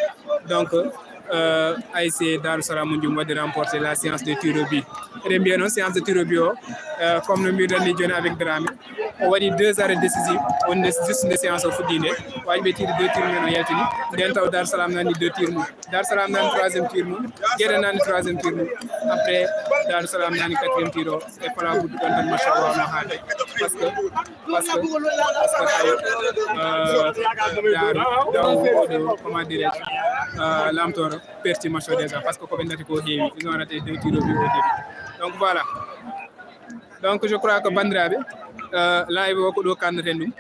Donc, euh, A S C Darou Salam mo Ndioum waɗi remporté la séance de tir au but. Eɗen mbiya noon séance de tir au but o, euh, comme no mbiɗon ni jooni avec Dramé, o waɗi deux arrêts décisifs, wonde juste nde séance o fuɗɗi nde, waaji ɓe tiri deux tirs men o yaltini, nden taw Darou Salam nani deux tirs mum, Darou Salam nani troisième tir mum, Guédé nani troisième tir mum, après Darou Salam nani quatrième tir o, e fala ɓurduɗon tan match o wawno haade, parce que, parce que, parce que taw, euh, Darou, Darou, comment dirais-je, euh, Lamtooro perti match o déjà, parce que ko ɓe ndati ko heewi, ils ont raté deux tirs au but au début. Donc voilà. Donc je crois que banndiraaɓe, euh, live o ko ɗo kannaten ɗum.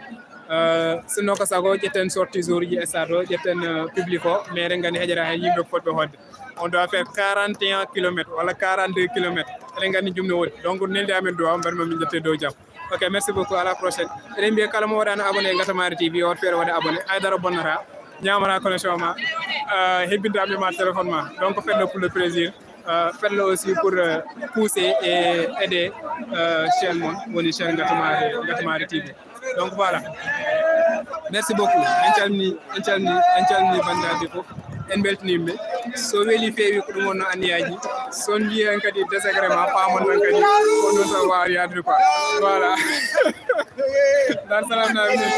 Euh, sinno ko sago ƴetten sortie jour ji e stade o, ƴetten, euh, public o, mais eɗen nganndi heƴata heen yimɓe ko fotɓe hoɗde. On doit faire quarante et un kilomètres walla quarante-deux kilomètres. Eɗen nganndi jumno woni. Donc neldi amen duwa, mbaɗi ma min ƴette dow jam. Ok, merci beaucoup, à la prochaine. Eɗen mbiya kala mo waɗaano abonné e Ngatamari T V, o waɗ feere waɗa abonné. Haydara bonnata, ñaamata connexion ma, euh, hebbinta aɓe ma téléphone ma. Donc faites-le pour le plaisir. Euh, faites-le aussi pour, euh, pousser et aider, euh, chaîne mon, woni chaîne Ngatamari, Ngatamari T V. Donc voilà. Merci beaucoup. En calmini, en calmini, en calmini banndiraaɓe fof. En mbeltaniima ɓe. So weli feewi ko ɗum wonno anniyaaji. Son mbiyen kadi désagrément, paamon tan kadi ko ɗum tan waawi yaadude quoi. Voilà. Dar Salam na minen.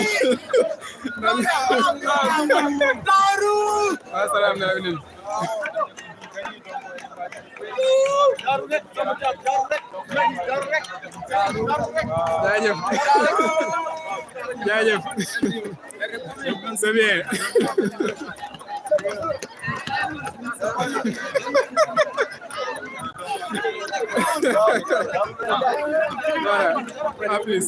Dar Salam na minen. Jaajëf. Jaajëf. C'est bien. Voilà. À plus.